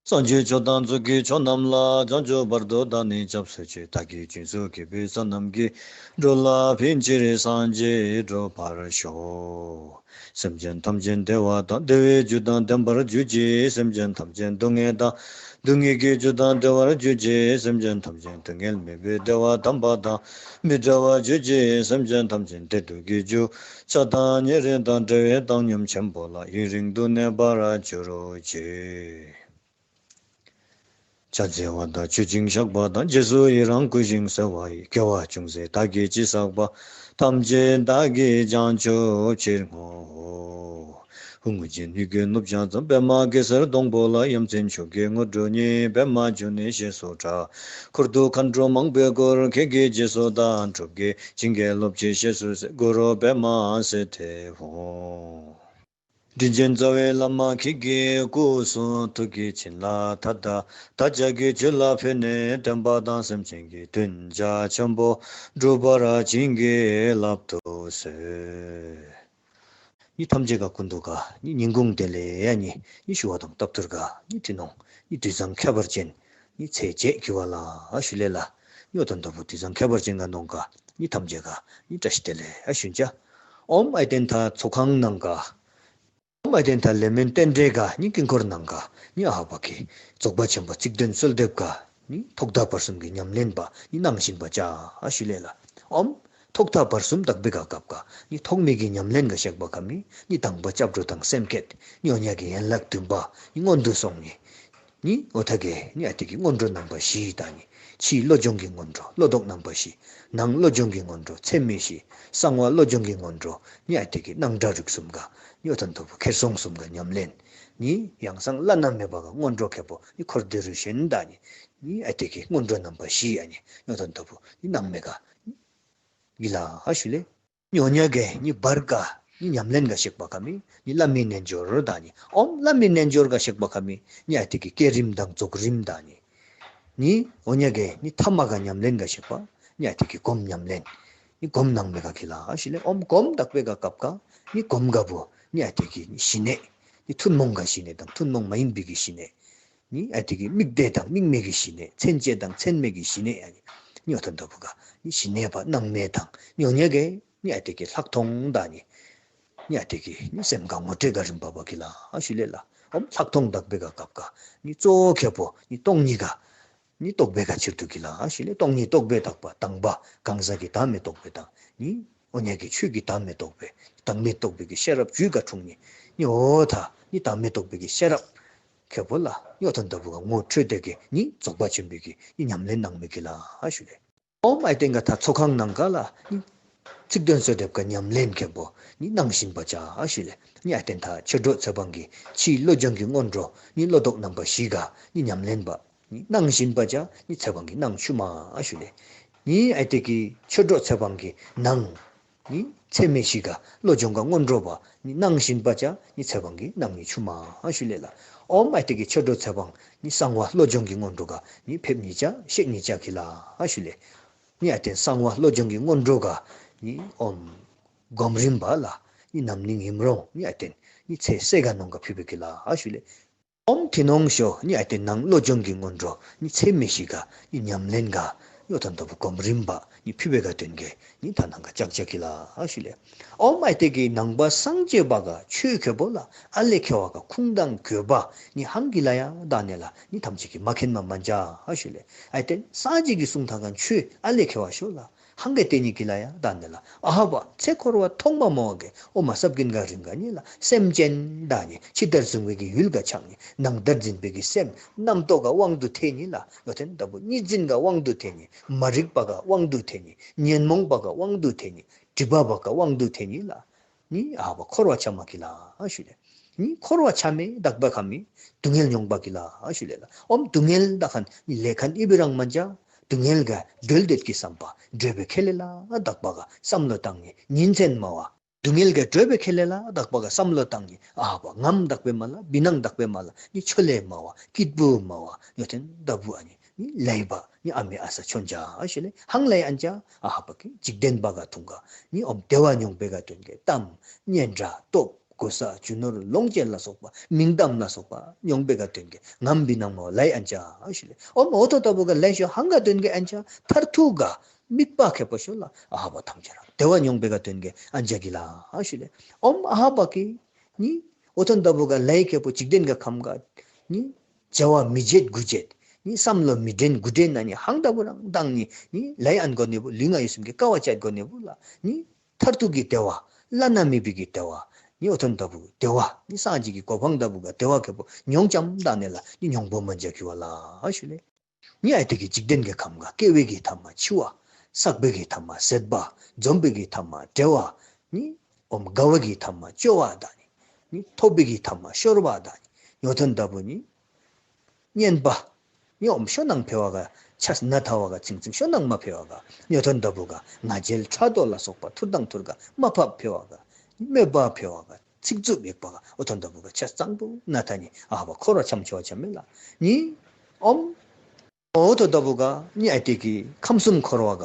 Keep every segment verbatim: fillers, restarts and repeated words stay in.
སངས་རྒྱས་ཆོས་དང་ཚོགས་ཀྱི་མཆོག་རྣམས་ལ། བྱང་ཆུབ་བར་དུ་བདག་ནི་སྐྱབས་སུ་མཆི། བདག་གིས་སྦྱིན་སོགས་བགྱིས་པའི་བསོད་ནམས་ཀྱིས། འགྲོ་ལ་ཕན་ཕྱིར་སངས་རྒྱས་འགྲུབ་པར་ཤོག། སེམས་ཅན་ཐམས་ཅད་བདེ་བ་དང་བདེ་བའི་རྒྱུ་དང་ལྡན་པར་གྱུར་ཅིག། སེམས་ཅན་ཐམས་ཅད་སྡུག་བསྔལ་དང་སྡུག་བསྔལ་གྱི་རྒྱུ་དང་བྲལ་བར་གྱུར་ཅིག། སེམས་ཅན་ཐམས་ཅད་སྡུག་བསྔལ་མེད་པའི་བདེ་བ་དམ་པ་དང་མི་འབྲལ་བར་གྱུར་ཅིག། སེམས་ཅན་ཐམས་ཅད་བདེ་སྡུག་གི་རྒྱུ་ཆགས་སྡང་ཉེ་རིང་དང་བྲལ་བའི་བཏང་སྙོམས་ཆེན་པོ་ལ་ཡུན་རིང་དུ་གནས་པར་གྱུར་ཅིག། ཕྱག་འཚལ་བ་དང་མཆོད་ཅིང་བཤགས་པ་དང་། རྗེས་སུ་ཡི་རང་བསྐུལ་ཞིང་གསོལ་བ་ཡི། དགེ་བ་ཅུང་ཟད་བདག་གིས་ཅི་བསགས་པ། ཐམས་ཅད་བདག་གིས་བྱང་ཆུབ་ཕྱིར་བསྔོའོ། ཧཱུྃ། ཨོ་རྒྱན་ཡུལ་གྱི་ནུབ་བྱང་མཚམས། པདྨ་གེ་སར་སྡོང་པོ་ལ། ཡ་མཚན་མཆོག་གི་དངོས་གྲུབ་བརྙེས། པདྨ་འབྱུང་གནས་ཞེས་སུ་གྲགས། འཁོར་དུ་མཁའ་འགྲོ་མང་པོས་བསྐོར། ཁྱེད་ཀྱི་རྗེས་སུ་བདག་སྒྲུབ་ཀྱིས། བྱིན་གྱིས་རློབ་ཕྱིར་ཞེས་སུ་གསོལ། གུ་རུ་པདྨ་སིདྡྷི་ཧཱུྃ། དྲིན་ཅན་རྩ་བའི་བླ་མ་ཁྱེད་ཀྱི་སྐུ་གསུང་ཐུགས་ཀྱི་བྱིན་རླབས་མཐའ་དག་བདག་ཅག་གི་རྒྱུད་ལ་ཕན་ནས། བསྟན་པ་དང་སེམས་ཅན་གྱི་དོན་བྱ་ཆེན་པོ། འགྲུབ་པར་བྱིན་གྱིས་བརླབ་ཏུ་གསོལ། ནི་ཐམས་ཅད་ག་ཀུན་ཏུ་ག་ནི་ཉིན་གུང་དེ་ལས་ཡ་ནི་ནི་ཞུ་བ་དང་སྟབས་བསྟུན་ག་ནི་ཏེ་ནོ་ནི་དུས་བཟང་ཁྱད་པར་ཅན་ནི་ཚེས་བརྒྱད་ཀྱི་བ་ལ་ཨ་ཞུ་ལེ་ལ། ནི་ཨོ་ཐོན་ཐོ་བུ་དུས་བཟང་ཁྱད་པར་ཅན་ག་ནོང་ག་ནི་ཐམས་ཅད་ག་ནི་བཀྲ་ཤིས་བདེ་ལེགས་ཨ་ཞུན་ཅ། ཨོམ་ཨའི་ཏེན་ཐ་ཚོགས་ཁང་ནང་ག་ཨོམ་ཨའི་ཏེན་ཐ་ལེ་མོན་རྟེན་འབྲེལ་ག་ནི་དཀྱིལ་འཁོར་ནང་ག་ནི་ཨ་བ་གི་རྫོགས་པ་ཆེན་པོ་ཚིག་དོན་གསོལ་འདེབས་ག་ནི་ཐོག་མཐའ་བར་གསུམ་གྱི་ཉམས་ལེན་པ་ནི་གནང་བཞིན་པ་ཅ་ཨ་ཞུ་ལེ་ལ། ཨོམ་ཐོག་མཐའ་བར་གསུམ་དག་པའི་ག་སྐབས་ག་ནི་ཐོག་མའི་གི་ཉམས་ལེན་ག་གཤེགས་པ་ག་མི་ནི་དང་པ་སྐྱབས་འགྲོ་དང་སེམས་བསྐྱེད་ནི་ཨོ་ཉ་གི་ཡན་ལག་བདུན་པ་ནི་སྔོན་དུ་སོང་ནི། ནི་ཨོ་ཐ་གེ་ནི་ཨ་ཏི་གི་སྔོན་འགྲོ་རྣམ་པ་བཞི་དང་ནི་ཕྱིའི་བློ་སྦྱོང་གི་སྔོན་འགྲོ་བློ་ལྡོག་རྣམ་པ་བཞི། ནང་བློ་སྦྱོང་གི་སྔོན་འགྲོ་ཚད་མེད་བཞི། གསང་བ་བློ་སྦྱོང་གི་སྔོན་འགྲོ་ནི་ཨ་ཏི་གི་སྣང་གྲགས་རིག་གསུམ་ག་ནི་ཨོ་ཐོན་ཐོ་བུ་ཁེར་སོང་གསུམ་ག་ཉམས་ལེན། ནི་ཡང་གསང་བླ་ན་མེད་པ་ག་སྔོན་འགྲོ་ཁེ་པོ་ནི་འཁོར་འདས་རུ་ཞེན་དང་ནི་ནི་ཨ་ཏི་གི་སྔོན་འགྲོ་རྣམ་པ་བཞི་ཨ་ནི་ཨོ་ཐོན་ཐོ་བུ་ནི་སྣང་མེད་ག་གི་ལ་ཨ་ཞུ་ལེ། ནི་ཨོ་ཉ་གེ་ནི་བར་ག་ནི་ཉམས་ལེན་ག་གཤེགས་པ་ག་མི་ནི་བླ་མའི་རྣལ་འབྱོར་དང་ནི་ཨོམ་བླ་མའི་རྣལ་འབྱོར་ག་གཤེགས་པ་ག་མི་ནི་ཨ་ཏི་གི་བསྐྱེད་རིམ་དང་རྫོགས་རིམ་དང་ནི་ནི་ཨོ་ཉ་གེ་ནི་ཐ་མ་ག་ཉམས་ལེན་ག་གཤེགས་པ་ནི་ཨ་ཏི་གི་སྒོམ་ཉམས་ལེན་ནི་སྒོམ་སྣང་མེད་ག་གི་ལ་ཨ་ཞུ་ལེ། ཨོམ་སྒོམ་དག་པའི་ག་སྐབས་ག་ནི་སྒོམ་ག་བུ་ནི་ཨ་ཏི་གི་ནི་ཞི་གནས་ནི་ཐུན་མོང་ག་ཞི་གནས་དང་ཐུན་མོང་མ་ཡིན་པའི་གི་ཞི་གནས། ནི་ཨ་ཏི་གི་དམིགས་བདེ་དང་དམིགས་མེད་ཀྱི་ཞི་གནས་མཚན་བཅས་དང་མཚན་མེད་ཀྱི་ཞི་གནས་ཨ་ནི་ནི་ཨོ་ཐོན་ཐོ་བུ་ག་ནི་ཞི་གནས་པ་སྣང་མེད་དང་ནི་ཨོ་ཉ་གེ་ནི་ཨ་ཏི་གི་ལྷག་མཐོང་དང་ནི་ནི་ཨ་ཏི་གི་ནི་སེམས་ག་ངོ་སྤྲོད་ག་རིམ་པ་བ་གི་ལ་ཨ་ཞུ་ལེ་ལ། ཨོམ་ལྷག་མཐོང་དག་པའི་ག་སྐབས་ག་ནི་གཙོ་བོ་ཁེ་པོ་ནི་སྟོང་ཉིད་ག་ནི་རྟོགས་པའི་ག་ཕྱིར་དུ་གི་ལ་ཨ་ཞུ་ལེ། སྟོང་ཉིད་རྟོགས་པའི་དག་པ་དང་པ་གང་ཟག་གི་བདག་མེད་རྟོགས་པའི་དང་ནི་ཨོ་ཉ་གི་ཆོས་ཀྱི་བདག་མེད་རྟོགས་པའི་བདག་མེད་རྟོགས་པའི་གི་ཤེས་རབ་རྒྱུད་ག་འཁྲུངས་ནི་ནི་ཨོ་ཐ་ནི་བདག་མེད་རྟོགས་པའི་གི་ཤེས་རབ་ཁེ་པོ་ལ་ནི་ཨོ་ཐོན་ཐོ་བུ་ག་ངོ་འཕྲོད་དེ་གི་ནི་རྫོགས་པ་ཆེན་པོའི་གི་ནི་ཉམས་ལེན་སྣང་མེད་གི་ལ་ཨ་ཞུ་ལེ། ཨོམ་ཨའི་ཏེན་ག་ཐ་ཚོགས་ཁང་ནང་ག་ལ་ནི་ཚིག་དོན་གསོལ་འདེབས་ག་ཉམས་ལེན་ཁེ་པོ་ནི་གནང་བཞིན་པ་ཅ་ཨ་ཞུ་ལེ། ནི་ཨའི་ཏེན་ཐ་ཆོས་གྲོགས་ཚེ་དཔང་གི་ཕྱིའི་བློ་སྦྱོང་གི་སྔོན་འགྲོ་ནི་བློ་ལྡོག་རྣམ་པ་བཞི་ག་ནི་ཉམས་ལེན་པ་ནི་གནང་བཞིན་པ་ཅ་ནི་ཚེ་དཔང་གི་གནང་ཆུ་མ་ཨ་ཞུ་ལེ། ནི་ཨའི་ཏེ་གི་ཆོས་གྲོགས་ཚེ་དཔང་གི་གནང་ནི་ཚད་མེད་བཞི་ག་བློ་སྦྱོང་ག་སྔོན་འགྲོ་བ་ནི་གནང་བཞིན་པ་ཅ་ནི་ཚེ་དཔང་གི་གནང་ནི་ཆུ་མ་ཨ་ཞུ་ལེ་ལ། ཨོམ་ཨའི་ཏེ་གི་ཆོས་གྲོགས་ཚེ་དཔང་ནི་གསང་བ་བློ་སྦྱོང་གི་སྔོན་འགྲོ་ག་ནི་ཕེབས་ནི་ཅ་གཤེགས་ནི་ཅ་གི་ལ་ཨ་ཞུ་ལེ། ནི་ཨའི་ཏེན་གསང་བ་བློ་སྦྱོང་གི་སྔོན་འགྲོ་ག་ནི་ཨོམ་སྒོམ་རིམ་པ་ལ་ནི་ནམ་ནིང་ཡིམ་རོང་ནི་ཨའི་ཏེན་ནི་ཚེ་སེ་ག་ནོང་ག་ཕེབས་པའི་གི་ལ་ཨ་ཞུ་ལེ། ཨོམ་ཐི་ནོང་ཤོ་ནི་ཨའི་ཏེན་ནང་བློ་སྦྱོང་གི་སྔོན་འགྲོ་ནི་ཚད་མེད་བཞི་ག་ནི་ཉམས་ལེན་ག་ནི་ཨོ་ཐོན་ཐོ་བུ་སྒོམ་རིམ་པ་ནི་ཕེབས་པའི་ག་དོན་གེ་ནི་ཐ་ནང་ག་ཅག་ཅག་གི་ལ་ཨ་ཞུ་ལེ། ཨོམ་ཨའི་ཏེ་གི་ནང་པ་སངས་རྒྱས་པ་ག་ཆོས་ཁེ་པོ་ལ་ཨ་ལེ་ཁེ་བ་ག་ཁུངས་དང་དགོས་པ་ནི་ཧང་གི་ལ་ཡ་དག་ནི་ལ་ནི་ཐམས་ཅད་ཀྱི་མ་མཁྱེན་མ་མན་ཅ་ཨ་ཞུ་ལེ། ཨའི་ཏེན་སངས་རྒྱས་ཀྱི་གསུང་ཐ་ག་ཆོས་ཨ་ལེ་ཁེ་བ་ཤོ་ལ་ཧང་གེ་ཏེ་ནི་གི་ལ་ཡ་དག་ནི་ལ་ཨ་ཧ་བ་ཚེ་འཁོར་བ་ཐོག་མ་མོ་གེ་ཨོ་མ་སབ་གིན་ག་རིང་ག་ནི་ལ་སེམས་ཅན་དག་ནི་ཕྱི་ལྟར་གཟུང་བའི་གི་ཡུལ་ག་ཆགས་ནི་ནང་ལྟར་འཛིན་པའི་གི་སེམས་རྣམ་རྟོག་ག་དབང་དུ་ཐལ་ནི་ལ་ཡོ་ཐེན་ལྟ་བུ་གཉིས་འཛིན་ག་དབང་དུ་ཐལ་ནི་མ་རིག་པ་ག་དབང་དུ་ཐལ་ནི་ཉོན་མོངས་པ་ག་དབང་དུ་ཐལ་ནི་སྒྲིབ་པ་བ་ག་དབང་དུ་ཐལ་ནི་ལ་ནི་ཨ་བ་འཁོར་བ་ཆ་མ་གི་ལ་ཨ་ཞུ་ལེ། ནི་འཁོར་བ་ཆ་མེད་དག་པ་ག་མི་སྡུག་བསྔལ་མྱོང་པ་གི་ལ་ཨ་ཞུ་ལེ་ལ། ཨོམ་སྡུག་བསྔལ་དག་ཁན་ནི་ལེ་ཁན་ཨི་བི་རང་མན་ཅ་སྡུག་བསྔལ་ག་གྲོལ་འདོད་ཀྱི་བསམ་པ་གྲོལ་བའི་ཁེ་ལེ་ལ་དག་པ་ག་བསམ་བློ་བཏང་ནི་ཉིན་མཚན་མ་བ་སྡུག་བསྔལ་ག་གྲོལ་བའི་ཁེ་ལེ་ལ་དག་པ་ག་བསམ་བློ་བཏང་ནི་ཨ་བ་ངམ་དག་པའི་མ་ལ་བི་ནང་དག་པའི་མ་ལ་ནི་ཆོ་ལེ་མ་བ་སྐྱིད་པོ་མ་བ་ཡོ་ཐེན་ལྟ་བུ་ཨ་ནི་ནི་ལེ་བ་ནི་ཨ་མི་ཨ་ས་ཆོན་ཅ་ཨ་ཞུ་ལེ། ཧང་ལེ་ཨན་ཅ་ཨ་ཧ་པ་ཀི་འཇིག་རྟེན་པ་ག་ཐུང་ག་ནི་ཨོམ་བདེ་བ་མྱོང་པའི་ག་དོན་གེ་གཏམ་སྙན་གྲགས་སྟོབས་ གོ་ས་རྒྱུ་ནོར་ལོངས་སྤྱོད་ལ་སོགས་པ་མིང་གཏམ་ལ་སོགས་པ་མྱོང་པའི་ག་དོན་གྱི་ངམ་བི་ནང་མ་ལའི་ཨན་ཅ་ཞུ་ལེ། ཨོམ་འོ་ཐོ་ལྟ་བུ་ག་ལའི་ཤོ་ཧང་ག་དོན་གྱི་ཨན་ཅ་མཐར་ཐུག་ག་དམིགས་པ་ཁེ་པོ་ཤོ་ལ་ཨ་ཧ་བ་ཐམས་ཅད་ར་བདེ་བ་མྱོང་པའི་ག་དོན་གྱི་ཨན་ཅ་གི་ལ་ཞུ་ལེ། ཨོམ་ཨ་ཧ་བ་གི་ནི་འོ་ཐོ་ལྟ་བུ་ག་ལའི་ཁེ་པོ་འཇིག་རྟེན་ག་ཁམས་ག་ནི་བྱ་བ་མི་བྱེད་དགུ་བྱེད་ནི་བསམ་བློ་མི་དྲན་དགུ་དྲན་ན་ནི་ཧང་ལྟ་བུ་རང་དང་ནི་ནི་ལའི་ཨན་གོ་ནི་བུ་ལུས་ངག་ཡིད་གསུམ་གྱི་དཀའ་བ་སྤྱད་གོ་ནི་བུ་ལ་ནི་མཐར་ཐུག་གི་བདེ་བ་བླ་ན་མེད་པའི་གི་བདེ་བ་ནི་འོ་ཐོ་ལྟ་བུ་བདེ་བ་ནི་སངས་རྒྱས་ཀྱི་གོ་འཕང་ལྟ་བུ་ག་བདེ་བ་ཁེ་པོ་མྱོང་ཙམ་དང་ནི་ལ་ནི་མྱོང་པོ་མན་ཅ་གི་བ་ལ་ཞུ་ལེ། ནི་ཨའི་ཏེ་གི་འཇིག་རྟེན་གྱི་ཁམས་ག་སྐྱེ་བའི་གི་ཐ་མ་འཆི་བ། བསགས་པའི་གི་ཐ་མ་ཟད་པ། འཛོམས་པའི་གི་ཐ་མ་བྲལ་བ། ནི་ཨོམ་དགའ་བའི་གི་ཐ་མ་སྐྱོ་བ་དང་ནི། ནི་ཐོབ་པའི་གི་ཐ་མ་ཤོར་བ་དང་ནི། ཡོ་ཐོན་ལྟ་བུ་ནི་སྙན་པ། ནི་ཨོམ་ཤོ་ནང་འཕེལ་བ་ག་ཆས་ན་ཐ་བ་ག་ཚིང་ཚིང་ཤོ་ནང་མ་འཕེལ་བ་ག་ཡོ་ཐོན་ལྟ་བུ་ག་ང་རྒྱལ་ཕྲག་དོག་ལ་སོགས་པ་ཐུར་དང་ཐུར་ག་མ་ཕབ་འཕེལ་བ་ག་ནི་མོས་པ་འཕེལ་བ་ག་ཚིག་རྩུབ་ཡེག་པ་ག་འོ་ཐོན་ལྟ་བུ་ག་ཆས་གཙང་པོ་ན་ཐ་ནི་ཨ་བ་འཁོར་བ་འཁྱམས་ཆོ་འཁྱམས་མེ་ལ་ནི་ཨོམ། འོ་ཐོ་ལྟ་བུ་ག་ནི་ཨའི་ཏེ་གི་ཁམས་གསུམ་འཁོར་བ་ག་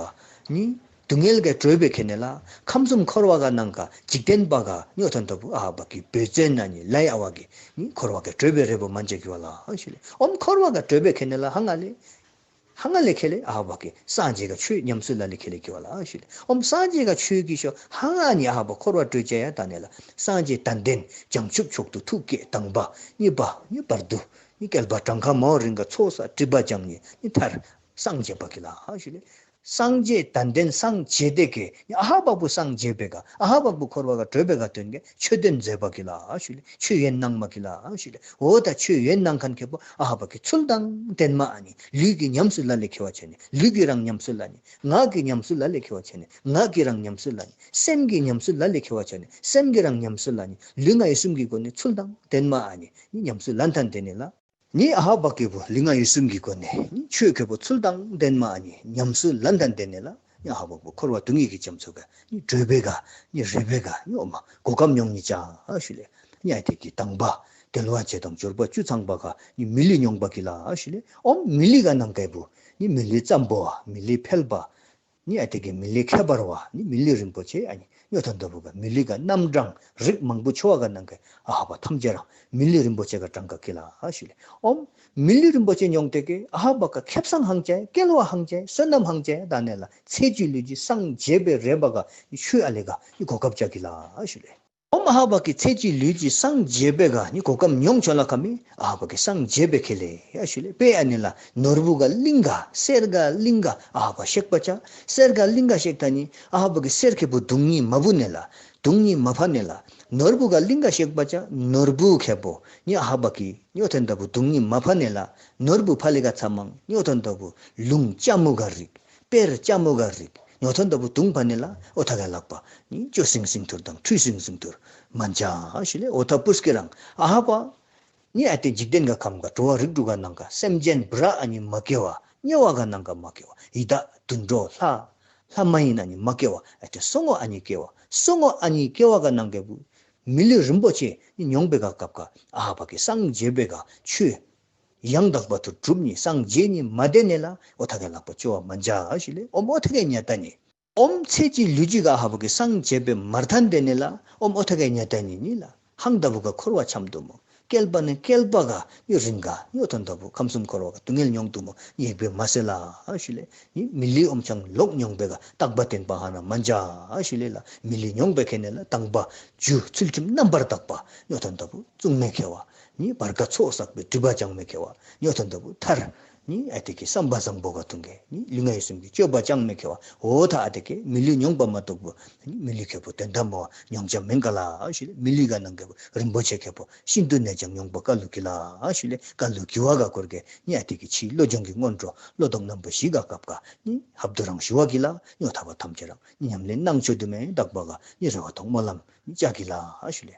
ནི་སྡུག་བསྔལ་ག་གྲོལ་བའི་ཁེ་ནེ་ལ་ཁམས་གསུམ་འཁོར་བ་ག་ནང་ག་འཇིག་རྟེན་པ་ག་ནི་འོ་ཐོན་ལྟ་བུ་ཨ་བ་གི་བོད་བཙན་ན་ནི་ལའི་ཨ་བ་གི་ནི་འཁོར་བ་ག་གྲོལ་བའི་རེ་བོ་མན་ཅ་གི་བ་ལ་ཞུ་ལེ། ཨོམ་འཁོར་བ་ག་གྲོལ་བའི་ཁེ་ནེ་ལ་ཧང་ང་ལེ། ཧང་ང་ལེ་ཁེ་ལེ་ཨ་བ་གི་སངས་རྒྱས་ག་ཆོས་ཉམས་སུ་ལ་ལེ་ཁེ་ལེ་གི་བ་ལ་ཞུ་ལེ། ཨོམ་སངས་རྒྱས་ག་ཆོས་གི་ཤོ་ཧང་ང་ནི་ཨ་བ་འཁོར་བ་གྲོལ་ཅ་ཡ་དང་ནེ་ལ་སངས་རྒྱས་དད་ལྡན་བྱང་ཆུབ་མཆོག་ཏུ་ཐུགས་བསྐྱེད་དང་པ་གཉིས་པ་ནི་བར་དུ། ནི་བསྐལ་པ་གྲངས་ཁ་མ་འོ་རིང་ག་ཚོགས་བསགས་སྒྲིབ་པ་སྦྱང་ནི་ནི་མཐར་སངས་རྒྱས་པ་གི་ལ་ཞུ་ལེ། སངས་རྒྱས་དད་ལྡན་སངས་རྒྱས་ཏེ་གི་ནི་ཨ་བ་བུ་སངས་རྒྱས་པའི་ག་ཨ་བ་བུ་འཁོར་བ་ག་གྲོལ་བའི་ག་དོན་གི་ཆོས་སྟོན་མཛད་པ་གི་ལ་ཞུ་ལེ། ཆོས་ཡོན་གནང་མ་གི་ལ་ཞུ་ལེ། འོ་ད་ཆོས་ཡོན་གནང་མཁན་ཁེ་པོ་ཨ་བ་གི་ཚུལ་དང་ལྡན་མ་ཨ་ནི་ལུས་ཀྱི་ཉམས་སུ་ལ་ལེ་ཁེ་བ་ཆ་ནི་ལུས་ཀྱི་རང་ཉམས་སུ་ལ་ནི། ངག་གི་ཉམས་སུ་ལ་ལེ་ཁེ་བ་ཆ་ནི་ངག་གི་རང་ཉམས་སུ་ལ་ནི། སེམས་ཀྱི་ཉམས་སུ་ལ་ལེ་ཁེ་བ་ཆ་ནི་སེམས་ཀྱི་རང་ཉམས་སུ་ལ་ནི། ལུས་ངག་ཡིད་གསུམ་གྱི་སྒོ་ནས་ཚུལ་དང་ལྡན་མ་ཨ་ནི་ནི་ཉམས་སུ་ལེན་ཐན་ཏེ་ནི་ལ། ནི་ཨ་བ་གི་བུ་ལུས་ངག་ཡིད་གསུམ་གྱི་སྒོ་ནས་ནི་ཆོས་ཁེ་པོ་ཚུལ་དང་ལྡན་མ་ཨ་ནི་ཉམས་སུ་ལེན་ཐན་ཏེ་ནི་ལ། ནི་ཨ་བ་བུ་འཁོར་བ་སྡུག་བསྔལ་གྱི་རྒྱ་མཚོ་ག་ནི་གྲོལ་བའི་ག་ནི་རེ་བའི་ག་ནི་ཨོ་མ་གོ་སྐབས་མྱོང་ནི་ཅ་ཞུ་ལེ། ནི་ཨའི་ཏེ་གི་དང་པ་དལ་བ་བྱེད་དང་འབྱོར་པ་བཅུ་ཚང་པ་ག་ནི་མི་ལུས་མྱོང་པ་གི་ལ་ཞུ་ལེ། ཨོམ་མི་ལུས་ག་ནང་གི་བུ་ནི་མི་ལུས་ཙམ་པོ་བ་མི་ལུས་འཕེལ་བ། ནི་ཨའི་ཏེ་གི་མི་ལུས་ཁྱད་པར་བ་ནི་མི་ལུས་རིན་པོ་ཆེ་ཨ་ནི་ཡོ་ཐོན་ལྟ་བུ་ག་མི་ལུས་ག་རྣམ་གྲངས་རིགས་མང་པོ་ཆོ་བ་ག་ནང་གི་ཨ་བ་ཐམས་ཅད་རང་མི་ལུས་རིན་པོ་ཆེ་ག་གྲངས་ཀ་གི་ལ་ཞུ་ལེ། ཨོམ་མི་ལུས་རིན་པོ་ཆེ་མྱོང་ཏེ་གི་ཨ་བ་ག་ཁེབ་སང་ཧང་ཅ་སྐལ་བ་ཧང་ཅ་བསོད་ནམས་ཧང་ཅ་དང་ནི་ལ་ཚེ་གཅིག་ལུས་གཅིག་སངས་རྒྱས་པའི་རེ་བ་ག་ཆོས་ཨ་ལེ་ག་ནི་གོ་སྐབས་ཅ་གི་ལ་ཞུ་ལེ། ཨོམ་ཨ་བ་གི་ཚེ་གཅིག་ལུས་གཅིག་སངས་རྒྱས་པའི་ག་ནི་གོ་སྐབས་མྱོང་ཆོ་ལ་ཁ་མི་ཨ་བ་གི་སངས་རྒྱས་པའི་ཁེ་ལེ་ཡ་ཞུ་ལེ། དཔེ་ཨ་ནི་ལ་ནོར་བུ་ག་གླིང་ག་གསེར་ག་གླིང་ག་ཨ་བ་གཤེགས་པ་ཅ། གསེར་ག་གླིང་ག་གཤེགས་ཐ་ནི་ཨ་བ་གི་གསེར་ཁེ་པོ་དུང་ཉིད་མ་བུ་ནི་ལ་དུང་ཉིད་མ་ཕ་ནི་ལ། ནོར་བུ་ག་གླིང་ག་གཤེགས་པ་ཅ་ནོར་བུ་ཁེ་པོ་ནི་ཨ་བ་གི་ཡོ་ཐོན་ལྟ་བུ་དུང་ཉིད་མ་ཕ་ནི་ལ། ནོར་བུ་ཕ་ལེ་ག་ཚ་མང་ཡོ་ཐོན་ལྟ་བུ་ལུང་ཅ་མུ་ག་རིག་དཔེར་ཅ་མོ་ག་རིག་ཡོ་ཐོན་ལྟ་བུ་དུང་པ་ནི་ལ་འོ་ཐ་ག་ལག་པ་ནི་ཅོ་སིང་སིང་ཐུར་དང་ཁྲུས་སིང་སིང་ཐུར་མན་ཅ་ཞུ་ལེ། འོ་ཐ་པུས་ཀི་རང་ཨ་བ་ནི་ཨའི་ཏེ་འཇིག་རྟེན་ག་ཁམས་ག་འགྲོ་བ་རིགས་དྲུག་ག་ནང་ག་སེམས་ཅན་བྲ་ཨ་ནི་མ་སྐྱེ་བ་དམྱལ་བ་ག་ནང་ག་མ་སྐྱེ་བ་ཡི་དྭགས་དུད་འགྲོ་ལྷ་ལྷ་མ་ཡིན་ཨ་ནི་མ་སྐྱེ་བ་ཨའི་ཏེ་སོ་ངོ་ཨ་ནི་སྐྱེ་བ་སོ་ངོ་ཨ་ནི་སྐྱེ་བ་ག་ནང་ག་བུ་མི་ལུས་རིན་པོ་ཆེ་ནི་མྱོང་པའི་ག་སྐབས་ག་ཨ་བ་གི་སངས་རྒྱས་པའི་ག་ཆོས་ཡང་དག་པ་ཐུར་གྲུབ་ནི་སངས་རྒྱས་ནི་མ་དེ་ནི་ལ་འོ་ཐ་ག་ལག་པ་ཅོ་བ་མན་ཅ་ཞུ་ལེ། ཨོམ་འོ་ཐ་ག་ཉ་ད་ནི་ཨོམ་ཚེ་གཅིག་ལུས་གཅིག་ག་ཨ་བ་གི་སངས་རྒྱས་པའི་མར་ཐན་དེ་ནི་ལ་ཨོམ་འོ་ཐ་ག་ཉ་ད་ནི་ནི་ལ་ཧང་ལྟ་བུ་ག་འཁོར་བ་འཁྱམས་དུ་མོ་བསྐལ་པ་ནི་བསྐལ་པ་ག་ཡོ་རིང་ག་ཡོ་ཐོན་ལྟ་བུ་ཁམས་གསུམ་འཁོར་བ་ག་སྡུག་བསྔལ་མྱོང་དུ་མོ་ཡེག་པའི་མ་སེ་ལ་ཞུ་ལེ། ནི་མི་ལུས་ཨོམ་ཆང་ལོག་མྱོང་པའི་ག་རྟག་པ་བརྟན་པ་ཧ་ན་མན་ཅ་ཞུ་ལེ་ལ། མི་ལུས་མྱོང་པའི་ཁེ་ནི་ལ་དང་པ་རྒྱུ་ཚུལ་ཁྲིམས་རྣམ་པར་དག་པ་ཡོ་ཐོན་ལྟ་བུ་བཙུན་མའི་ཁེ་བ། ནི་བར་ག་ཚོགས་བསགས་པའི་སྒྲིབ་པ་སྦྱང་མའི་ཁེ་བ། ཡོ་ཐོན་ལྟ་བུ་མཐར་ནི་ཨའི་ཏེ་གི་བསམ་པ་བཟང་པོ་ག་ཐུང་གེ་ནི་ལུས་ངག་ཡིད་གསུམ་གྱི་སྤྱོད་པ་སྦྱང་མའི་ཁེ་བ། འོ་ཐ་ཨའི་ཏེ་གི་མི་ལུས་མྱོང་པ་མ་གཏོགས་པོ་ནི་མི་ལུས་ཁེ་པོ་དོན་དག་མོ་མྱོང་ཅ་མེན་ག་ལ་ཞུ་ལེ། མི་ལུས་ག་ནང་ག་བུ་རིན་པོ་ཆེ་ཁེ་པོ་ཤིན་ཏུ་ནས་ཀྱང་མྱོང་པ་ཀ་ལུ་གི་ལ་ཞུ་ལེ། ཀ་ལུ་གི་བ་ག་སྐོར་གེ་ནི་ཨའི་ཏེ་གི་ཕྱི་བློ་སྦྱོང་གི་སྔོན་འགྲོ་བློ་ལྡོག་རྣམ་པ་བཞི་ག་སྐབས་ག་ནི་ཧབ་ཏུ་རང་ཞུ་བ་གི་ལ་ཡོ་ཐ་བ་ཐམས་ཅད་རང་ཉམས་ལེན་གནང་ཆོ་དུ་མེ་དག་པ་ག་ནི་རེ་བ་དང་སྨོན་ལམ་ནི་ཅ་གི་ལ་ཞུ་ལེ།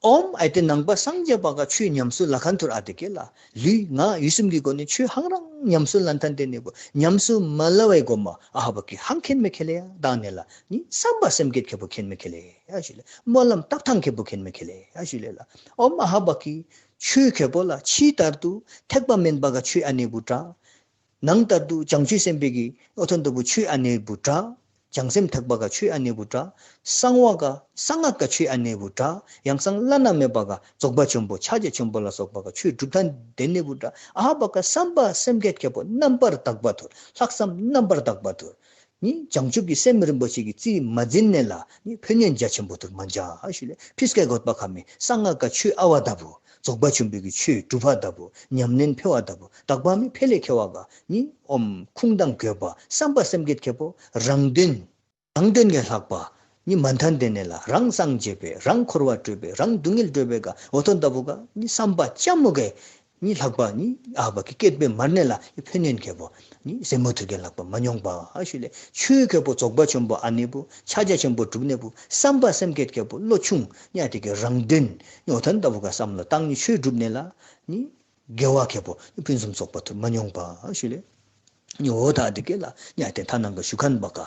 ཨོམ་ཨའི་ཏེ་ནང་པ་སངས་རྒྱས་པ་ག་ཆོས་ཉམས་སུ་ལ་ཁན་ཐུར་ཨ་ཏེ་གེ་ལ་ལུས་ངག་ཡིད་གསུམ་གྱི་སྒོ་ནས་ཆོས་ཧང་རང་ཉམས་སུ་ལེན་ཐན་ཏེ་ནི་བུ་ཉམས་སུ་མ་ལ་བའི་གོ་མ་ཨ་བ་གི་ཧང་ཁེན་མེ་ཁེ་ལེ་ཡ་དང་ནི་ལ་ནི་བསམ་པ་སེམས་བསྐྱེད་ཁེ་པོ་ཁེན་མེ་ཁེ་ལེ་ཡ་ཞུ་ལེ། སྨོན་ལམ་བཏབ་ཐང་ཁེ་པོ་ཁེན་མེ་ཁེ་ལེ་ཡ་ཞུ་ལེ་ལ། ཨོམ་ཨ་བ་གི་ཆོས་ཁེ་པོ་ལ་ཕྱི་ལྟར་དུ་ཐེག་པ་དམན་པ་ག་ཆོས་ཨ་ནི་བུ་དྲ། ནང་ལྟར་དུ་བྱང་ཆུབ་སེམས་དཔའི་གི་ཨོ་ཐོན་ལྟ་བུ་ཆོས་ཨ་ནི་བུ་དྲ། བྱང་སེམས་ཐེག་པ་ག་ཆོས་ཨ་ནི་བུ་དྲག། གསང་བ་ག་གསང་སྔགས་ག་ཆོས་ཨ་ནི་བུ་དྲག། ཡང་གསང་བླ་ན་མེད་པ་ག་རྫོགས་པ་ཆེན་པོ་ཕྱག་རྒྱ་ཆེན་པོ་ལ་སོགས་པ་ག་ཆོས་སྒྲུབ་ཐངས་དེ་ནི་བུ་དྲག། ཨ་བ་ག་བསམ་པ་སེམས་བསྐྱེད་ཁེ་པོ་རྣམ་པར་དག་པ་ཐུར། ལྷག་བསམ་རྣམ་པར་དག་པ་ཐུར། ནི་བྱང་ཆུབ་ཀྱི་སེམས་རིན་པོ་ཆེ་གི་རྩིས་མ་འཛིན་ནི་ལ་ནི་ཕན་ཡོན་རྒྱ་ཆེན་པོ་ཐུར་མ་འཇའ་ཞུ་ལེ། ཕིས་ཀའི་དགོས་པ་ཁ་མི་གསང་སྔགས་ག་ཆོས་ཨ་བ་ལྟ་བུ། རྫོགས་པ་ཆེན་པོའི་གི་ཆོས་སྒྲུབ་པ་ལྟ་བུ། ཉམས་ལེན་འཕེལ་བ་ལྟ་བུ། དག་པ་མི་འཕེལ་ལེ་ཁེ་བ་ག་ནི་ཨོམ་ཁུངས་དང་དགོས་པ་བསམ་པ་སེམས་བསྐྱེད་ཁེ་པོ་རང་དོན། རང་དོན་གྱི་ལྷག་པ་ནི་མ་མཐའ་དེ་ནི་ལ་རང་སངས་རྒྱས་པའི་རང་འཁོར་བ་སྒྲོལ་བའི་རང་སྡུག་བསྔལ་སྒྲོལ་བའི་ག་འོ་ཐོན་ལྟ་བུ་ག་ནི་བསམ་པ་ཅ་མུ་གེ་ནི་ལྷག་པ་ནི་ཨ་བ་གི་བསྐྱེད་པའི་མར་ནི་ལ་ནི་ཕན་ཡོན་ཁེ་པོ་ནི་ཟེ་མོ་ཐུར་གྱི་ལྷག་པ་མ་མྱོང་པ་ཨ་ཞུ་ལེ། ཆོས་ཁེ་པོ་རྫོགས་པ་ཆེན་པོ་ཨ་ནི་བུ་ཕྱག་རྒྱ་ཆེན་པོ་སྒྲུབ་ནི་བུ་བསམ་པ་སེམས་བསྐྱེད་ཁེ་པོ་བློ་ཆུང་ནི་ཨ་དེ་གི་རང་དོན་ནི་འོ་ཐོན་ལྟ་བུ་ག་བསམ་བློ་བཏང་ནི་ཆོས་སྒྲུབ་ནི་ལ་ནི་དགེ་བ་ཁེ་པོ་ནི་ཕུན་སུམ་ཚོགས་པ་ཐུར་མ་མྱོང་པ་ཞུ་ལེ། ནི་འོ་ཐ་དེ་གེ་ལ་ནི་ཨ་དེ་ཐ་ནང་ག་ཞུ་ཁན་བ་ག་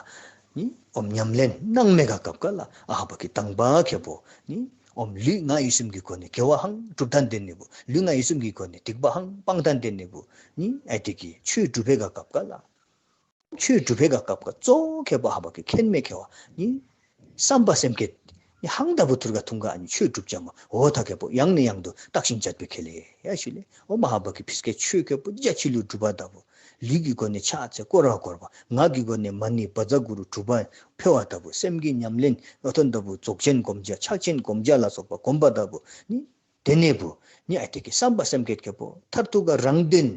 ནི་ཨོམ་ཉམས་ལེན་གནང་མེ་ག་སྐབས་ག་ལ་ཨ་བ་གི་དང་པ་ཁེ་པོ་ནི་ཨོམ་ལུས་ངག་ཡིད་གསུམ་གྱི་སྒོ་ནས་དགེ་བ་ཧང་སྒྲུབ་ཐངས་དེ་ནི་བུ། ལུས་ངག་ཡིད་གསུམ་གྱི་སྒོ་ནས་སྡིག་པ་ཧང་སྤང་ཐངས་དེ་ནི་བུ། ནི་ཨ་དེ་གི་ཆོས་སྒྲུབ་པེ་ག་སྐབས་ག་ལ། ཆོས་སྒྲུབ་པེ་ག་སྐབས་ག་གཙོ་ཁེ་པོ་ཨ་བ་གི་མཁྱེན་མེ་ཁེ་བ་ནི་བསམ་པ་སེམས་བསྐྱེད་ནི་ཧང་ལྟ་བུ་ཐུར་ག་ཐུང་ག་ཨ་ནི་ཆོས་སྒྲུབ་ཅ་མ་འོ་ཐ་ཁེ་པོ་ཡང་ནས་ཡང་དུ་བརྟག་ཤིང་དཔྱད་པེ་ཁེ་ལེ་ཡ་ཞུ་ལེ། ཨོ་མ་ཧ་བ་གི་ཕིས་ཀའི་ཆོས་ཁེ་པོ་རྒྱ་ཆི་ལུ་སྒྲུབ་པ་ལྟ་བུ། ལུས་ཀྱི་སྒོ་ནས་ཕྱག་འཚལ་བསྐོར་བ་བསྐོར་བ། ངག་གི་སྒོ་ནས་མ་ཎི་བཛྲ་གུ་རུ་སྒྲུབ་པ་འཕེལ་བ་ལྟ་བུ། སེམས་ཀྱི་ཉམས་ལེན་འོ་ཐོན་ལྟ་བུ་རྫོགས་ཆེན་སྒོམ་བྱ་ཕྱག་ཆེན་སྒོམ་བྱ་ལ་སོགས་པ་སྒོམ་པ་ལྟ་བུ་ནི། དེ་ནས་བུ་ནི་ཨ་དེ་གི་བསམ་པ་སེམས་བསྐྱེད་ཁེ་པོ་མཐར་ཐུག་ག་རང་དོན་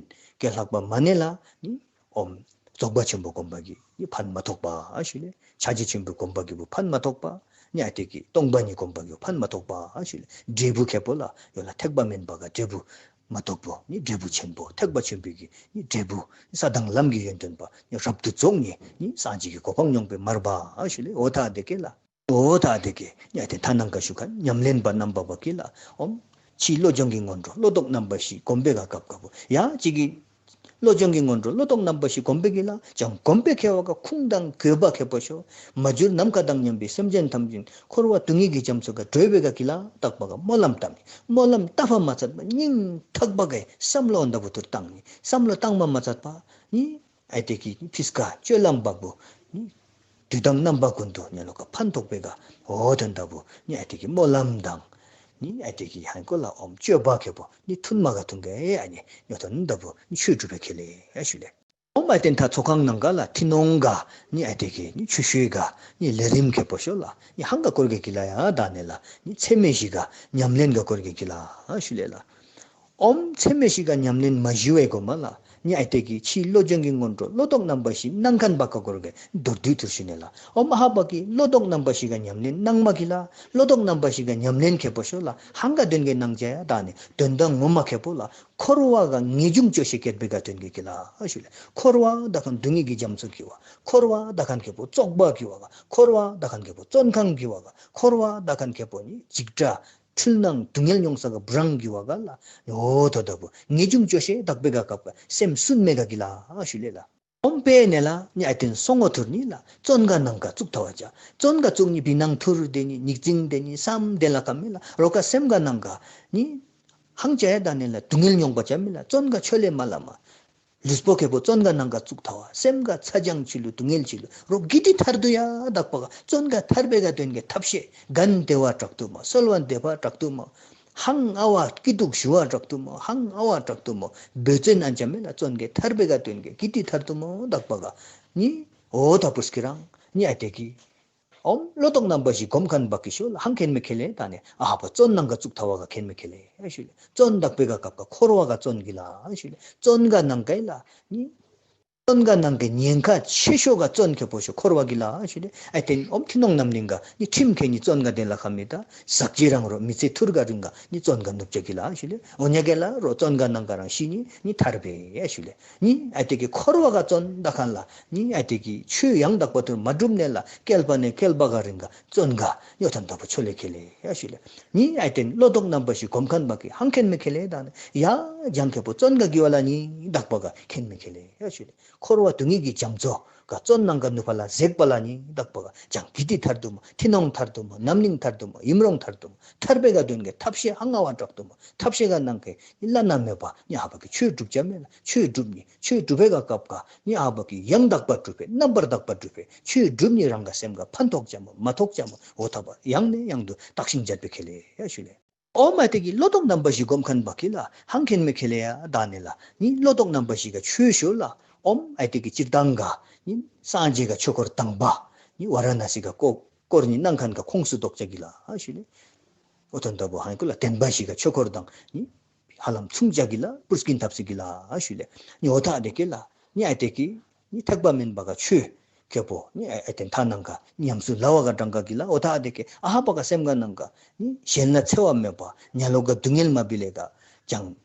གྱི་ལྷག་པ་མ་ནི་ལ་ནི་ཨོམ་རྫོགས་པ་ཆེན་པོ་སྒོམ་པ་གི་ནི་ཕན་མ་ཐོགས་པ་ཨ་ཞུ་ལེ། ཕྱག་རྒྱ་ཆེན་པོ་སྒོམ་པ་གི་བུ་ཕན་མ་ཐོགས་པ། ནི་ཨ་དེ་གི་སྟོང་པ་ཉིད་སྒོམ་པ་གི་བུ་ཕན་མ་ཐོགས་པ་ཨ་ཞུ་ལེ། འབྲས་བུ་ཁེ་པོ་ལ་ཡོད་ལ་ཐེག་པ་དམན་པ་ག་འབྲས་བུ་མ་ཐོགས་པོ་ནི་འབྲས་བུ་ཆེན་པོ་ཐེག་པ་ཆེན་པོའི་གི་ནི་འབྲས་བུ་ས་དང་ལམ་གྱི་ཡོན་ཏན་པ་ནི་རབ་ཏུ་རྫོགས་ནི་ནི་སངས་རྒྱས་ཀྱི་གོ་འཕང་མྱོང་པའི་མར་པ་ཨ་ཞུ་ལེ། འོ་ཐ་དེ་གེ་ལ། འོ་ཐ་དེ་གེ་ཡ་དེ་ཐ་ནང་ག་ཞུ་ཁན་ཉམས་ལེན་པ་རྣམ་པ་བ་གི་ལ་ཨོམ་ཕྱི་བློ་སྦྱོང་གི་སྔོན་འགྲོ་བློ་ལྡོག་རྣམ་པ་བཞི་སྒོམ་པེ་ག་སྐབས་ག་བུ་ཡ་ཅིག་གི་བློ་སྦྱོང་གི་སྔོན་འགྲོ་བློ་ལྡོག་རྣམ་པ་བཞི་སྒོམ་པེ་གི་ལ་ཅང་སྒོམ་པེ་ཁེ་བ་ག་ཁུངས་དང་དགོས་པ་ཁེ་པོ་ཤོ་མ་གྱུར་ནམ་མཁའ་དང་མཉམ་པའི་སེམས་ཅན་ཐམས་ཅད་འཁོར་བ་སྡུག་བསྔལ་གྱི་རྒྱ་མཚོ་ག་སྒྲོལ་བེ་ག་གི་ལ་བཏགས་པ་ག་སྨོན་ལམ་བཏབ་ནི་སྨོན་ལམ་བཏབ་པ་མ་ཚད་པ་སྙིང་ཐག་པ་ག་བསམ་བློ་འདབ་བུ་ཐུར་བཏང་ནི་བསམ་བློ་བཏང་པ་མ་ཚད་པ་ནི། ཨ་དེ་གི་ཕིས་ཀ་སྤྱོད་ལམ་བ་བུ་ནི་དུས་དང་རྣམ་པ་ཀུན་ཏུ་ཉན་ལོ་ཀ་ཕན་ཐོགས་པེ་ག་འོ་དོན་ལྟ་བུ་ནི་ཨ་དེ་གི་སྨོན་ལམ་དང་ནི་ཨ་དེ་གི་ཧན་ཀོ་ལ་ཨོམ་སྤྱོད་པ་ཁེ་པོ་ནི་ཐུན་མ་ག་ཐུང་ག་ཨ་ནི་ཉོ་དོན་ལྟ་བུ་ནི་ཆོས་སྒྲུབ་པེ་ཁེ་ལེ་ཨ་ཞུ་ལེ། ཨོམ་ཨ་དེན་ཐ་ཚོགས་ཁང་ནང་ག་ལ་ཐི་ནོང་ག་ནི་ཨ་དེ་གི་ནི་ཆུ་ཤུལ་ག་ནི་ལས་རིམ་ཁེ་པོ་ཤོ་ལ་ནི་ཧང་ག་སྐོར་གེ་གི་ལ་ཡ་ད་ནི་ལ་ནི་ཚེ་མེ་ཞིག་ག་ཉམས་ལེན་ག་སྐོར་གེ་གི་ལ་ཨ་ཞུ་ལེ་ལ། ཨོམ་ཚེ་མེ་ཞིག་ག་ཉམས་ལེན་མ་ཞུ་བའི་གོ་མ་ལ་ནི་ཨ་དེ་གི་ཕྱི་བློ་སྦྱོང་གི་སྔོན་འགྲོ་བློ་ལྡོག་རྣམ་པ་བཞི་གནང་ཁན་བ་ག་སྐོར་གེ་མདོར་བསྡུས་ཐུར་ཞུ་ནི་ལ། ཨོམ་ཧ་བ་གི་བློ་ལྡོག་རྣམ་པ་བཞི་ག་ཉམས་ལེན་གནང་མ་གི་ལ་བློ་ལྡོག་རྣམ་པ་བཞི་ག་ཉམས་ལེན་ཁེ་པོ་ཤོ་ལ་ཧང་ག་དོན་གེ་གནང་ཅ་ཡ་ད་ནི་དོན་དག་ངོ་མ་ཁེ་པོ་ལ་འཁོར་བ་ག་ངེས་འབྱུང་སྐྱོ་ཤས་བསྐྱེད་པེ་ག་དོན་གེ་གི་ལ་ཨ་ཞུ་ལེ། འཁོར་བ་ད་ཁན་སྡུག་བསྔལ་གྱི་རྒྱ་མཚོ་གི་བ་འཁོར་བ་ད་ཁན་ཁེ་པོ་བཙོག་པ་གི་བ་ག་འཁོར་བ་ད་ཁན་ཁེ་པོ་བཙོན་ཁང་གི་བ་ག་འཁོར་བ་ད་ཁན་ཁེ་པོ་ནི་འཇིགས་སྐྲག་འཁྲུལ་སྣང་སྡུག་བསྔལ་མྱོང་ས་ག་བུ་རང་གི་བ་ག་ལ་ཡོ་ཐོ་ད་བུ་ངེས་འབྱུང་སྐྱོ་ཤས་དག་པེ་ག་སྐབས་ག་སེམས་སུན་མེ་ག་གི་ལ་ཨ་ཞུ་ལེ་ལ། ཨོམ་པེ་ནེ་ལ་ནི་ཨ་དེན་སོང་ངོ་ཐུར་ནི་ལ་བཙོན་ག་ནང་ག་བཙུགས་ཐ་བ་ཅ་བཙོན་ག་བཙུགས་ནི་བི་ནང་ཐུར་དེ་ནི་ཉིག་ཙིང་དེ་ནི་སམ་དེ་ལ་ཀ་མེ་ལ་རོ་ཀ་སེམས་ག་ནང་ག་ནི་ཧང་ཅ་ཡ་ད་ནི་ལ་སྡུག་བསྔལ་མྱོང་པ་ཅ་མེ་ལ་བཙོན་ག་ཆོ་ལེ་མ་ལ་མ། ལུས་པོ་ཁེ་པོ་བཙོན་ག་ནང་ག་བཙུགས་ཐ་བ་སེམས་ག་ཚ་གྱང་ཆི་ལུ་སྡུག་བསྔལ་ཆི་ལུ་རོ་གི་ཏི་ཐར་དུ་ཡ་དག་པ་ག་བཙོན་ག་ཐར་པེ་ག་དོན་གེ་ཐབས་ཤེས་གན་དེ་བ་དྲག་ཏུ་མ་སོལ་བ་དེ་བ་དྲག་ཏུ་མ་ཧང་ཨ་བ་སྐྱིད་སྡུག་ཞུ་བ་དྲག་ཏུ་མ་ཧང་ཨ་བ་དྲག་ཏུ་མ་འབད་བརྩོན་ཨན་ཅ་མེ་ལ་བཙོན་གེ་ཐར་པེ་ག་དོན་གེ་གི་ཏི་ཐར་ཏུ་མ་དག་པ་ག་ནི་འོ་ད་པུས་ཀི་རང་ནི་ཨ་དེ་གི་ཨོམ་བློ་ལྡོག་རྣམ་པ་བཞི་སྒོམ་ཁན་བ་གི་ཤོ་ལ་ཧང་མཁྱེན་མེ་ཁེ་ལེ་ད་ནི་ཨ་ཧ་བ་བཙོན་ནང་ག་བཙུགས་ཐ་བ་ག་མཁྱེན་མེ་ཁེ་ལེ་ཨ་ཞུ་ལེ། བཙོན་དག་པེ་ག་སྐབས་ག་འཁོར་བ་ག་བཙོན་གི་ལ་ཨ་ཞུ་ལེ། བཙོན་ག་ནང་ག་ལ་ནི་བཙོན་ག་ནང་གི་ཉེན་ཁ་ཆེ་ཤོ་ག་བཙོན་ཁེ་པོ་ཤོ་འཁོར་བ་གི་ལ་ཨ་ཞུ་ལེ། ཨ་དེན་ཨོམ་ཐི་ནོང་རྣམ་གླིང་ག་ནི་ཁྲིམས་ཁེ་ནི་བཙོན་ག་དེ་ལ་ཁ་མེ་ད་ཟག་བཅས་རང་རོ་མི་ཚེ་ཐུར་ག་རིང་ག་ནི་བཙོན་ག་ནུབ་ཅ་གི་ལ་ཨ་ཞུ་ལེ། འོ་ཉ་གེ་ལ་རོ་བཙོན་ག་ནང་ག་རང་ཤི་ནི་ནི་ཐར་པེ་ཨ་ཞུ་ལེ། ནི་ཨ་དེ་གི་འཁོར་བ་ག་བཙོན་ད་ཁན་ལ་ནི་ཨ་དེ་གི་ཆོས་ཡང་དག་པ་ཐུར་མ་སྒྲུབ་ནེ་ལ་བསྐལ་པ་ནེ་བསྐལ་པ་ག་རིང་ག་བཙོན་ག་ཡོ་ཐོན་ད་བུ་ཆོ་ལེ་ཁེ་ལེ་ཨ་ཞུ་ལེ། ནི་ཨ་དེན་བློ་ལྡོག་རྣམ་པ་བཞི་སྒོམ་ཁན་བ་གི་ཧང་མཁྱེན་མེ་ཁེ་ལེ་ད་ནི་ཡ་ཇང་ཁེ་པོ་བཙོན་ག་གི་བ་ལ་ནི་དག་པ་ག་མཁྱེན་མེ་ཁེ་ལེ་ཨ་ཞུ་ལེ། འཁོར་བ་སྡུག་བསྔལ་གྱི་རྒྱ་མཚོ་ག་བཙོན་ནང་ག་ནུབ་པ་ལ་འཛེགས་པ་ལ་ནི་དག་པ་ག་བྱང་གི་ཏི་ཐར་དུ་མ་ཐི་ནོང་ཐར་དུ་མ་རྣམ་གླིང་ཐར་དུ་མ་ཡུམ་རོང་ཐར་དུ་མ་ཐར་པེ་ག་དོན་ག་ཐབས་ཤེས་ཧང་ང་བ་དྲག་དུ་མ་ཐབས་ཤེས་ག་ནང་ག་ནི་བླ་ན་མེད་པ་ནི་ཨ་བ་གི་ཆོས་སྒྲུབ་བྱ་མེད་ལ་ཆོས་སྒྲུབ་ནི་ཆོས་སྒྲུབ་པེ་ག་སྐབས་ག་ནི་ཨ་བ་གི་ཡང་དག་པ་སྒྲུབ་པེ་རྣམ་པར་དག་པ་སྒྲུབ་པེ་ཆོས་སྒྲུབ་ནི་རང་ག་སེམས་ག་ཕན་ཐོགས་བྱ་མ་མ་ཐོགས་བྱ་མ་འོ་ཐ་བ་ཡང་ནས་ཡང་དུ་བརྟག་ཤིང་དཔྱད་པེ་ཁེ་ལེ་ཡ་ཞུ་ལེ། ཨོམ་ཨ་ཏེ་གི་བློ་ལྡོག་རྣམ་པ་བཞི་སྒོམ་ཁན་བ་ཀི་ལ་ཧང་ཁེན་མེ་ཁེ་ལེ་ཡ་ད་ནི་ལ་ནི་བློ་ལྡོག་རྣམ་པ་བཞི་ག་ཆོས་ཞུ་ལ་ཨོམ་ཨ་ཏེ་གི་སྤྱིར་བཏང་ག་ནི་སངས་རྒྱས་ག་ཆོས་འཁོར་དང་པ་ནི་ཝ་ར་ཎ་སི་ག་སྐོར་སྐོར་ནི་གནང་ཁན་ག་ཁོངས་སུ་གཏོགས་ཅ་གི་ལ་ཨ་ཞུ་ལེ། འོ་ཐོན་ད་བུ་ཧང་ཀུ་ལ་བདེན་པ་བཞི་ག་ཆོས་འཁོར་དང་ནི་ཧ་ལམ་མཚུངས་ཅ་གི་ལ་པུར་སྐྱིན་ཐབས་སི་གི་ལ་ཨ་ཞུ་ལེ། ནི་འོ་ཐ་ཨ་ཏེ་གི་ལ་ནི་ཨ་ཏེ་གི་ནི་ཐེག་པ་དམན་པ་ག་ཆོས་ཁེ་པོ་ནི་ཨ་ཨ་ཏེ་ཐ་ནང་ག་ཉམས་སུ་ལ་བ་ག་དྲང་ག་གི་ལ་འོ་ཐ་ཨ་ཏེ་གི་ཨ་ཧ་པ་ག་སེམས་ག་ནང་ག་ནི་གཞན་ལ་འཚེ་བ་མེད་པ་ཉ་ལོག་ག་སྡུག་བསྔལ་མ་བི་ལེ་ག་ཅང་།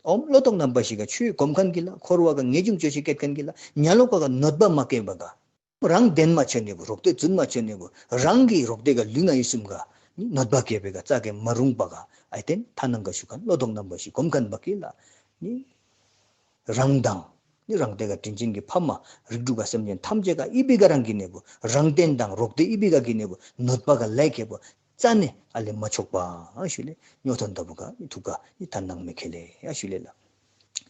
ཨོམ་བློ་ལྡོག་རྣམ་པ་བཞི་ག་ཆོས་སྒོམ་ཁན་གི་ལ་འཁོར་བ་ག་ངེས་འབྱུང་བཅོས་ཤིང་སྐྱེད་ཁན་གི་ལ་ཉ་ལོག་པ་ག་གནོད་པ་མ་སྐྱེལ་བ་ག་རང་བདེན་མ་ཆོད་ནི་བུ་རོག་ཏེ་རྫུན་མ་ཆོད་ནི་བུ་རང་གི་རོག་ཏེ་ག་ལུས་ངག་ཡིད་གསུམ་ག་ནི་གནོད་པ་སྐྱེལ་བེ་ག་རྩ་གེ་མ་རུང་པ་ག་ཨ་ཏེན་ཐ་ནང་ག་ཞུ་ཁན་བློ་ལྡོག་རྣམ་པ་བཞི་སྒོམ་ཁན་བ་ཀི་ལ་ནི་རང་དང་ནི་རང་ཏེ་ག་དྲིན་ཅན་གི་ཕ་མ་རིགས་དྲུག་ག་སེམས་ཅན་ཐམས་ཅད་ག་ཨི་བི་ག་རང་གི་ནི་བུ་རང་བརྟེན་དང་རོག་ཏེ་ཨི་བི་ག་གི་ནི་བུ་གནོད་པ་ག་ལས་ཁེ་པོ་རྩ་ནས་ཨ་ལེ་མ་ཆོག་པ་ཨ་ཞུ་ལེ། ཉོ་ཐོན་ད་བུ་ག་ནི་ཐུག་ག་ནི་ཐ་ནང་མེ་ཁེ་ལེ་ཨ་ཞུ་ལེ་ལ།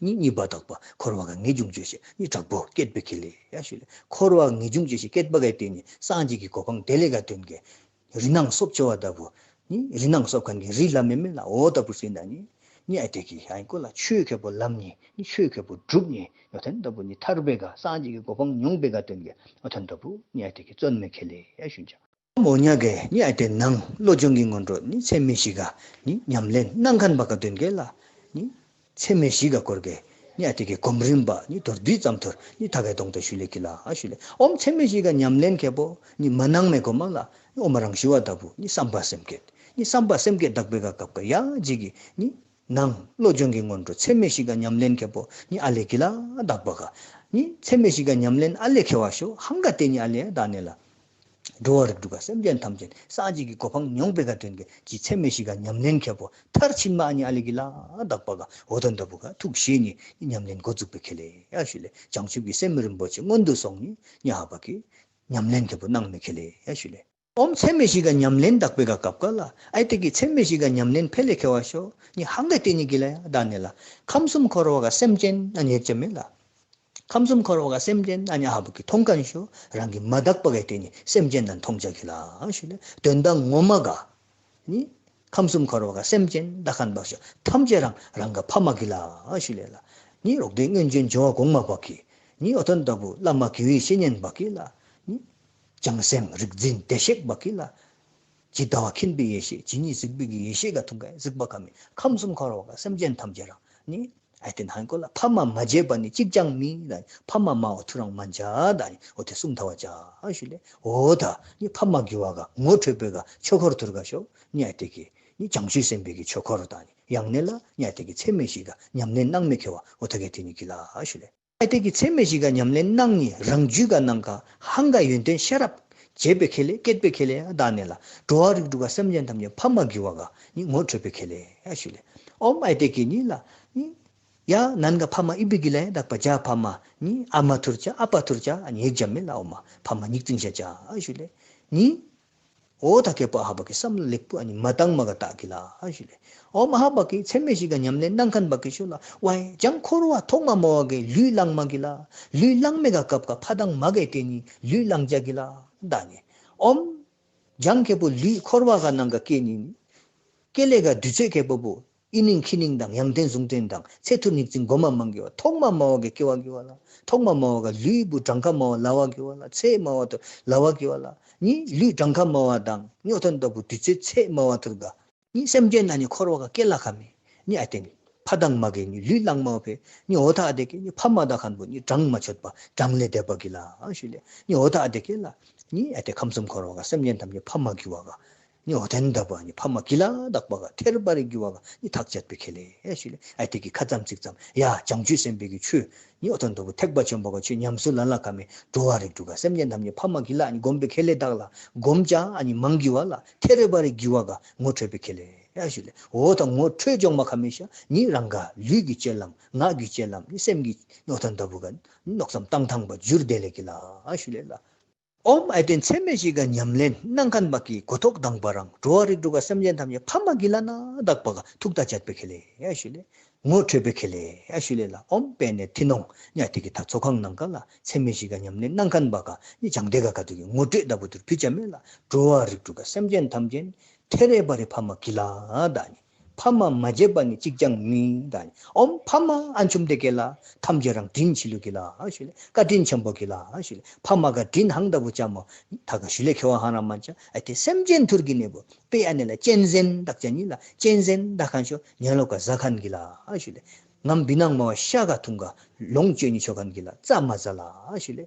ནི་གཉིས་པ་དག་པ་འཁོར་བ་ག་ངེས་འབྱུང་བཅོས་ཤིང་ནི་དྲག་པོ་སྐྱེད་པེ་ཁེ་ལེ་ཡ་ཞུ་ལེ། འཁོར་བ་ངེས་འབྱུང་བཅོས་ཤིང་སྐྱེད་པ་ག་ཏེ་ནི་སངས་རྒྱས་ཀྱི་གོ་འཕང་དེ་ལས་ག་དོན་གེ་རི་ནང་སོབ་ཆོ་བ་ད་བུ་ནི་རི་ནང་སོབ་ཁན་གི་རི་ལ་མེ་མེ་ལ་འོ་ད་བུ་སེ་ད་ནི་ནི་ཨ་ཏེ་གི་ཧང་ཀུ་ལ་ཆོས་ཁེ་པོ་ལམ་ནི་ནི་ཆོས་ཁེ་པོ་སྒྲུབ་ནི་ཡོ་ཐན་ད་བུ་ནི་ཐར་པེ་ག་སངས་རྒྱས་ཀྱི་གོ་འཕང་མྱོང་པེ་ག་དོན་གེ་ཡོ་ཐན་ད་བུ་ནི་ཨ་ཏེ་གི་བརྩོན་མེ་ཁེ་ལེ་ཡ་ཞུ་ཅ། མོ་ཉ་གེ་ནི་ཨ་ཏེ་ནང་བློ་སྦྱོང་གི་སྔོན་འགྲོ་ནི་ཚད་མེད་བཞི་ག་ནི་ཉམས་ལེན་གནང་ཁན་བ་ག་དོན་གེ་ལ་ནི་ཚད་མེད་བཞི་ག་སྐོར་གེ་ནི་ཨ་ཏེ་གི་གོམ་རིམ་པ་ནི་མདོར་བསྡུས་ཙམ་ཐུར་ནི་ཐ་གེ་དོང་ཏེ་ཞུ་ལེ་ཀི་ལ་ཨ་ཞུ་ལེ། ཨོམ་ཚད་མེད་བཞི་ག་ཉམས་ལེན་ཁེ་པོ་ནི་མ་གནང་མེ་གོ་མ་ལ་ནི་ཨོ་མ་རང་ཞུ་བ་ད་བུ་ནི་བསམ་པ་སེམས་བསྐྱེད་ནི་བསམ་པ་སེམས་བསྐྱེད་དག་པེ་ག་སྐབས་ག་ཡ་ཇི་གི་ནི་ནང་བློ་སྦྱོང་གི་སྔོན་འགྲོ་ཚད་མེད་བཞི་ག་ཉམས་ལེན་ཁེ་པོ་ནི་ཨ་ལེ་ཀི་ལ་དག་པ་ག་ནི་ཚད་མེད་བཞི་ག་ཉམས་ལེན་ཨ་ལེ་ཁེ་བ་ཤོ་ཧང་ག་ཏེ་ནི་ཨ་ལེ་ད་ནི་ལ། འགྲོ་བ་རིགས་དྲུག་ག་སེམས་ཅན་ཐམས་ཅད་སངས་རྒྱས་ཀྱི་གོ་འཕང་མྱོང་པེ་ག་དོན་གེ་ཇི་ཚད་མེད་བཞི་ག་ཉམས་ལེན་ཁེ་པོ་མཐར་ཕྱིན་མ་ཨ་ནི་ཨ་ལེ་ཀི་ལ་དག་པ་ག་འོ་ཐོན་ད་བུ་ག་ཐུགས་ཞེ་ནི་ཉམས་ལེན་འགོ་འཛུགས་པེ་ཁེ་ལེ་ཡ་ཞུ་ལེ། བྱང་ཆུབ་ཀྱི་སེམས་རིན་པོ་ཆེ་སྔོན་དུ་སོང་ནི་ཉ་ཧ་བ་གི་ཉམས་ལེན་ཁེ་པོ་གནང་མེ་ཁེ་ལེ་ཡ་ཞུ་ལེ། ཨོམ་ཚད་མེད་བཞི་ག་ཉམས་ལེན་དག་པེ་ག་སྐབས་ག་ལ་ཨ་ཏེ་གི་ཚད་མེད་བཞི་ག་ཉམས་ལེན་ཕེ་ལེ་ཁེ་བ་ཤོ་ནི་ཧང་ག་ཏེ་ནི་ཀི་ལ་ཡ་ད་ནི་ལ་ཁམས་གསུམ་འཁོར་བ་ག་སེམས་ཅན་ཨ་ནི་ཡེག་ཅ་མེ་ལ། ཁམས་གསུམ་འཁོར་བ་ག་སེམས་ཅན་ཨ་ནི་ཧ་བ་གི་མཐོང་ཁན་ཤོ་རང་གི་མ་དག་པ་ག་ཏེ་ནི་སེམས་ཅན་ནང་མཐོང་ཅ་གི་ལ་ཞུ་ལེ། དོན་དག་ངོ་མ་ག་ནི་ཁམས་གསུམ་འཁོར་བ་ག་སེམས་ཅན་ད་ཁན་བ་ཤོ་ཐམས་ཅད་རང་རང་ག་ཕ་མ་གི་ལ་ཞུ་ལེ་ལ། ནི་རོག་ཏེ་སྔོན་བྱོན་འགྱོ་བ་གོང་མ་བ་གི་ནི་འོ་ཐོན་ད་བུ་བླ་མ་དགེ་བའི་བཤེས་གཉེན་བ་གི་ལ་ནི་བྱང་སེམས་རིག་འཛིན་བདེ་གཤེགས་བ་གི་ལ། ཇི་ལྟ་བ་མཁྱེན་པའི་ཡེ་ཤེས་ཇི་སྙེད་གཟིགས་པའི་གི་ཡེ་ཤེས་ག་ཐུང་ག་གཟིགས་པ་ཁ་མེ་ཁམས་གསུམ་འཁོར་བ་ག་སེམས་ཅན་ཐམས་ཅད་རང་ནི། ཨ་ཏེ་ནང་ཀོ་ལ་ཕ་མ་མ་བྱས་པ་ནི་གཅིག་ཀྱང་མེད་ད་ནི་ཕ་མ་མ་བ་ཐུ་རང་མ་འཇའ་ད་ནི་འོ་ཏེ་གསུང་ཐ་བ་ཅ་ཨ་ཞུ་ལེ། འོ་ད་ནི་ཕ་མ་གི་བ་ག་ངོ་འཕྲོད་པེ་ག་ཆོས་འཁོར་ཐུར་ག་ཤོ་ནི་ཨ་ཏེ་གི་ནི་བྱང་ཆུབ་སེམས་དཔའི་གི་ཆོས་འཁོར་ད་ནི་ཡང་ནི་ལ་ནི་ཨ་ཏེ་གི་ཚད་མེད་བཞི་ག་ཉམས་ལེན་གནང་མེ་ཁེ་བ་འོ་ད་གེ་ཏེ་ནི་གི་ལ་ཨ་ཞུ་ལེ། ཨ་ཏེ་གི་ཚད་མེད་བཞི་ག་ཉམས་ལེན་གནང་ནི་རང་རྒྱུད་ག་ནང་ག་ཧང་ག་ཡོན་ཏན་ཤེས་རབ་བྱེད་པེ་ཁེ་ལེ་སྐྱེད་པེ་ཁེ་ལེ་ད་ནི་ལ་འགྲོ་བ་རིགས་དྲུག་ག་སེམས་ཅན་ཐམས་ཅད་ཕ་མ་གི་བ་ག་ནི་ངོ་འཕྲོད་པེ་ཁེ་ལེ་ཨ་ཞུ་ལེ། ཨོམ་ཨ་ཏེ་གི་ནི་ལ་ནི། ཡ་ནན་ག་ཕ་མ་ཨི་བི་གི་ལ་ཡ་དག་པ་ཇ་ཕ་མ་ནི་ཨ་མ་ཐུར་ཅ་ཨ་པ་ཐུར་ཅ་ཨ་ནི་ཡེག་ཇ་མེ་ལ་ཨོ་མ་ཕ་མ་ཉིག་ཙིང་ཤ་ཅ་ཨ་ཞུ་ལེ། ནི་འོ་ད་ཁེ་པ་ཧ་བ་གི་བསམ་བློ་ལེགས་པོ་ཨ་ནི་མ་བཏང་མ་ག་ད་གི་ལ་ཨ་ཞུ་ལེ། ཨོ་མ་ཧ་བ་གི་ཚད་མེད་བཞི་ག་ཉམས་ལེན་གནང་ཁན་བ་གི་ཤོ་ལ་ཝའི་ཅང་འཁོར་བ་ཐོག་མ་མ་བ་གི་ལུས་ལང་མ་གི་ལ་ལུས་ལང་མེ་ག་སྐབས་ག་ཕ་དང་མ་ག་ཏེ་ནི་ལུས་ལང་ཅ་གི་ལ་ད་ནི་ཨོམ་ཅང་ཁེ་པོ་ལུས་འཁོར་བ་ག་ནང་ག་སྐྱེ་ནི་སྐྱེ་ལེ་ག་དུས་ཚོད་ཁེ་པོ་བུ། ཨི་ནིང་ཁི་ནིང་དང་ཡང་ཏེན་གཟུང་ཏེན་དང་ཚེ་ཐུར་ཉིག་ཙིང་གོ་མ་མང་གི་བ་ཐོག་མ་མ་བ་གི་སྐྱེ་བ་གི་བ་ལ་ཐོག་མ་མ་བ་ག་ལུས་བུ་གྲངས་ཀ་མ་བ་ལ་བ་གི་བ་ལ་ཚེ་མ་བ་ཐུར་ལ་བ་གི་བ་ལ་ནི་ལུས་གྲངས་ཀ་མ་བ་དང་ནི་འོ་ཐོན་ད་བུ་དུས་ཚོད་ཚེ་མ་བ་ཐུར་ག་ནི་སེམས་ཅན་ན་ནི་འཁོར་བ་ག་སྐྱེ་ལ་ཁ་མེ་ནི་ཨ་ཏེ་ནི་ཕ་དང་མ་གི་ནི་ལུས་ལང་མ་བ་ཕེ་ནི་འོ་ཐ་ཨ་ཏེ་གི་ནི་ཕ་མ་ད་ཁན་བུ་ནི་གྲངས་མ་ཆོད་པ་གྲངས་ལས་འདས་པ་གི་ལ་ཨ་ཞུ་ལེ། ནི་འོ་ཐ་ཨ་ཏེ་གི་ལ་ནི་ཨ་ཏེ་ཁམས་གསུམ་འཁོར་བ་ག་སེམས་ཅན་ཐམས་ཅད་ཕ་མ་གི་བ་ག་ནི་འོ་ཐན་ད་བ་ནི་ཕ་མ་གི་ལ་དག་པ་ག་ཐེར་བ་རི་གི་བ་ག་ནི་ཐག་བཅད་པེ་ཁེ་ལེ་ཨ་ཞུ་ལེ། ཨ་ཏེ་གི་ཁ་ཙམ་ཚིག་ཙམ་ཡ་བྱང་ཆུབ་སེམས་དཔའི་གི་ཆོས་ནི་འོ་ཐོན་ད་བུ་ཐེག་པ་ཆེན་པོ་ག་ཆོས་ཉམས་སུ་ལ་ལ་ཁ་མེ་འགྲོ་བ་རིགས་དྲུག་ག་སེམས་ཅན་ཐམས་ཅད་ཕ་མ་གི་ལ་ནི་སྒོམ་པེ་ཁེ་ལེ་དག་ལ་སྒོམ་ཅ་ཨ་ནི་མང་གི་བ་ལ་ཐེར་བ་རི་གི་བ་ག་ངོ་འཕྲོད་པེ་ཁེ་ལེ་ ཡ་ཞུ་ལེ། འོ་ད་ངོ་འཕྲོད་འགྱོ་མ་ཁ་མི་ཤ་ནི་རང་ག་ལུས་ཀྱི་སྤྱོད་ལམ་ངག་གི་སྤྱོད་ལམ་ནི་སེམས་ཀྱི་ནོ་ཐན་ད་བུ་ག་ནོག་ཙམ་བཏང་ཐང་པ་འགྱུར་དེ་ལེ་གི་ལ་ཨ་ཞུ་ལེ་ལ། ཨོམ་ཨའི་ཏེན་ཚད་མེད་བཞི་ག་ཉམས་ལེན་གནང་ཁན་བ་གི་གོ་ཐོག་དང་པ་རང་འགྲོ་བ་རིགས་དྲུག་ག་སེམས་ཅན་ཐམས་ཅད་ཕ་མ་གི་ལ་ན་དག་པ་ག་ཐུག་ད་ཅད་པེ་ཁེ་ལེ་ཨ་ཞུ་ལེ། ངོ་འཕྲོད་པེ་ཁེ་ལེ་ཨ་ཞུ་ལེ་ལ། ཨོམ་པེ་ནེ་ཐི་ནོང་ཉ་ཏི་གི་ད་ཚོགས་ཁང་ནང་ག་ལ་ཚད་མེད་བཞི་ག་ཉམས་ལེན་གནང་ཁན་བ་ག་ནི་ཅང་དེ་ག་ག་དུ་གི་ངོ་སྤྲོད་ད་བུ་དུར་ཕི་ཅ་མེ་ལ། འགྲོ་བ་རིགས་དྲུག་ག་སེམས་ཅན་ཐམས་ཅད་ཐེ་རེ་བ་རེ་ཕ་མ་གི་ལ་ད་ནི། ཕ་མ་མ་བརྗེད་པ་ནི་གཅིག་ཀྱང་མེད་ད་ནི། ཨོམ་ཕ་མ་ཨན་ཆུམ་དེ་ཀེ་ལ་ཐམས་ཅད་རང་དྲིན་ཆེ་ལུ་གི་ལ་ཨ་ཞུ་ལེ། བཀའ་དྲིན་ཆེན་པོ་གི་ལ་ཨ་ཞུ་ལེ། ཕ་མ་ག་དྲིན་ཧང་ད་བུ་ཅ་མོ་ཐ་ག་ཞུ་ལེ་ཁེ་བ་ཧང་ར་མ་ཅ་ཨ་ཏེ་སེམས་ཅན་ཐུར་གི་ནེ་བུ་པེ་ཨ་ནེ་ལ་གཅན་གཟན་དག་ཅ་ནི་ལ་གཅན་གཟན་དག་ཁན་ཤོ་ཉ་ལོ་ཀ་ཟ་ཁན་གི་ལ་ཨ་ཞུ་ལེ། ངམ་བི་ནང་མ་བ་ཤ་ག་ཐུང་ག་ལོང་ཅོ་ནི་ཆོ་ཁན་གི་ལ་རྩྭ་མ་ཟ་ལ་ཨ་ཞུ་ལེ།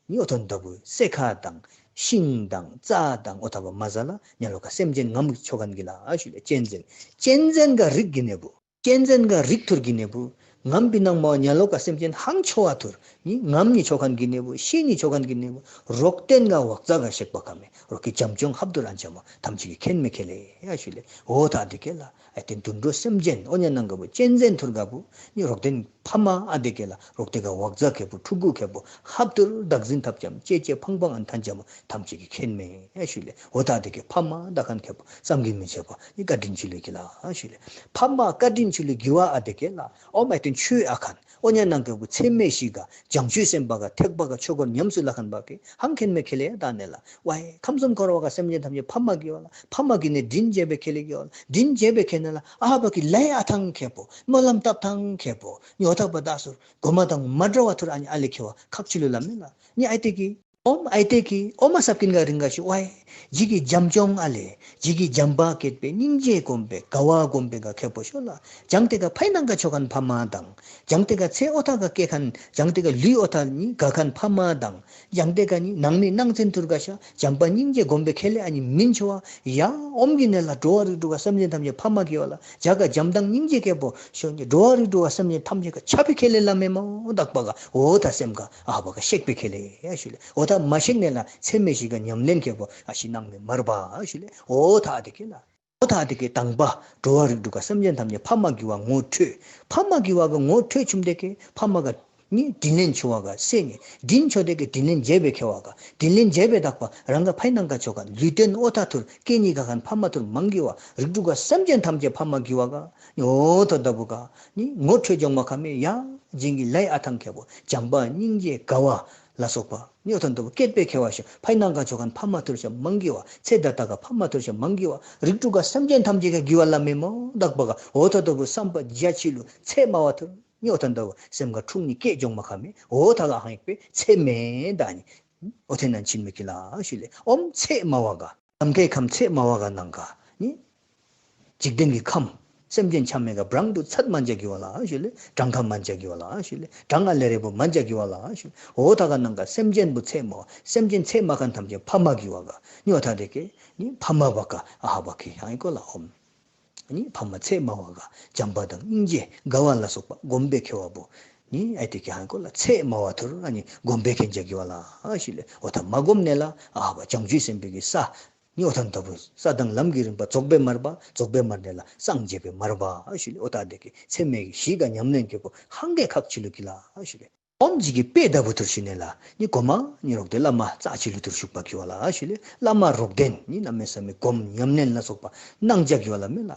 ནི་འོ་ཐོན་ད་བུ་སེ་ཁ་དང་ཤིང་དང་རྩྭ་དང་འོ་ཐ་བ་མ་ཟ་ལ་ཉ་ལོ་ཀ་སེམས་ཅན་ངམ་ཆོ་ཁན་གི་ལ་ཨ་ཞུ་ལེ། གཅན་གཟན་གཅན་གཟན་ག་རིགས་གི་ནེ་བུ་གཅན་གཟན་ག་རིགས་ཐུར་གི་ནེ་བུ་ངམ་བི་ནང་མ་བ་ཉ་ལོ་ཀ་སེམས་ཅན་ཧང་ཆོ་བ་ཐུར་ནི་ངམ་ནི་ཆོ་ཁན་གི་ནེ་བུ་ཤི་ནི་ཆོ་ཁན་གི་ནེ་བུ་རོག་ཏེན་ག་བག་ཙ་ག་ཤེག་པ་ཁ་མེ་རོག་གི་བྱམས་སྐྱོང་ཧབ་ཏུར་ཨན་ཅ་མོ་ཐམས་ཅད་ཀྱི་ཁེན་མེ་ཁེ་ལེ་ཨ་ཞུ་ལེ། འོ་ཐ་དེ་ཀེ་ལ་ཨ་ཏེ་དུད་འགྲོ་སེམས་ཅན་འོ་ཉ་ནང་ག་བུ་གཅན་གཟན་ཐུར་ག་བུ་ནི་རོག་ཏེན་ཕ་མ་ཨ་དེ་ཀེ་ལ་རོག་ཏེ་ག་བག་ཙ་ཁེ་བུ་ཕྲུ་གུ་ཁེ་བུ་ཧབ་ཏུར་བདག་འཛིན་ཐབས་ཅམ་ཅེ་ཅེ་ཕང་ཕང་ཨན་ཐན་ཅ་མོ་ཐམས་ཅད་ཀྱི་ཁེན་མེ་ཨ་ཞུ་ལེ། འོ་ཐ་དེ་ཀེ་ཕ་མ་དག་ཁན་ཁེ་བུ་བསམ་གྱིས་མི་ཁྱབ་པ་ནི་བཀའ་དྲིན་ཆེ་ལུ་གི་ལ་ཨ་ཞུ་ལེ། ཕ་མ་བཀའ་དྲིན་ཆེ་ལུ་གི་བ་ཨ་དེ་ཀེ་ལ་ཨོ་མ་ཏེན་ཆོས་ཨ་ཁན་འོ་ཉ་ནང་ག་བུ་ཚད་མེད་བཞི་ག་བྱང་ཆུབ་སེམས་དཔའ་ག་ཐེག་པ་ག་ཆོས་སྐོར་ཉམས་སུ་ལ་ཁན་བ་ཀེ་ཧང་ཁེན་མེ་ཁེ་ལེ་ད་ནེ་ལ། ཝའི་ཁམས་གསུམ་འཁོར་བ་ག་སེམས་ཅན་ཐམས་ཅད་ཕ་མ་གི་བ་ལ་ཕ་མ་གི་ནེ་དྲིན་ཆེ་བེ་ཁེ་ལེ་གི་བ་ལ་དྲིན་ཆེ་བེ་ཁེ་ནེ་ལ་ཨ་བ་གི་ལའི་ཨ་ཐང་ཁེ་པོ་སྨོན་ལམ་ཏབ་ཐང་ཁེ་པོ་ཉོ་ཐག་པ་ད་སུར་གོ་མ་དང་མ་འདྲ་བ་ཐུར་ཨ་ནི་ཨ་ལེ་ཁེ་བ་ཁག་ཆེ་ལུ་ལ་མེ་ལ། ནི་ཨའི་ཏེ་གི་ཨོམ་ཨའི་ཏེ་གི་ཨོ་མ་སབ་ཀིན་ག་རིང་ག་ཤུ་ཝའི་ཇི་གི་བྱམས་སྐྱོང་ཨ་ལེ་ཇི་གི་བྱམས་པ་བསྐྱེད་པའི་སྙིང་རྗེ་སྒོམ་པའི་དགའ་བ་སྒོམ་པའི་ག་ཁེ་པོ་ཤོ་ལ། བྱང་ཏེ་ག་ཕའི་ནང་ག་ཆོ་ཁན་ཕ་མ་དང་། བྱང་ཏེ་ག་ཚེ་འོ་ཐ་ག་སྐྱེ་ཁན་བྱང་ཏེ་ག་ལུས་འོ་ཐ་ནི་ག་ཁན་ཕ་མ་དང་། བྱང་ཏེ་ག་ནི་ནང་མི་ནང་ཚན་ཐུར་ག་ཤ་བྱམས་པ་སྙིང་རྗེ་སྒོམ་པའི་ཁེ་ལེ་ཨ་ནི་མིན་ཆོ་བ། ཡ་ཨོམ་གི་ནེ་ལ་འགྲོ་བ་རིགས་དྲུག་ག་སེམས་ཅན་ཐམས་ཅད་ཕ་མ་གི་བ་ལ་བྱ་ག་བྱམས་དང་སྙིང་རྗེ་ཁེ་པོ་ཤོ་ནི་འགྲོ་བ་རིགས་དྲུག་ག་སེམས་ཅན་ཐམས་ཅད་ག་ཆ་པི་ཁེ་ལེ་ལ་མེ་མོ་དག་པ་ག་འོ་ཐ་སེམས་ག་ཨ་བ་ག་ཤེག་པེ་ཁེ་ལེ་ཨ་ཞུ་ལེ། འོ་ཐ་མ་ཤེག་ནེ་ལ་ཚད་མེད་བཞི་ག་ཉམས་ལེན་ཁེ་པོ་ཨ་ཤི་ནང་མེ་མར་བ་ཨ་ཞུ་ལེ། འོ་ཐ་དེ་ཀེ་ལ། འོ་ཐ་དེ་ཀེ་དང་པ་འགྲོ་བ་རིགས་དྲུག་ག་སེམས་ཅན་ཐམས་ཅད་ཕ་མ་གི་བ་ངོ་འཕྲོད། ཕ་མ་གི་བ་ག་ངོ་འཕྲོད་ཆུམ་དེ་ཀེ་ཕ་མ་ག་ནི་དྲིན་ལན་ཆོ་བ་ག་སེ་ནི་དྲིན་ཆོ་དེ་ཀེ་དྲིན་ལན་འཇལ་བེ་ཁེ་བ་ག་དྲིན་ལན་འཇལ་བེ་དག་པ་རང་ག་ཕའི་ནང་ག་ཆོ་ག་ལུས་རྟེན་འོ་ཐ་ཐུར་སྐྱེ་ནི་ག་ཁན་ཕ་མ་ཐུར་མང་གི་བ་རིགས་དྲུག་ག་སེམས་ཅན་ཐམས་ཅད་ཕ་མ་གི་བ་ག་ནི་འོ་ཐ་ད་བུ་ག་ནི་ངོ་འཕྲོད་འགྱོ་མ་ཁ་མེ་ཡ་ཇིང་གི་ལའི་ཨ་ཐང་ཁེ་པོ་བྱམས་པ་སྙིང་རྗེ་དགའ་བ་ལ་སོགས་པ་ནི་འོ་ཐ་ད་བུ་སྐྱེད་པེ་ཁེ་བ་ཤོ་ཕའི་ནང་ག་ཆོ་ཁན་ཕ་མ་ཐུར་ཤ་མང་གི་བ་ཚེ་ད་ད་ག་ཕ་མ་ཐུར་ཤ་མང་གི་བ་རིགས་དྲུག་ག་སེམས་ཅན་ཐམས་ཅད་ག་གི་བ་ལ་མེ་མོ་དག་པ་ག་འོ་ཐ་ད་བུ་བསམ་པ་རྒྱ་ཆེ་ལུ་ཚད་མ་བ་ཐུར། ནི་འོ་ཐ་ད་བུ་སེམས་ག་འཁྲུག་ནི་སྐད་འགྱོ་མ་ཁ་མེ་འོ་ཐ་ག་ཧང་ཡིག་པེ་ཚད་མེད་ད་ནི། འོ་ཐེན་ནང་ཆིན་མེ་ཁེ་ལ་ཨ་ཞུ་ལེ། ཨོམ་ཚད་མ་བ་ག་ནམ་མཁའི་ཁམས་ཚད་མ་བ་ག་ནང་ག་ནི་འཇིག་རྟེན་གྱི་ཁམས་སེམས་ཅན་ཆ་མེད་ག་བྲང་དུ་ཚད་མན་ཅ་གི་བ་ལ་ཨ་ཞུ་ལེ། བྲང་ཁ་མན་ཅ་གི་བ་ལ་ཨ་ཞུ་ལེ། བྲང་ཨ་ལེ་རེ་བུ་མན་ཅ་གི་བ་ལ་ཨ་ཞུ་ལེ། འོ་ཐ་ག་ནང་ག་སེམས་ཅན་བུ་ཚད་མ་བ་སེམས་ཅན་ཚད་མ་ཁན་ཐམས་ཅད་ཕ་མ་གི་བ་ག་ནི་འོ་ཐ་དེ་ཀེ་ནི་ཕ་མ་བ་ག་ཨ་ཧ་བ་ཀེ་ཧང་ཡིག་གོ་ལ་ཨོམ། ནི་ཕ་མ་ཚད་མ་བ་ག་བྱམས་པ་དང་སྙིང་རྗེ་དགའ་བ་ལ་སོགས་པ་སྒོམ་པེ་ཁེ་བ་བུ། ནི་ཨའི་ཏེ་ཀེ་ཧང་ཡིག་གོ་ལ་ཚད་མ་བ་ཐུར་ཨ་ནི་སྒོམ་པེ་ཁེན་ཅ་གི་བ་ལ་ཨ་ཞུ་ལེ། འོ་ཐ་མ་སྒོམ་ནེ་ལ་ཨ་བ་བྱང་ཆུབ་སེམས་དཔའི་གི་ས་ནི་འོ་ཐ་ད་བུ་ས་དང་ལམ་གྱི་རིམ་པ་རྫོགས་པེ་མར་བ་རྫོགས་པེ་མར་ནེ་ལ་སངས་རྒྱས་པེ་མར་བ་ཨ་ཞུ་ལེ། འོ་ཐ་དེ་ཀེ་ཚད་མེད་བཞི་ག་ཉམས་ལེན་ཁེ་པོ་ཧང་གེ་ཁག་ཆེ་ལུ་གི་ལ་ཨ་ཞུ་ལེ། ཨོམ་ཇི་གི་དཔེ་ད་བུ་ཐུར་ཤུ་ནེ་ལ་ནི་གོ་མ་ནི་རོག་ཏེ་བླ་མ་རྩ་ཆེ་ལུ་ཐུར་ཞུགས་པ་གི་བ་ལ་ཨ་ཞུ་ལེ། བླ་མ་རོག་ཏེན་ནི་གནམ་མེད་ས་མེད་སྒོམ་ཉམས་ལེན་ལ་སོགས་པ་གནང་ཅ་གི་བ་ལ་མེ་ལ།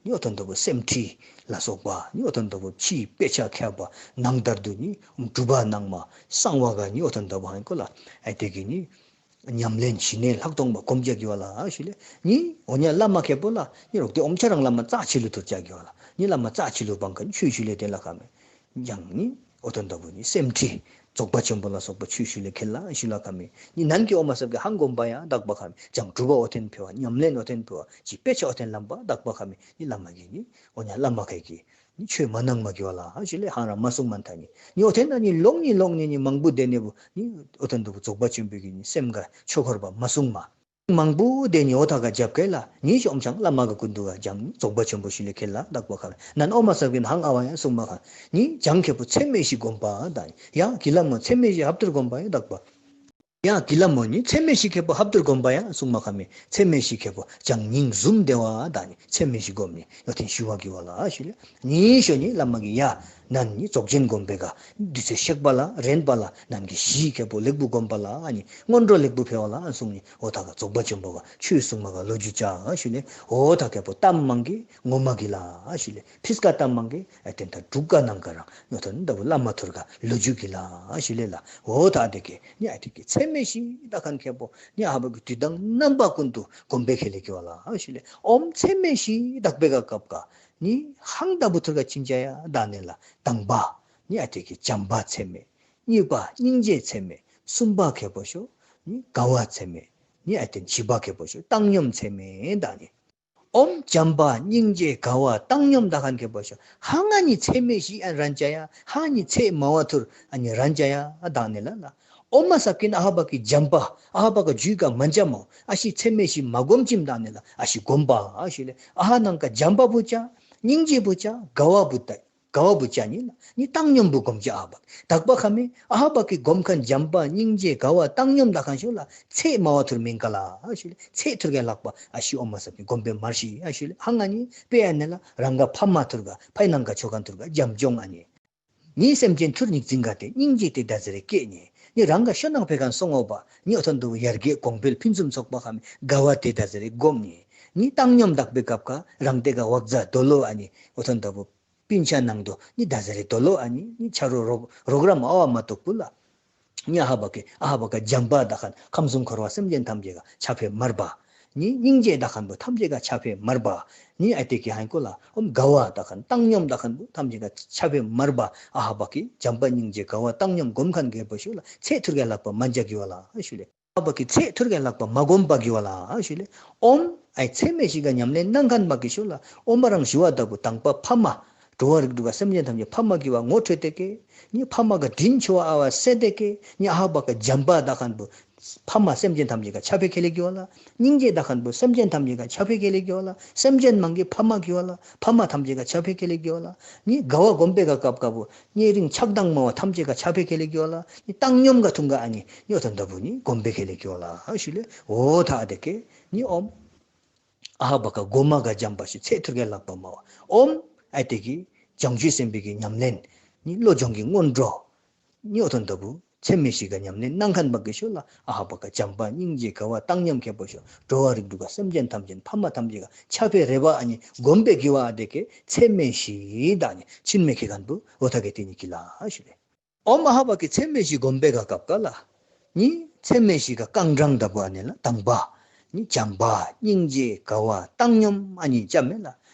ནི་འོ་ཐ་ད་བུ་སེམས་ཁྲིད་ལ་སོགས་པ་ནི་འོ་ཐ་ད་བུ་ཕྱིའི་དཔེ་ཆ་ཁྱབ་པ་ནང་ལྟར་དུ་ནི་གྲུབ་པ་ནང་མ་གསང་བ་ག་ནི་འོ་ཐ་ད་བུ་ཧང་ཡིག་གོ་ལ་ཨའི་ཏེ་ཀེ་ནི་ཉམས་ལེན་ཞི་གནས་ལྷག་མཐོང་པ་སྒོམ་ཅ་གི་བ་ལ་ཨ་ཞུ་ལེ། ནི་འོ་ཉ་བླ་མ་ཁེ་པོ་ལ་ནི་རོག་ཏེ་ཨོམ་ཆ་རང་བླ་མ་རྩ་ཆེ་ལུ་ཐུར་ཅ་གི་བ་ལ་ནི་བླ་མ་རྩ་ཆེ་ལུ་བང་ཁན་ཆོས་ཞུ་ལེ་ཏེ་ལ་ཁ་མེ། ཡང་ནི་འོ་ཐ་ད་བུ་ནི་སེམས་ཁྲིད་རྫོགས་པ་ཆེན་པོ་ལ་སོགས་པ་ཆོས་ཞུ་ལེ་ཁེ་ལ་ཨ་ཞུ་ལ་ཁ་མེ། ནི་ནན་གི་ཨོ་མ་སབ་གི་ཧང་སྒོམ་པ་ཡང་དག་པ་ཁ་མེ། ཅང་གྲུབ་པ་འོ་ཐེན་ཕེ་བ་ཉམས་ལེན་འོ་ཐེན་ཕེ་བ་ཅི་དཔེ་ཆ་འོ་ཐེན་ལམ་པ་དག་པ་ཁ་མེ། ནི་བླ་མ་གི་ནི་འོ་ཉ་བླ་མ་ཁེ་གི་ནི་ཆོས་མ་གནང་མ་གི་བ་ལ་ཨ་ཞུ་ལེ། ཧང་ར་མ་གསུང་མན་ཐ་ནི་ནི་འོ་ཐེན་ན་ནི་ལོག་ནི་ལོག་ནི་ནི་མང་པོ་དེ་ནེ་བུ་ནི་འོ་ཐ་ད་བུ་རྫོགས་པ་ཆེན་པོའི་གི་ནི་སེམས་ག་ཆོས་འཁོར་བ་མ་གསུང་མ། མང་པོ་དེ་ནི་འོ་ཐ་ག་རྒྱབ་ཁེ་ལ་ནི་ཤོམ་ཆང་བླ་མ་ག་ཀུན་ཏུ་ག་ཅང་རྫོགས་པ་ཆེན་པོ་ཞུ་ལེ་ཁེ་ལ་དག་པ་ཁ་མེ། ནན་ཨོ་མ་སབ་གི་ཧང་ཨ་བ་ཡང་གསུང་མ་ཁ་ནི་ཅང་ཁེ་པོ་ཚད་མེད་བཞི་སྒོམ་པ་ད་ཡང་གི་ལ་མོ་ཚད་མེད་བཞི་ཧབ་ཐུར་སྒོམ་པ་ཡང་དག་པ། ཡང་གི་ལ་མོ་ནི་ཚད་མེད་བཞི་ཁེ་པོ་ཧབ་ཏུར་སྒོམ་པ་ཡང་གསུང་མ་ཁ་མི་ཚད་མེད་བཞི་ཁེ་པོ་བྱང་སྙིང་གཟུམ་བདེ་བ་དག་ནི་ཚད་མེད་བཞི་སྒོམ་ནི་ཡོ་ཐེན་ཞུ་བ་གི་བ་ལ་ཞུ་ལེ། ནི་ཤོ་ནི་བླ་མ་གི་ཡ་ནན་ནི་རྫོགས་ཆེན་སྒོམ་པེ་ག་དུས་ཚོད་གཤེགས་པ་ལ་རན་པ་ལ་ནན་གི་བཞི་ཁེ་པོ་ལེགས་པོ་སྒོམ་པ་ལ་ཨ་ནི་སྔོན་འགྲོ་ལེགས་པོ་འཕེལ་བ་ལ་ཨ་གསུང་ནི་འོ་ཐ་ག་རྫོགས་པ་ཆེན་པོ་ག་ཆོས་གསུང་མ་ག་ལོ་རྒྱུས་ཅ་ཞུ་ལེ། འོ་ཐ་ཁེ་པོ་གཏམ་མང་གི་ངོ་མ་གི་ལ་ཞུ་ལེ། ཕིས་ཀ་གཏམ་མང་གི་ཨ་དེན་ཐ་དྲུག་ག་ནང་ག་རང་ཡོ་ཐེན་ད་བུ་བླ་མ་ཐུར་ག་ལོ་རྒྱུས་གི་ལ་ཞུ་ལེ་ལ། འོ་ཐ་དེ་གི་ནི་ཨ་དེ་གི་ཚད་མེད་བཞི་དག་ཁན་ཁེ་པོ་ནི་ཨ་བ་གི་དུས་དང་རྣམ་པ་ཀུན་ཏུ་སྒོམ་པེ་ཁེ་ལེ་གི་བ་ལ་ཞུ་ལེ། ཨོམ་ཚད་མེད་བཞི་དག་པེ་ག་སྐབས་ག་ནི་ཧང་ད་བུ་ཐུར་ག་ཅིན་ཅ་ཡ་དག་ནི་ལ་དང་པ་ནི་ཨ་དེ་གི་བྱམས་པ་ཚད་མེད། གཉིས་པ་སྙིང་རྗེ་ཚད་མེད། གསུམ་པ་ཁེ་པོ་ཤོ་ནི་དགའ་བ་ཚད་མེད། ནི་ཨ་དེན་བཞི་པ་ཁེ་པོ་ཤོ་བཏང་སྙོམས་ཚད་མེད་དག་ནི། ཨོམ་བྱམས་པ་སྙིང་རྗེ་དགའ་བ་བཏང་སྙོམས་དག་ཁན་ཁེ་པོ་ཤོ་ཧང་ཨ་ནི་ཚད་མེད་བཞི་ཨ་རན་ཅ་ཡ་ཧང་ཨ་ནི་ཚད་མ་བ་ཐུར་ཨ་ནི་རན་ཅ་ཡ་དག་ནི་ལ་ལ། ཨོ་མ་སབ་ཀིན་ཨ་བ་གི་བྱམས་པ་ཨ་བ་ག་ཇུས་ག་མན་ཅ་མོ་ཨ་ཞི་ཚད་མེད་བཞི་མ་སྒོམ་ཅིམ་དག་ནི་ལ་ཨ་ཞི་སྒོམ་པ་ཨ་ཞུ་ལེ། ཨ་ནང་ག་བྱམས་པ་བུ་ཅ་སྙིང་རྗེ་བུ་ཅ་དགའ་བ་བུ་ད་དགའ་བ་བུ་ཅ་ནི་ལ་ནི་བཏང་སྙོམས་བུ་སྒོམ་ཅ་ཨ་བ་དག་པ་ཁ་མི་ཨ་བ་གི་སྒོམ་ཁན་བྱམས་པ་སྙིང་རྗེ་དགའ་བ་བཏང་སྙོམས་དག་ཁན་ཤོ་ལ་ཚད་མ་བ་ཐུར་མིན་ག་ལ་ཨ་ཞུ་ལེ། ཚད་ཐུར་ག་ལག་པ་ཨ་ཞི་ཨོ་མ་སབ་ཀིན་སྒོམ་པེ་མར་ཤི་ཨ་ཞུ་ལེ། ཧང་ཨ་ནི་པེ་ཨ་ནི་ལ་རང་ག་ཕ་མ་ཐུར་ག་ཕའི་ནང་ག་ཆོ་ཁན་ཐུར་ག་བྱམས་སྐྱོང་ཨ་ནི། ནི་སེམས་ཅན་ཐུར་ཉིག་ཙིང་ག་ཏེ་སྙིང་རྗེ་ཏེ་ད་ཟེར་རེ་སྐྱེ་ནི། ནི་རང་ག་ཤོ་ནང་ཕེ་ཁན་སོང་ཨོ་བ་ནི་འོ་ཐོན་དུ་ཡར་རྒྱས་གོང་འཕེལ་ཕུན་སུམ་ཚོགས་པ་ཁ་མི་དགའ་བ་ཏེ་ད་ཟེར་རེ་སྒོམ་ནི། ནི་བཏང་སྙོམས་དག་པེ་སྐབས་ཀ་རང་ཏེ་ག་བག་ཛ་དོ་ལོ་ཨ་ནི་འོ་ཐོན་དུ་བུ་སྤུན་ཆ་ནང་དུ་ནི་ད་ཟེར་རེ་དོ་ལོ་ཨ་ནི་ནི་ཆ་རོགས་རོགས་རོགས་རམ་ཨ་བ་མ་གཏོགས་པུ་ལ། ནི་ཨ་བ་གི་ཨ་བ་ག་བྱམས་པ་དག་ཁན་ཁམས་གསུམ་འཁོར་བ་སེམས་ཅན་ཐམས་ཅད་ག་ཆ་ཕེ་མར་བ། ནི་སྙིང་རྗེ་དག་ཁན་བུ་ཐམས་ཅད་ག་ཆ་ཕེ་མར་བ། ནི་ཨ་ཏེ་གི་ཧང་ཀོ་ལ་ཨོམ་དགའ་བ་དག་ཁན་བཏང་སྙོམས་དག་ཁན་བུ་ཐམས་ཅད་ག་ཆ་ཕེ་མར་བ། ཨ་བ་གི་བྱམས་པ་སྙིང་རྗེ་དགའ་བ་བཏང་སྙོམས་སྒོམ་ཁན་གེ་བུ་ཤོ་ལ་ཚད་ཐུར་ག་ལག་པ་མན་ཅ་གི་བ་ལ་ཨ་ཞུ་ལེ། ཨ་བ་གི་ཚད་ཐུར་ག་ལག་པ་མ་སྒོམ་པ་གི་བ་ལ་ཨ་ཞུ་ལེ། ཨོམ་ཨའི་ཚད་མེད་བཞི་ག་ཉམས་ལེན་གནང་ཁན་བ་གི་ཤོ་ལ་ཨོམ་རང་ཞུ་བ་ད་བུ་དང་པ་ཕ་མ་འགྲོ་བ་རིགས་དྲུག་ག་སེམས་ཅན་ཐམས་ཅད་ཕ་མ་གི་བ་ངོ་འཕྲོད་དེ་གེ། ནི་ཕ་མ་ག་དྲིན་ཆེ་བ་ཨ་བ་སེ་དེ་གེ། ནི་ཨ་བ་ག་བྱམས་པ་དག་ཁན་བུ་ཕ་མ་སེམས་ཅན་ཐམས་ཅད་ག་ཆ་ཕེ་ཁེ་ལེ་གི་བ་ལ། སྙིང་རྗེ་དག་ཁན་བུ་སེམས་ཅན་ཐམས་ཅད་ག་ཆ་ཕེ་ཁེ་ལེ་གི་བ་ལ། སེམས་ཅན་མང་གི་ཕ་མ་གི་བ་ལ་ཕ་མ་ཐམས་ཅད་ག་ཆ་ཕེ་ཁེ་ལེ་གི་བ་ལ། ནི་དགའ་བ་སྒོམ་པེ་ག་སྐབས་ཀ་བུ་ཉེ་རིང་ཆགས་སྡང་མ་བ་ཐམས་ཅད་ག་ཆ་ཕེ་ཁེ་ལེ་གི་བ་ལ། ནི་བཏང་སྙོམས་ག་ཐུང་ག་ཨ་ནི་ནི་འོ་ཐོན་ད་བུ་ནི་སྒོམ་པེ་ཁེ་ལེ་གི་བ་ལ་ཨ་ཞུ་ལེ། འོ་ཐ་ཨ་ཏེ་གེ་ནི་ཨོམ། ཨ་བ་ག་གོ་མ་ག་བྱམས་པ་ཤོ་ཚད་ཐུར་ག་ལག་པ་མ་བ། ཨོམ་ཨ་ཏེ་གི་བྱང་ཆུབ་སེམས་དཔའི་གི་ཉམས་ལེན་ནི་བློ་སྦྱོང་གི་སྔོན་འགྲོ་ནི་འོ་ཐོན་ད་བུ་ཚད་མེད་བཞི་ག་ཉམས་ལེན་གནང་ཁན་བ་གི་ཤོ་ལ་ཨ་བ་ག་བྱམས་པ་སྙིང་རྗེ་དགའ་བ་བཏང་སྙོམས་ཁེ་བུ་ཤོ་འགྲོ་བ་རིགས་དྲུག་ག་སེམས་ཅན་ཐམས་ཅད་ཕ་མ་ཐམས་ཅད་ག་ཆ་ཕེ་རེ་བ་ཨ་ནི་སྒོམ་པེ་གི་བ་ཨ་ཏེ་གེ་ཚད་མེད་བཞི་དག་ནི་ཆིན་མེ་ཁེ་ཁན་བུ་འོ་ཐ་གེ་ཏེ་ནི་གི་ལ་ཨ་ཞུ་ལེ། ཨོམ་ཨ་བ་གི་ཚད་མེད་བཞི་སྒོམ་པེ་ག་སྐབས་ཀ་ལ། ནི་ཚད་མེད་བཞི་ག་རྐང་གྲངས་ད་བུ་ཨ་ནི་ལ་དང་པ། ནི་བྱམས་པ་སྙིང་རྗེ་དགའ་བ་བཏང་སྙོམས་ཨ་ནི་ཅ་མེ་ལ།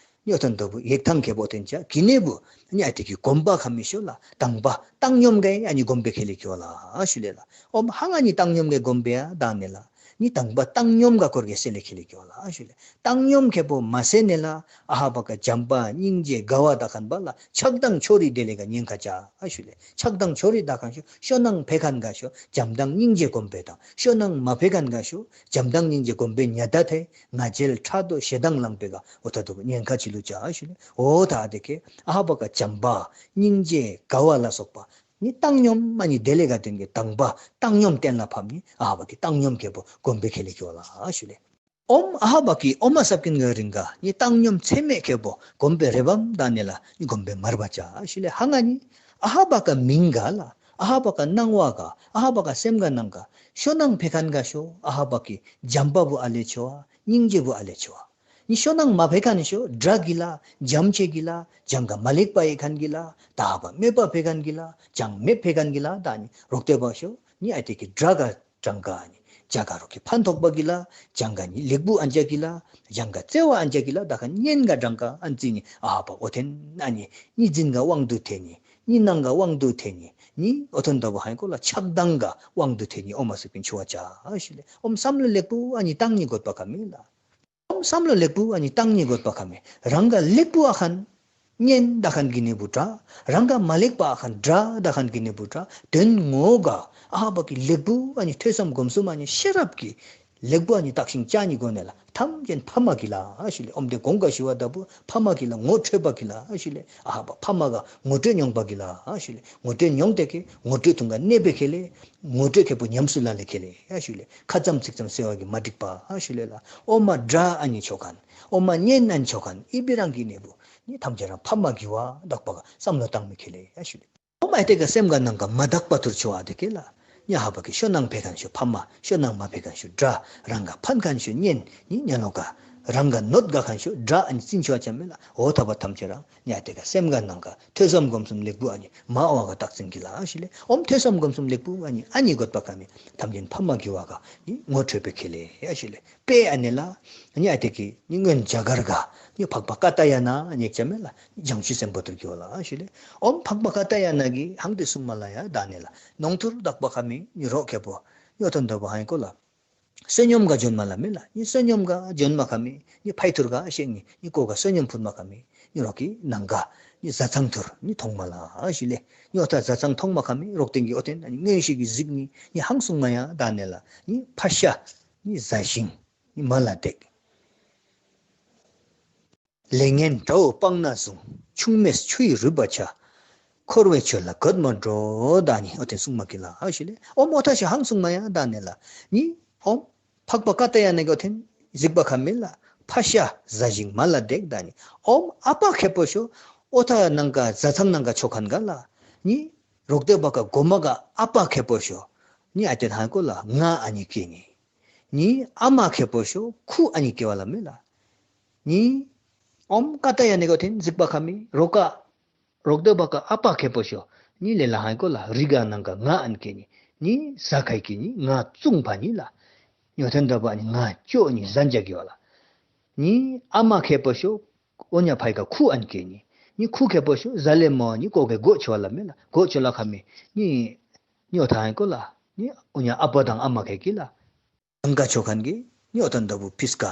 ནི་འོ་ཐོན་ད་བུ་ཡེག་ཐང་ཁེ་བུ་ཐེན་ཅ་གི་ནི་བུ། ནི་ཨ་ཏེ་གི་སྒོམ་པ་ཁ་མི་ཤོ་ལ་དང་པ་བཏང་སྙོམས་ག་ཨ་ནི་སྒོམ་པེ་ཁེ་ལེ་གི་བ་ལ་ཨ་ཞུ་ལེ་ལ། ཨོམ་ཧང་ཨ་ནི་བཏང་སྙོམས་ག་སྒོམ་པེ་ཨ་དག་ནི་ལ། ནི་དང་པ་བཏང་སྙོམས་ག་སྐོར་གེ་སེ་ལེ་ཁེ་ལེ་གི་བ་ལ་ཨ་ཞུ་ལེ། བཏང་སྙོམས་ཁེ་བུ་མ་སེ་ནི་ལ་ཨ་བ་ག་བྱམས་པ་སྙིང་རྗེ་དགའ་བ་དག་ཁན་བ་ལ་ཆགས་སྡང་ཕྱོགས་རིས་དེ་ལེ་ག་ཉེན་ཁ་ཅ་ཨ་ཞུ་ལེ། ཆགས་སྡང་ཕྱོགས་རིས་དག་ཁན་ཤོ་ཤོ་ནང་ཕེ་ཁན་ག་ཤོ་བྱམས་དང་སྙིང་རྗེ་སྒོམ་པེ་དང་ཤོ་ནང་མ་ཕེ་ཁན་ག་ཤོ་བྱམས་དང་སྙིང་རྗེ་སྒོམ་པེ་ཉ་ད་ཐེ་ང་རྒྱལ་ཕྲག་དོག་ཞེ་སྡང་ལང་པེ་ག་འོ་ཐ་དོ་ཉེན་ཁ་ཅི་ལུ་ཅ་ཨ་ཞུ་ལེ། འོ་ཐ་ཨ་ཏེ་གེ་ཨ་བ་ག་བྱམས་པ་སྙིང་རྗེ་དགའ་བ་ལ་སོགས་པ་ནི་བཏང་སྙོམས་མ་ནི་དེ་ལེ་ག་དོན་གེ་དང་པ་བཏང་སྙོམས་གཏན་ལ་ཕབ་ནི་ཨ་བ་གི་བཏང་སྙོམས་ཁེ་བུ་སྒོམ་པེ་ཁེ་ལེ་གི་བ་ལ་ཨ་ཞུ་ལེ། ཨོམ་ཨ་བ་གི་ཨོ་མ་སབ་ཀིན་ག་རིང་ག་ནི་བཏང་སྙོམས་ཚད་མེད་ཁེ་བུ་སྒོམ་པེ་རེ་བམ་དག་ནི་ལ་ནི་སྒོམ་པེ་མར་བ་ཅ་ཨ་ཞུ་ལེ། ཧང་ཨ་ནི་ཨ་བ་ག་མིང་ག་ལ་ཨ་བ་ག་སྣང་བ་ག་ཨ་བ་ག་སེམས་ག་ནང་ག་ཤོ་ནང་ཕེ་ཁན་ག་ཤོ་ཨ་བ་གི་བྱམས་པ་བུ་ཨ་ལེ་ཆོ་བ་སྙིང་རྗེ་བུ་ཨ་ལེ་ཆོ་བ། ནི་ཤོ་ནང་མ་ཕེ་ཁན་ཤོ་དགྲ་གི་ལ་བྱམས་ཆེ་གི་ལ་བྱང་ག་མ་ལེགས་པ་ཡེ་ཁན་གི་ལ་དག་པ་མེད་པ་ཕེ་ཁན་གི་ལ་བྱང་མེད་ཕེ་ཁན་གི་ལ་དག་ནི་རོག་ཏེ་བ་ཤོ་ནི་ཨ་ཏེ་གི་དགྲ་ག་བྱང་ག་ནི་བྱ་ག་རོག་གི་ཕན་ཐོགས་པ་གི་ལ་བྱང་ག་ནི་ལེགས་བུ་ཨན་ཅ་གི་ལ་བྱང་ག་བརྩེ་བ་ཨན་ཅ་གི་ལ་དག་ཁན་ཉེན་ག་དྲང་ག་ཨན་ཙི་ནི་ཨ་བ་འོ་ཐེན་ཨ་ནི་ནི་འཛིན་ག་དབང་དུ་ཐེ་ནི་ནི་སྣང་ག་དབང་དུ་ཐེ་ནི་ནི་འོ་ཐོན་ད་བུ་ཧང་ཀོ་ལ་ཆགས་སྡང་ག་དབང་དུ་ཐེ་ནི་ཨོ་མ་སུ་ཀིན་ཆུ་བ་ཅ་ཨ་ཞུ་ལེ། ཨོམ་བསམ་བློ་ལེགས་བུ་ཨ་ནི་བཏང་ནི་དགོས་པ་ཁ་མེ་ལ། ཨོམ་བསམ་བློ་ལེགས་བུ་ཨ་ནི་བཏང་ནི་དགོས་པ་ཁ་མེ། རང་ག་ལེགས་བུ་ཨ་ཁན་ཉེན་དག་ཁན་གི་ནི་བུ་དྲག། རང་ག་མ་ལེགས་པ་ཨ་ཁན་དགྲ་དག་ཁན་གི་ནི་བུ་དྲག། དོན་ངོ་ག་ཨ་བ་གི་ལེགས་བུ་ཨ་ནི་ཐོས་བསམ་སྒོམ་གསུམ་ཨ་ནི་ཤེས་རབ་ཀྱི་ ལེགས་པོ་ཨ་ནི་བརྟག་ཤིང་དཔྱད་ནི་སྒོ་ནས་ལགས། ཐམས་ཅད་ཕ་མ་གིས་ལགས་ཞུ་ལེ། ཨོམ་དེ་གོང་ཁར་ཞུ་བ་ལྟ་བུ་ཕ་མ་གིས་ལགས་ངོ་འཕྲོད་པ་གིས་ལགས་ཞུ་ལེ། ཨ་ཧ་བ་ཕ་མ་ག་ངོ་སྤྲོད་མྱོང་པ་གིས་ལགས་ཞུ་ལེ། ངོ་སྤྲོད་མྱོང་སྟེ་གི་ངོ་སྤྲོད་ཐུང་ག་གནས་པའི་ཁེ་ལེ། ངོ་སྤྲོད་ཁེ་པོ་ཉམས་སུ་ལེན་ལེ་ཁེ་ལེ་ཡ་ཞུ་ལེ། ཁ་ཙམ་ཚིག་ཙམ་ཟེར་བ་གིས་མ་འགྲིག་པ་ཨ་ཞུ་ལེ་ལགས། ཨོ་མ་དྲ་ཨ་ནི་ཆོ་མཁན། ཨོ་མ་ཉན་ཨ་ནི་ཆོ་མཁན། ཨི་བི་རང་གི་ནེ་བུ་ནི་ཐམས་ཅད་རང་ཕ་མ་གིས་བ་དག་པ་ག་བསམ་བློ་བཏང་མི་ཁེ་ལེ་ཡ་ཞུ་ལེ། ཨོ་མ་ཨེ་ཏེ་ག་སེམས་ག་ནང་ག་མ་དག་པ་ཐུར་ཆོ་བ་དེ་ཁེ་ལགས། ཉ་ཧ་བ་གི་ཤོ་ནང་ཕེ་མཁན་ཤོ་ཕ་མ། ཤོ་ནང་མ་ཕེ་མཁན་ཤོ་དྲ། རང་ག་ཕན་མཁན་ཤོ་ཉན། ནི་ཉ་ལོ་ག་རང་ག་གནོད་ག་མཁན་ཤོ་དྲ་ཨ་ནི་ཚིན་ཆོ་བ་ཅ་མེ་ལགས། ཨོ་ཐ་བ་ཐམས་ཅད་རང་ཉ་ཨེ་ཏེ་ག་སེམས་ག་ནང་ག་ཐོས་བསམ་སྒོམ་གསུམ་ལེགས་པོ་ཨ་ནི་མ་འོང་བ་ག་བརྟག་ཅིང་གི་ལགས་ཞུ་ལེ། ཨོམ་ཐོས་བསམ་སྒོམ་གསུམ་ལེགས་པོ་ཨ་ནི་ཨ་ནི་དགོད་པ་ག་མེ་ཐམས་ཅད་ཕ་མ་གིས་བ་ག་ནི་ངོ་འཕྲོད་པའི་ཁེ་ལེ་ཡ་ཞུ་ལེ། དཔེ་ཨ་ནི་ལགས། ནི་ཨ་ཏེ་གི་ནི་སྔོན་རྒྱ་གར་ག་ནི་འཕགས་པ་ཀ་ཏ་ཡ་ན་ཨ་ནི་ཅ་མེ་ལགས། བྱང་ཆུབ་སེམས་དཔའ་ཐུར་གི་བ་ལགས་ཞུ་ལེ། ཨོམ་འཕགས་པ་ཀ་ཏ་ཡ་ན་གི་ཧང་ཏེ་གསུང་མ་ལ་ཡ་ད་ནི་ལགས། ནོང་ཐུར་དག་པ་ག་མེ་ནི་རོག་ཁེ་པོ་ནི་ཨོ་ཐོན་དོ་བ་ཧང་ཀོ་ལགས། བསོད་སྙོམས་ག་བྱོན་མ་ལ་མེ་ལགས། ནི་བསོད་སྙོམས་ག་བྱོན་མ་ག་མེ་ནི་ཕའི་ཐུར་ག་ཤེས་ནི་ནི་ཀོ་ག་བསོད་སྙོམས་ཕུལ་མ་ག་མེ་ནི་རོག་གི་ནང་ག་ནི་བཟའ་ཚང་ཐུར་ནི་ཐོང་མ་ལ་ཞུ་ལེ། ནི་ཨོ་ཐ་བཟའ་ཚང་ཐོང་མ་ག་མེ་རོག་ཏེན་གི་ཨོ་ཐེན་ནི་མངོན་ཤེས་ཀྱིས་གཟིགས་ནི་ནི་ཧང་གསུང་མ་ཡ་ད་ནི་ལགས། ནི་ཕ་ཤ་ནི་བཟའ་ཞིང་ནི་མ་ལ་བརྡེག། ལས་ངན་དགྲ་བོ་སྤངས་ནས་བཟུང་། ཆུང་མས་ཆུ་ཡི་རུས་པ་ཆགས། འཁོར་བའི་ཆོས་ལ་གོད་མ་འགྲོ། ད་ནི་ཨོ་ཐེན་གསུང་མ་གི་ལགས་ཞུ་ལེ། ཨོ་མོ་ཐ་ཤ་ཧང་གསུང་མ་ཡ་ད་ནི་ལགས། ནི་ཨོ་འཕགས་པ་ཀ་ཏ་ཡ་ན་གི་ཨོ་ཐེན་གཟིགས་པ་ག་མེ་ལགས། ཕ་ཤ་བཟའ་ཞིང་མ་ལ་བརྡེག། ད་ནི་ཨོ་ཨ་པ་ཁེ་པོ་ཤོ་ཨོ་ཐ་ནང་ག་བཟའ་ཚང་ནང་ག་ཆོ་མཁན་ག་ལགས། ནི་རོག་ཏེ་བ་ག་གོ་མ་ག་ཨ་པ་ཁེ་པོ་ཤོ་ནི་ཨ་ཏེ་ཧང་ཀོ་ལགས་ང་ཨ་ནི་ཀེ་ནི། ནི་ཨ་མ་ཁེ་པོ་ཤོ་ཁུ་ཨ་ནི་ཀེ་བ་ལ་མེ་ལགས། ནི་ཨོམ་ཀ་ཏ་ཡ་ན་གི་ཨོ་ཐེན་གཟིགས་པ་ག་མེ་རོག་ག་རོག་ཏེ་བ་ག་ཨ་པ་ཁེ་པོ་ཤོ་ནི་ལེ་ལ་ཧང་ཀོ་ལགས་རི་ག་ནང་ག་ང་ཨ་ནི་ཀེ་ནི། ནི་ཟ་ཁའི་ཀེ་ནི་ང་བཙུན་པ་ནི་ལགས། ནི་ཨོ་ཐེན་ད་བ་ནི་ང་ཅོ་ནི་ཟན་ཅ་གི་བ་ལགས། ནི་ཨ་མ་ཁེ་པོ་ཤོ་ཨོ་ཉ་ཕའི་ག་ཁུ་ཨ་ནི་ཀེ་ནི། ནི་ཁུ་ཁེ་པོ་ཤོ་ཟ་ལེ་མོ་ནི་ཀོ་གེ་གོ་ཆོ་ལ་མེ་ལགས། གོ་ཆོ་ལ་ག་མེ་ནི་ནི་ཨོ་ཐ་ཧང་ཀོ་ལགས། ནི་ཨོ་ཉ་ཨ་པ་དང་ཨ་མ་ཁེ་ཀི་ལགས། ཨང་ཀ་ཆོ་མཁན་གི་ནི་ཨོ་ཐ་ད་བུ་ཕིས་ཀ་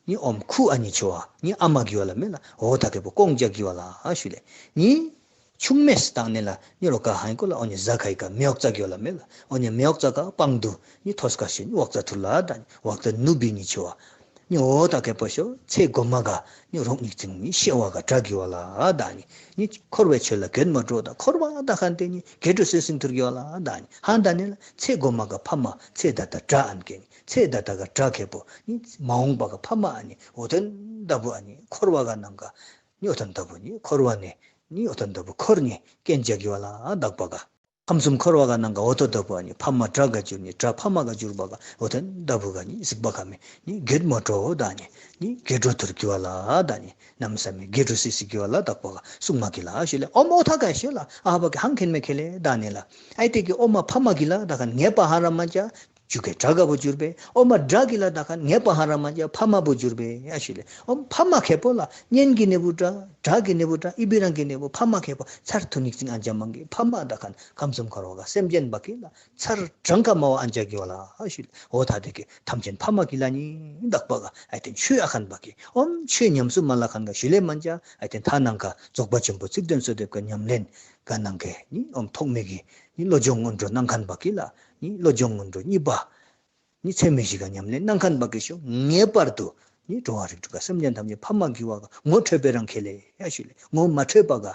ནི་ཨོམ་ཁུ་ཨ་ནི་ཆོ་བ་ནི་ཨ་མ་གི་བ་ལ་མེ་ལགས། ཨོ་ཐ་ཁེ་པོ་ཀོང་ཇ་གི་བ་ལ་ཨ་ཞུ་ལེ། ནི་ཆུང་མས་ད་ནི་ལགས། ནི་རོག་ག་ཧང་ཀོ་ལགས། ཨོ་ཉ་ཟ་ཁའི་ག་མེ་ཡོག་ཙ་གི་བ་ལ་མེ་ལགས། ཨོ་ཉ་མེ་ཡོག་ཙ་ག་པང་དུ་ནི་ཐོས་ཀ་ཤེས་ནི་ཝག་ཙ་ཐུར་ལ་ད་ནི་ཝག་ཙ་ནུ་བི་ནི་ཆོ་བ། ནི་ཨོ་ཐ་ཁེ་པོ་ཤོ་ཚེ་གོ་མ་ག་ནི་རོག་ནི་ཚིང་ནི་ཤེ་བ་ག་དྲ་གི་བ་ལ་ད་ནི། ནི་འཁོར་བའི་ཆོས་ལ་གོད་མ་འགྲོ། ད་འཁོར་བ་ད་ཁན་ཏེ་ནི་གེ་དྲོ་སི་སིང་ཐུར་གི་བ་ལ་ད་ནི། ཧང་ད་ནི་ལགས་ཚེ་གོ་མ་ག་ཕ་མ་ཚེ་ད་ད་དྲ་ཨན་ཀེ་ནི། ཚེ་ད་ད་ག་དྲ་ཁེ་པོ་ནི་མ་འོངས་པ་ག་ཕ་མ་ཨ་ནི། ཨོ་ཐེན་ད་བུ་ཨ་ནི་འཁོར་བ་ག་ནང་ག་ནི་ཨོ་ཐེན་ད་བུ་ནི་འཁོར་བ་ནི་ནི་ཨོ་ཐེན་ད་བུ་འཁོར་ནི་རྐྱེན་ཅ་གི་བ་ལ་དག་པ་ག། ཁམས་གསུམ་འཁོར་བ་ག་ནང་ག་འོ་ཐོ་ད་བུ་ཨ་ནི་ཕ་མ་དྲ་ག་འགྱུར་ནི་དྲ་ཕ་མ་ག་འགྱུར་བ་ག་འོ་ཐེན་ད་བུ་ག་ནི་གཟིགས་པ་ག་མེ་ནི་གོད་མ་འགྲོ་ད་ནི། ནི་གེ་དྲོ་ཐུར་གི་བ་ལ་ད་ནི། གནམ་ས་མེ་གེ་དྲོ་སི་སི་གི་བ་ལ་དག་པ་ག་གསུང་མ་གི་ལགས་ཞུ་ལེ། ཨོ་མོ་ཐ་ག་ཤོ་ལགས། ཨ་བ་གི་ཧང་ཁེན་མེ་ཁེ་ལེ་ད་ནི་ལགས། ཨའི་ཏེ་གི་ཨོ་མ་ཕ་མ་གི་ལ་ད་ཁན་ངེས་པ་ཧ་ར་མ་ཅ་ཆུ་ཀེ་དྲ་ག་བུ་འགྱུར་བེ། ཨོ་མ་དྲ་གི་ལ་ད་ཁན་ངེས་པ་ཧ་ར་མ་ཅ་ཕ་མ་བུ་འགྱུར་བེ་ཨ་ཞུ་ལེ། ཨོ་ཕ་མ་ཁེ་པོ་ལགས་ཉན་གི་ནེ་བུ་དྲ་དྲ་གི་ནེ་བུ་དྲ་ཨི་བི་རང་གི་ནེ་བུ་ཕ་མ་ཁེ་པོ་ཚར་ཐུ་ནིག་ཅིང་ཨན་ཅ་མང་གི་ཕ་མ་ད་ཁན་ཁམས་གསུམ་འཁོར་བ་ག་སེམས་ཅན་བ་གི་ལགས་ཚར་གྲངས་ཀ་མ་བ་ཨན་ཅ་གི་བ་ལ་ཨ་ཞུ་ལེ། ཨོ་ཐ་དེ་གི་ཐམས་ཅད་ཕ་མ་གི་ལ་ནི་དག་པ་ག་ཨའི་ཏེན་ཆོས་ཨ་ཁན་བ་གི་ཨོམ་ཆོས་ཉམས་སུ་མ་ལ་ཁན་ག་ཞུ་ལེ་མན་ཅ་ཨའི་ཏེན་ཐ་ནང་ག་རྫོགས་པ་ཆེན་པོ་ཚིག་དོན་གསོལ་འདེབས་ག་ཉམས་ལེན་ག་ནང་ག་ནི་ཨོམ་ཐོག་མེད་གི་ནི་བློ་སྦྱོང་སྔོན་འགྲོ་གནང་ཁན་བ་གི་ལགས་ནི་བློ་སྦྱོང་སྔོན་འགྲོ་གཉིས་པ་ནི་ཚད་མེད་བཞི་ག་ཉམས་ལེན་གནང་ཁན་བ་གི་ཤོ་ངེས་པར་དུ་ནི་འགྲོ་བ་རིགས་དྲུག་ག་སེམས་ཅན་ཐམས་ཅད་ཕ་མ་གི་བ་ག་ངོ་འཕྲོད་པའི་རང་ཁེ་ལེ་ཨ་ཞུ་ལེ། ངོ་མ་འཕྲོད་པ་ག་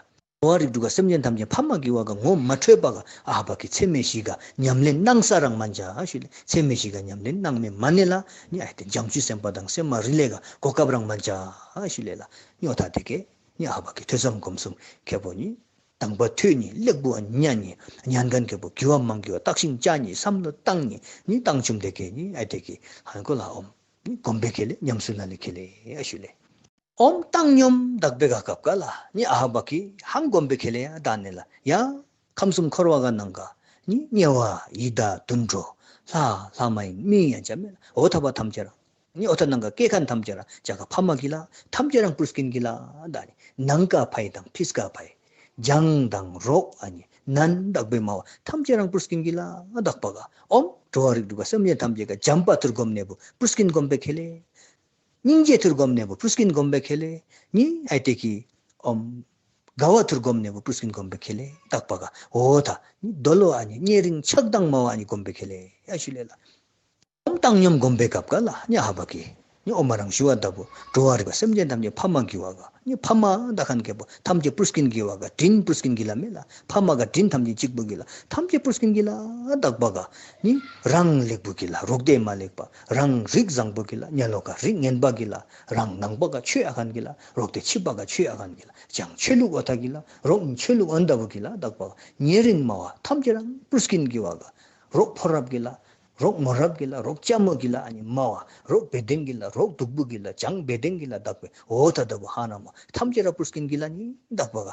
འགྲོ་བ་རིགས་དྲུག་ག་སེམས་ཅན་ཐམས་ཅད་ཕ་མ་གི་བ་ག་ངོ་མ་འཕྲོད་པ་ག་ཨ་བ་གི་ཚད་མེད་བཞི་ག་ཉམས་ལེན་གནང་ས་རང་མན་ཅ་ཨ་ཞུ་ལེ། ཚད་མེད་བཞི་ག་ཉམས་ལེན་གནང་མེ་མ་ནེ་ལགས་ནི་ཨའི་ཏེན་བྱང་ཆུབ་སེམས་དཔའ་དང་སེམས་མ་རིགས་ལས་ག་གོ་སྐབས་རང་མན་ཅ་ཨ་ཞུ་ལེ་ལགས། ནི་ཨོ་ཐ་དེ་གི་ནི་ཨ་བ་གི་ཐོས་བསམ་སྒོམ་གསུམ་ཁེ་པོ་ནི་དང་པ་ཐོས་ནི་ལེགས་པོ་ཉན་ནི་ཉན་ཁན་ཁེ་པོ་གི་བ་མང་གི་བ་བརྟག་ཤིང་དཔྱད་ནི་བསམ་བློ་བཏང་ནི་ནི་བཏང་ཆུམ་དེ་གི་ནི་ཨའི་ཏེ་གི་ཧང་ཀོ་ལགས་ཨོམ་ནི་སྒོམ་པེ་ཁེ་ལེ་ཉམས་སུ་ལེན་ལེ་ཁེ་ལེ་ཨ་ཞུ་ལེ། ཨོམ་བཏང་སྙོམས་དག་པེ་ག་སྐབས་ག་ལགས་ནི་ཨ་བ་གི་ཧང་སྒོམ་པེ་ཁེ་ལེ་ཡ་ད་ནི་ལགས་ཡ་ཁམས་གསུམ་འཁོར་བ་ག་ནང་ག་ནི་དམྱལ་བ་ཡི་དྭགས་དུད་འགྲོ་ལྷ་ལྷ་མ་ཡིན་མི་ཡིན་ཡང་ཅ་མེ་ལགས། ཨོ་ཐ་བ་ཐམས་ཅད་རང་ནི་ཨོ་ཐ་ནང་ག་སྐྱེ་ཁན་ཐམས་ཅད་རང་ཅ་ག་ཕ་མ་གི་ལགས། ཐམས་ཅད་རང་པུས་ཀིན་གི་ལགས། ད་ནི་ནང་ག་ཕའི་དང་ཕིས་ཀ་ཕའི་བྱང་དང་རོག་ཨ་ནི་ནན་དག་པེ་མ་བ་ཐམས་ཅད་རང་པུས་ཀིན་གི་ལགས་དག་པ་ག། ཨོམ་འགྲོ་བ་རིགས་དྲུག་ག་སེམས་ཅན་ཐམས་ཅད་ག་བྱམས་པ་ཐུར་སྒོམ་ནེ་བུ་པུས་ཀིན་སྒོམ་པེ་ཁེ་ལེ། སྙིང་རྗེ་ཐུར་སྒོམ་ནེ་བུ་པུས་ཀིན་སྒོམ་པེ་ཁེ་ལེ། ནི་ཨའི་ཏེ་གི་ཨོམ་དགའ་བ་ཐུར་སྒོམ་ནེ་བུ་པུས་ཀིན་སྒོམ་པེ་ཁེ་ལེ་དག་པ་ག། ཨོ་ཐ་ནི་དོ་ལོ་ཨ་ནི་ཉེ་རིང་ཆགས་སྡང་མ་བ་ཨ་ནི་སྒོམ་པེ་ཁེ་ལེ་ཨ་ཞུ་ལེ་ལགས། ཨོམ་ བཏང་སྙོམས་སྒོམ་པའི་སྐབས་ཀ་ལ་ནི་ཨ་བ་གིས་ནི་ཨོ་མ་རང་ཞུ་བ་ལྟ་བུ་འགྲོ་བ་རིགས་པ་སེམས་ཅན་ཐམས་ཅད་ཕ་མ་གི་བ་ག་ནི་ཕ་མ་དག་ཁན་ཁེ་པོ་ཐམས་ཅད་པུར་སྐྱིན་གི་བ་ག་དྲིན་པུར་སྐྱིན་གི་ལ་མེ་ལ་ཕ་མ་ག་དྲིན་ཐམས་ཅད་གཅིག་པུ་གི་ལ་ཐམས་ཅད་པུར་སྐྱིན་གི་ལ་དག་པ་ག་ནི་རང་ལེགས་པོ་གི་ལ་རོགས་དེ་མ་ལེགས་པ་རང་རིགས་བཟང་པོ་གི་ལ་ཉ་ལོ་ཀ་རིགས་ངན་པ་གི་ལ་རང་ནང་པ་ག་ཆོས་ཨ་ཁན་གི་ལ་རོགས་དེ་ཕྱི་པ་ག་ཆོས་ཨ་ཁན་གི་ལ་ཅང་ཆོས་ལུགས་ཨོ་ཐ་གི་ལ་རོགས་ཆོས་ལུགས་ཨོན་ལྟ་བུ་གི་ལ་དག་པ་ག་ཉེ་རིང་མ་བ་ཐམས་ཅད་རང་པུར་སྐྱིན་གི་བ་ག་རོགས་ཕོ་རབ་གི་ལ་རོགས་མོ་རབ་གི་ལ་རོགས་ཅ་མོ་གི་ལ་ཨ་ནི་མ་བ་རོགས་བེ་དེན་གི་ལ་རོགས་དུག་པུ་གི་ལ་ཅང་བེ་དེན་གི་ལ་དག་པའི་འོ་ཐ་ལྟ་བུ་ཧ་ན་མ་ཐམས་ཅད་ར་པུར་སྐྱིན་གི་ལ་ནི་དག་པ་ག་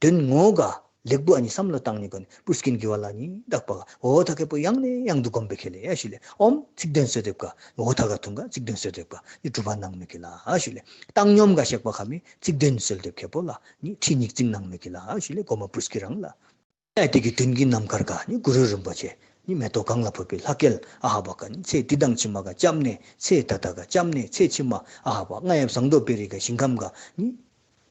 དོན་ངོ་ག་ལེགས་པོ་ཨ་ནི་བསམ་བློ་བཏང་ནི་གོ་ནི་པུར་སྐྱིན་གི་བ་ལ་ནི་དག་པ་ག་འོ་ཐ་ཁེ་པོ་ཡང་ནས་ཡང་དུ་སྒོམ་པའི་ཁེ་ལེ་ཡ་ཞུ་ལེ། ཨོམ་ཚིག་དོན་གསོལ་འདེབས་ག་འོ་ཐ་ག་ཐུང་ག་ཚིག་དོན་གསོལ་འདེབས་ག་ནི་གྲུབ་པ་གནང་མི་གི་ལ་ཨ་ཞུ་ལེ། བཏང་སྙོམས་ག་གཤེགས་པ་ཁ་མི་ཚིག་དོན་གསོལ་འདེབས་ཁེ་པོ་ལ་ནི་ཁྲིད་ཉིག་ཙིང་གནང་མི་གི་ལ་ཨ་ཞུ་ལེ། གོ་མ་པུར་སྐྱིན་རང་ལ། ཨ་དེ་གི་དོན་གྱི་རྣམ་དཀར་ག་ནི་གུ་རུ་རིན་པོ་ཆེ་ནི་མེ་ཏོག་གང་ལ་ཕོག་པའི་ལྷ་སྐལ་ཨ་ཧ་བ་ག་ནི་ཚེ་འདི་དང་ཕྱི་མ་ག་སྐྱབས་གནས་ཚེ་ད་ལྟ་ག་སྐྱབས་གནས་ཚེ་ཕྱི་མ་ཨ་ཧ་བ་རྔ་ཡབ་ཟངས་མདོག་དཔལ་རི་ག་ཞིང་ཁམས་ག་ནི་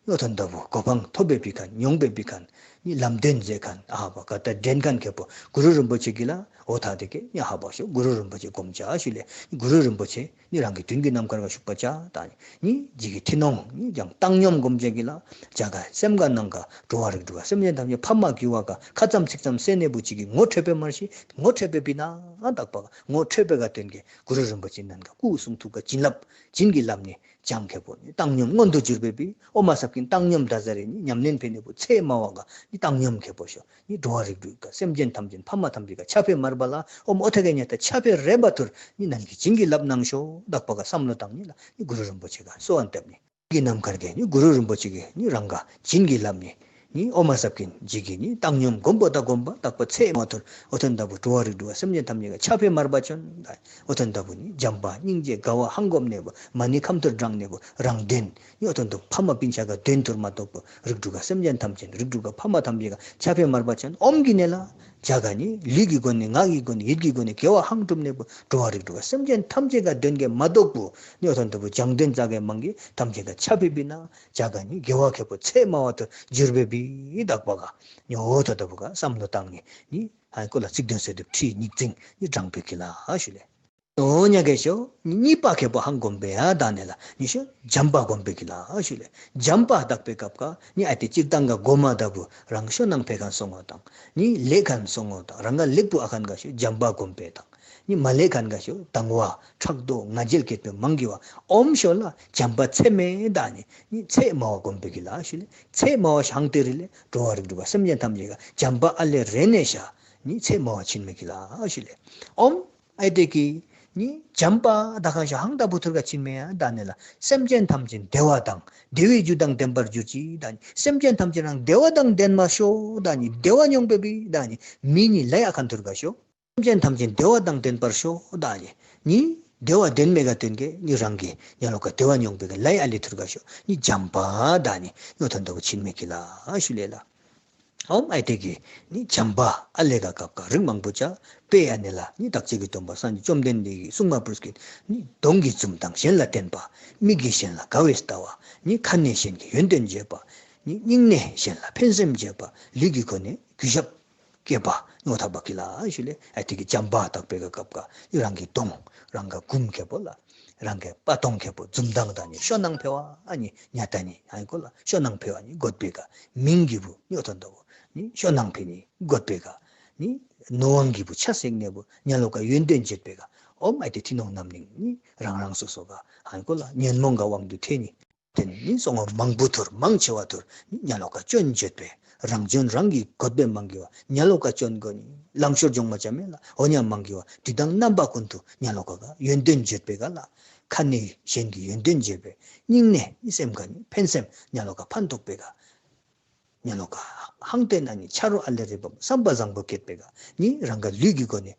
ཡོ་ཐོན་ལྟ་བུ་གོ་འཕང་ཐོབ་པའི་བི་ཁན་མྱོང་པའི་བི་ཁན་ནི་ལམ་སྟོན་མཛད་ཁན་ཨ་ཧ་བ་ག་ད་འདྲེན་ཁན་ཁེ་པོ་གུ་རུ་རིན་པོ་ཆེ་གི་ལ་འོ་ཐ་དེ་གི་ནི་ཨ་ཧ་བ་ཤོ་གུ་རུ་རིན་པོ་ཆེ་སྒོམ་ཅ་ཞུ་ལེ། གུ་རུ་རིན་པོ་ཆེ་ནི་རང་གི་དོན་གྱི་རྣམ་དཀར་ག་ཤུག་པ་ཅ་ད་ནི་ནི་ཇི་གི་ཐི་ནོང་ནི་ཀྱང་བཏང་སྙོམས་སྒོམ་ཅ་གི་ལ་ཇ་ག་སེམས་ག་ནང་ག་འགྲོ་བ་རིགས་དྲུག་ག་སེམས་ཅན་ཐམས་ཅད་ཕ་མ་གི་བ་ག་ཁ་ཙམ་ཚིག་ཙམ་སེ་ནེ་བུ་ཅིག་གི་ངོ་འཕྲོད་པའི་མར་ཤི་ངོ་འཕྲོད་པའི་བི་ན་དག་པ་ག་ངོ་འཕྲོད་པའི་ག་དོན་གི་གུ་རུ་རིན་པོ་ཆེ་ནན་ག་སྐུ་གསུང་ཐུགས་ག་བྱིན་རླབས་བྱིན་གི་ལམ་ནི་ཅང་ཁེ་པོ་ནི་བཏང་སྙོམས་མངོན་དུ་གྱུར་པའི་བི་ཨོ་མ་སབ་ཀིན་བཏང་སྙོམས་ད་ཟ་རེ་ནི་ཉམས་ལེན་ཕེ་ནེ་བུ་ཚེ་མ་བ་ག་ནི་བཏང་སྙོམས་ཁེ་པོ་ཤོ་ནི་འགྲོ་བ་རིགས་དྲུག་ག་སེམས་ཅན་ཐམས་ཅད་ཕ་མ་ཐམས་ཅད་ག་ཆ་ཕེ་མར་བ་ལ་ཨོ་མ་འོ་ཐ་ག་ཉ་ཐ་ཆ་ཕེ་རེ་བ་ཐུར་ནི་ནན་གི་བྱིན་གི་ལབ་ནང་ཤོ་དག་པ་ག་བསམ་བློ་བཏང་ནི་ལ་ནི་གུ་རུ་རིན་པོ་ཆེ་ག་གསོལ་བ་འདེབས་ནི། གི་རྣམ་དཀར་གི་ནི་གུ་རུ་རིན་པོ་ཆེ་གི་ནི་རང་ག་བྱིན་གི་ལམ་ནི་ནི་ཨོ་མ་སབ་ཀིན་ཇི་གི་ནི་བཏང་སྙོམས་སྒོམ་པོ་ད་སྒོམ་པ་དག་པ་ཚེ་མ་ཐུར་འོ་ཐོན་ལྟ་བུ་འགྲོ་བ་རིགས་དྲུག་ག་སེམས་ཅན་ཐམས་ཅད་ག་ཆ་ཕེ་མར་བ་ཅོན་ད་འོ་ཐོན་ལྟ་བུ་ནི་བྱམས་པ་སྙིང་རྗེ་དགའ་བ་ཧང་སྒོམ་ནེ་བུ་མ་ཎི་ཁམས་ཐུར་བགྲང་ནེ་བུ་རང་དོན་ནི་འོ་ཐོན་ལྟ་བུ་ཕ་མ་སྤུན་ཆ་ག་དོན་ཐུར་མ་གཏོགས་པོ་རིགས་དྲུག་ག་སེམས་ཅན་ཐམས་ཅད་རིགས་དྲུག་ག་ཕ་མ་ཐམས་ཅད་ག་ཆ་ཕེ་མར་བ་ཅོན་ཨོམ་གི་ནེ་ལ་ཇ་ག་ནི་ལུས་ཀྱི་སྒོ་ནས་ངག་གི་སྒོ་ནས་ཡིད་ཀྱི་སྒོ་ནས་དགེ་བ་ཧང་སྒྲུབ་ནེ་བུ་འགྲོ་བ་རིགས་དྲུག་ག་སེམས་ཅན་ཐམས་ཅད་ག་དོན་གི་མ་གཏོགས་པོ་ནི་འོ་ཐོན་ལྟ་བུ་སྦྱང་དོན་ཙ་གེ་མང་གི་ཐམས་ཅད་ག་ཆ་ཕེ་བི་ན་ཇ་ག་ནི་དགེ་བ་ཁེ་པོ་ཚེ་མ་བ་ཐུར་གྱུར་པའི་བི་དག་པ་ག་ནི་འོ་ཐ་ལྟ་བུ་ག་བསམ་བློ་བཏང་ནི་ནི་ཧའི་ཀོ་ལ་ཚིག་དོན་གསོལ་འདེབས་ཁྲིད་ཉིག་ཙིང་ནི་དྲང་པའི་གི་ལ་ཨ་ཞུ་ལེ། འོ་ཉ་གེ་ཤོ་ནི་གཉིས་པ་ཁེ་པོ་ཧང་སྒོམ་པའི་ཡ་ད་ནེ་ལ་ནི་ཤོ་བྱམས་པ་སྒོམ་པའི་གི་ལ་ཨ་ཞུ་ལེ། བྱམས་པ་དག་པའི་སྐབས་ཀ་ནི་ཨ་ཏི་སྤྱིར་བཏང་ག་གོ་མ་ལྟ་བུ་རང་ཤོ་ནང་ཕེ་ཁན་སོང་ངོ་དང་ནི་ལེགས་ཁན་སོང་ངོ་དང་རང་ག་ལེགས་པོ་ཨ་ཁན་ག་ཤོ་བྱམས་པ་སྒོམ་པའི་དང་ནི་མ་ལེགས་ཁན་ག་ཤོ་དང་བ་ཕྲག་དོག་ང་རྒྱལ་སྐྱེད་པའི་མང་གི་བ་ཨོམ་ཤོ་ལ་བྱམས་པ་ཚད་མེད་ད་ནི་ནི་ཚད་མ་བ་སྒོམ་པའི་གི་ལ་ཨ་ཞུ་ལེ། ཚད་མ་བ་ཤང་ཏེ་རི་ལེ་འགྲོ་བ་རིགས་དྲུག་ག་སེམས་ཅན་ཐམས་ཅད་ག་བྱམས་པ་ཨ་ལེ་རེ་ནེ་ཤ་ནི་ཚད་མ་བ་བྱིན་མི་གི་ལ་ཨ་ཞུ་ལེ། ཨོམ་ཨའི་ཏེ་གི་ནི་བྱམས་པ་ད་ཁ་ཤ་ཧང་ད་བུ་ཐུར་ག་བྱིན་མི་ཡ་ད་ནེ་ལ་སེམས་ཅན་ཐམས་ཅད་བདེ་བ་དང་བདེ་བའི་རྒྱུ་དང་ལྡན་པར་གྱུར་ཅིག་ད་ནི་སེམས་ཅན་ཐམས་ཅད་རང་བདེ་བ་དང་ལྡན་མ་ཤོ་ད་ནི་བདེ་བ་མྱོང་པའི་བི་ད་ནི་མི་ནི་ལ་ཡ་ཁན་ཐུར་ག་ཤོ། སེམས་ཅན་ཐམས་ཅད་བདེ་བ་དང་ལྡན་པར་ཤོག་ད་ནི་ནི་བདེ་བ་ལྡན་མི་ག་དོན་གི་ནི་རང་གི་ཉ་ལོ་ཀ་བདེ་བ་མྱོང་པའི་ག་ལ་ཡ་ཨ་ལེ་ཐུར་ག་ཤོག་ནི་བྱམས་པ་ད་ནི་ཡོ་ཐོན་ལྟ་བུ་བྱིན་མི་གི་ལ་ཨ་ཞུ་ལེ་ལ། ཨོམ་ཨའི་ཏེ་གི་ནི་བྱམས་པ་ཨ་ལེ་ག་སྐབས་ཀ་རིགས་མང་པོ་ཅ་དཔེ་ཨ་ནི་ལ་ནི་བདག་ཅག་གི་སྟོན་པ་སངས་རྒྱས་བཅོམ་ལྡན་འདས་ཀྱིས་གསུངས་མ་པུར་སྐྱིད་ནི་གདོང་གི་འཛུམ་མདངས་གཞན་ལ་བསྟན་པ། མིག་གིས་གཞན་ལ་དགའ་བའི་ལྟ་བ། ནི་ཁ་ནས་གཞན་གྱི་ཡོན་ཏན་བརྗོད་པ། ནི་སྙིང་ནས་གཞན་ལ་ཕན་སེམས་བྱེད་པ། ལུས་ཀྱི་སྒོ་ནས་གུས་ཞབས་བསྐྱེད་པ་ནོ་ཐ་བ་གི་ལ་ཞུ་ལེ། ཨ་ཏི་གི་བྱམས་པ་དག་པའི་ག་སྐབས་ཀ་རང་གི་གདོང་རང་ག་གུམ་ཁེ་པོ་ལ་རང་ག་པ་ཏོང་ཁེ་པོ་འཛུམ་མདངས་དང་ནི་ཤོ་ནང་ཕེ་བ་ཨ་ནི་ཉ་ཏ་ནི་ཨ་ནི་ཀོ་ལ་ཤོ་ནང་ཕེ་བ་ནི་གོད་པའི་ག་མིང་གི་བུ་ནི་འོ་ཐོན་ལྟ་བུ་ནི་ཤོ་ནང་ཕེ་ནི་གོད་པའི་ག་ནི་ནོ་ཝང་གི་བུ་ཆ་སེག་ནེ་བུ་ཉ་ལོ་ཀ་ཡོན་ཏན་བརྗོད་པའི་ག་ཨོམ་ཨ་ཏི་ཐི་ནོང་རྣམ་གླིང་ནི་རང་རང་སོ་སོ་ག་ཨ་ནི་ཀོ་ལ་ཉོན་མོངས་ག་དབང་དུ་ཐེ་ནི། དེ་ནི་སོང་ངོ་མང་པོ་ཐུར་མང་ཆེ་བ་ཐུར་ཉ་ལོ་ཀ་སྐྱོན་བརྗོད་པའི་རང་སྐྱོན་རང་གིས་གོད་པའི་མང་གི་བ་ཉ་ལོ་ཀ་སྐྱོན་གོ་ནི་ལང་ཤོར་སྦྱོང་མ་ཅ་མེ་ལ་འོ་ཉ་མང་གི་བ་དུས་དང་རྣམ་པ་ཀུན་ཏུ་ཉ་ལོ་ཀ་ག་ཡོན་ཏན་བརྗོད་པའི་ག་ལ་ཁ་ནས་གཞན་གྱི་ཡོན་ཏན་བརྗོད་པའི་སྙིང་ནས་ནི་སེམས་ག་ནི་ཕན་སེམས་ཉ་ལོ་ཀ་ཕན་ཐོགས་པའི་ག་ཉ་ལོ་ཀ་ཧང་ཏེ་ན་ནི་ཆ་རོགས་ཨ་ལེ་རེ་བ་བསམ་པ་བཟང་པོ་བསྐྱེད་པའི་ག་ནི་རང་ག་ལུས་ཀྱི་སྒོ་ནས་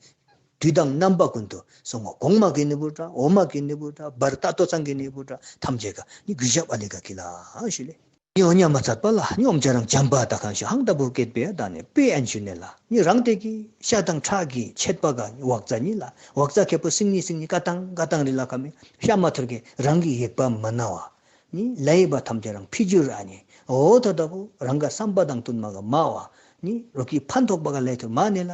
དུས་དང་རྣམ་པ་ཀུན་ཏུ་སོང་ངོ་གོང་མ་གི་ནི་བུ་དྲ་འོག་མ་གི་ནི་བུ་དྲ་བར་ཏ་ཏོ་ཚང་གི་ནི་བུ་དྲ་ཐམས་ཅད་ག་ནི་གུས་ཞབས་ཨ་ལེ་ག་གི་ལ་ཞུ་ལེ། ནི་འོ་ཉ་མ་ཚད་པ་ལ་ནི་ཨོམ་ཅ་རང་བྱམས་པ་ད་ཁ་ཤ་ཧང་ད་བུ་བསྐྱེད་པའི་ད་ནི་དཔེ་ཨན་ཞུ་ནེ་ལ་ནི་རང་དེ་གི་ཤ་དང་ཁྲག་གི་ཆད་པ་ག་ནི་བག་ཙ་ནི་ལ་བག་ཙ་ཁེ་པོ་སིང་ནི་སིང་ནི་ཀ་ཏང་ཀ་ཏང་རི་ལ་ཁ་མི་ཤ་མ་ཐུར་གི་རང་གི་ཡེག་པ་མ་ན་བ། ནི་ལའི་བ་ཐམས་ཅད་རང་ཕི་འགྱུར་ཨ་ནི། འོ་ཐ་ད་བུ་རང་ག་བསམ་པ་དང་བསྟུན་མ་ག་མ་བ། ནི་རོགས་ཀྱི་ཕན་ཐོགས་པ་ག་ལས་ཐུར་མ་ནེ་ལ།